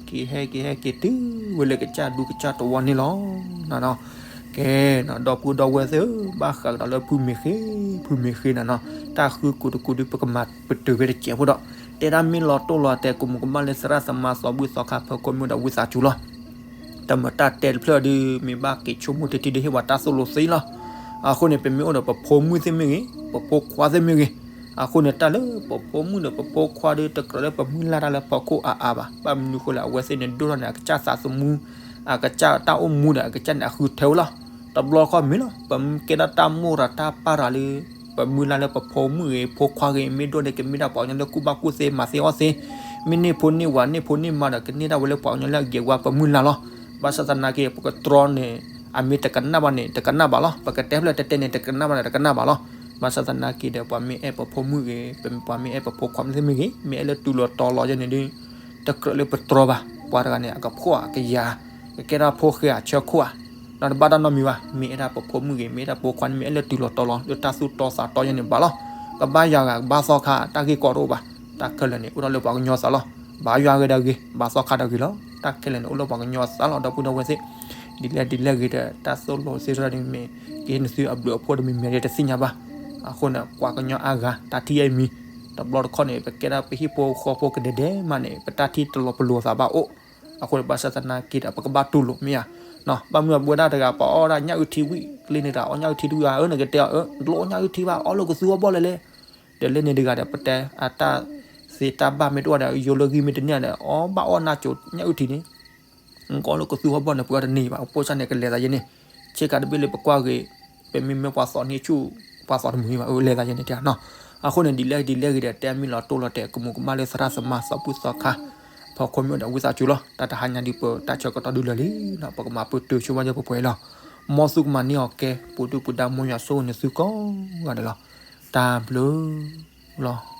က့ၤဟဲက့ၤဟဲက့ၤတုၤဝဲလၢကစၢ်ဒူကစၢ်တဝီန့ၣ်လီၤ. ကဲနီၤ ဒီပုၢ်ဒီဝဲၢ်သ့ၣ်ဧၢ, ဘၣ်ဃးကဒီးလၢဖုမ့ၢ်ဃ့, ဖုမ့ၢ်ဃ့န့ၣ်နီၤ, တၢ်ဃုကိးတကိးဒုး ပကမၤပတုာ်ဖဲတစဲးဖိဒီး တဲဒၣ်မ့ၢ်လီၤတိၢ်လီၤတဲာ်ကမူးကမၣ်လၢသရၣ်သမါသးဘှံးသီခါဖီခိၣ်မ့ၢ်ဒီးဝံသးစူၤလီၤ. တမၤတၢ်တဲတဖျၢၣ်ဒီး မ့ၢ်ဘၣ်က့ၤဆိကမိၣ်တထံၣ်ဒီးဟ့ၣ်ဝဲတၢ်သိၣ်လိသ့လီၤ. အဃိန့ၣ် ပမ့ၢ်အိၣ်ဒီးပဖိမုၣ်သ့ၣ်မ့ၢ်ဂ့ၤ, ပဖိခွါသ့ၣ်မ့ၢ်ဂ့ၤ, အဃိန့ၣ် တၢ်လၢပဖိမုၣ်ဒီးပဖိခွါဒီး တကြၢးလၢပမုၢ်လၢ်တၢ်လၢဖီခိၣ်အါအါဘၣ်. ဘၣ်မနုၤဃိလဲၣ် အဝဲသ့ၣ်န့ၣ် ဒိၣ်ထီၣ်န့ၣ် အကစၢ်သးသမူ, အကစၢ်တၢ်အိၣ်မူဒီး အကစၢ်န့ၣ် အဃုထၢဝဲလီၤ. တဘျီဃီမ့ၢ်လီၤ ပကဲဒၣ်တၢ်မိၣ်တၢ်တၢ်ပာ်တၢ်လၢ ပမုၢ်လၢ်လၢပဖိမုၣ်ဂ့ၤ ဖိခွါဂ့ၤ မ့ၢ်ဒိၣ်န့ၣ် ကမ့ၢ်ဒၣ်ပှၤကညီလၢကူၣ်ဘၣ်ကူၣ်သ့ မၤသ့အီၣ်သ့, မ့ၢ်န့ၢ်ဖိန့ၢ်ဝၤ န့ၢ်ဖိန့ၢ်မါဒီး ကန့ၢ်ဒၣ်ဝဲလၢပှၤကညီလၢအဂ့ၤဝါ ပမုၢ်လၢ်လီၤ. ဘၣ်ဆၣ်သနာ်က့ ပကတြီန့ၣ် အမ့ၢ်တကနၣ်ဘၣ်န့ၣ် တကနၣ်ဘၣ်လီၤ. ပကတဲဖျၢၣ်တဲတဲန့ၣ် တကနၣ်ဘၣ်န့ၣ် တကနၣ်ဘၣ်လီၤ. ဘၣ်ဆၣ်သနာ်က့ဒီး ပှၤမ့ၢ်အဲၣ်ပဖိမုၣ်ဂ့ၤ, ပှၤမ့ၢ်အဲၣ်ပဖိခွါမ့ၢ်သ့ၣ်မ့ၢ်ဂ့ၤ, မ့ၢ်အဲၣ်လၢတုၤလီၤတီၤလီၤယဲန့ၣ်ဒီး တကြၢးလၢပတြီဘၣ်. ပှၤတဂၤန့ၣ် အကဖှီၣ်အကယၤ, ကကဲထီၣ်ဖိဃဲအဆၢခိၣ်ဧါ, ဒီးတဘၣ်တၢ်နီတမံၤဘၣ်. မ့ၢ်အဲၣ်ဒၣ်ပဖိမုၣ်ဂ့ၤ, မ့ၢ်အဲၣ်ဒၣ်ဖိခွါန့ၣ် မ့ၢ်အဲၣ်လၢတုၤလီၤတီၤလီၤ လၢတၢ်သူၣ်တီသးတီယဲန့ၣ်ဘၣ်လီၤ. ကဘၣ်ယွၤဂၤ ကဘၣ်သီခါ တၢ်ဂ့ၢ်ကီတအိၣ်ဘၣ်. တၢ်ခဲလၢာ်န့ၣ် အိၣ်ဒၣ်လၢပှၤကညီသးလီၤ. ဘၣ်ယွၤဂ့ၤဒီးဂ့ၤ, ဘၣ်သီခါဒီးဂ့ၤလီၤ. တၢ်ခဲလၢာ်န့ၣ် အိၣ်လၢပှၤကညီသးလီၤ ဒီပုၢ်ဒီဝဲၢ်သ့ၣ်. ဒ်လဲၣ်ဒ်လဲၣ်ဂ့ၤဒီး တၢ်သိၣ်လိသ့ၣ်တဖၣ်န့ၣ်မ့ၢ် ကဟ့ၣ်နသုအဘျုးအဖှိၣ်တမံၤမံၤဒီးတသ့ၣ်ညါဘၣ်. အဃိန့ၣ် ကွၢ်ကညီအါဂၤ တၢ်ထံၣ်အံၤမံၤ, တဘျီတခီၣ်န့ၣ် ပကဲဒၣ်ပဟံၣ်ဖိဃီဖိကဒဲဒဲမးန့ၣ် ပတၢ်ထံၣ်တလီၤပလိာ်သးဘၣ်အိၣ်. အဃိန့ၣ် ဘၣ်ဆၣ်သနာ်က့ဒီး ပကဘၣ်တူၢ်လိာ်မ့ၢ်ဧါ. ဘၣ်မနုၤအဝဲဒၣ်တဂၤ ပှၤအီၣ်ဒၣ်ညၣ်အုၣ်ထံဝံၤ ကျ့န့ၣ်တဂၤ အီၣ်ညၣ်အုၣ်ထံတဝံၤဧါ, အၢ နကတဲအီၤ အၢ တလိၣ်အီၣ်ညၣ်အုၣ်ထံဘၣ် အီၣ်လၢကသူအီၣ်ဘီၣ်လဲၣ်လဲၣ်. ဒီးလၢန့ၣ်တဂၤဒီး ပတဲအတၢ်သ့တၢ်ဘၣ်မ့ၢ်တအိၣ်ဒီး ယိၤလၢဂံၢ်မ့ၢ်တန့ၢ်ဒီး အီၣ်ဘၣ်အီၣ်နၢ်ကၠိညၣ်အုၣ်ထံန့ၣ် နကအီၣ်လၢကသူဟီၣ်ဘီၣ်န့ၣ် ပှၤတန့ၢ်ဘၣ်, အပိၢ်စၢ်န့ၣ် ကလဲၤသးယဲန့ၣ်, ဆ့ကၤတဘ့ၣ်လၢပကွၢ်ဂ့ၤ, ပမ့မ့ၢ်ပှၤသီန့ၣ်ဆူၣ်, ပှၤသီတမုာ်ဘၣ်, အလဲၤသးယဲန့ၣ်တၢ်နီၤ. အဃိန့ၣ် ဒ်လဲၣ်ဒ်လဲၣ်ဂ့ၤဒီး တဲမ့ၢ်လီၤတိၢ်လီၤတဲာ် ကမူးကမၣ်လၢသရၣ်သမါသီဘူၣ်သီခါ, ဖီခိၣ်မ့ၢ်အိၣ်ဒီးဝံသးစူၤလီၤ. တၢ်တဟါညါဒုးပတၢ်ဆၢကတီၢ်ဒုးလၢာ်လံလီၤ, ပကမၤပတုာ်ဆိဝဲယဲၢ်ပှဲၤပှဲၤလီၤ. မ်သုကမၤန့ၢ်အီၤကဲ ပူၤဒုၣ်ပူၤဒါ မ်ယွၤဆိၣ်ဂ့ၤန့ၢ်သုကိးဂၤဒဲးလီၤ. တၢ်ဘျုးလီၤ.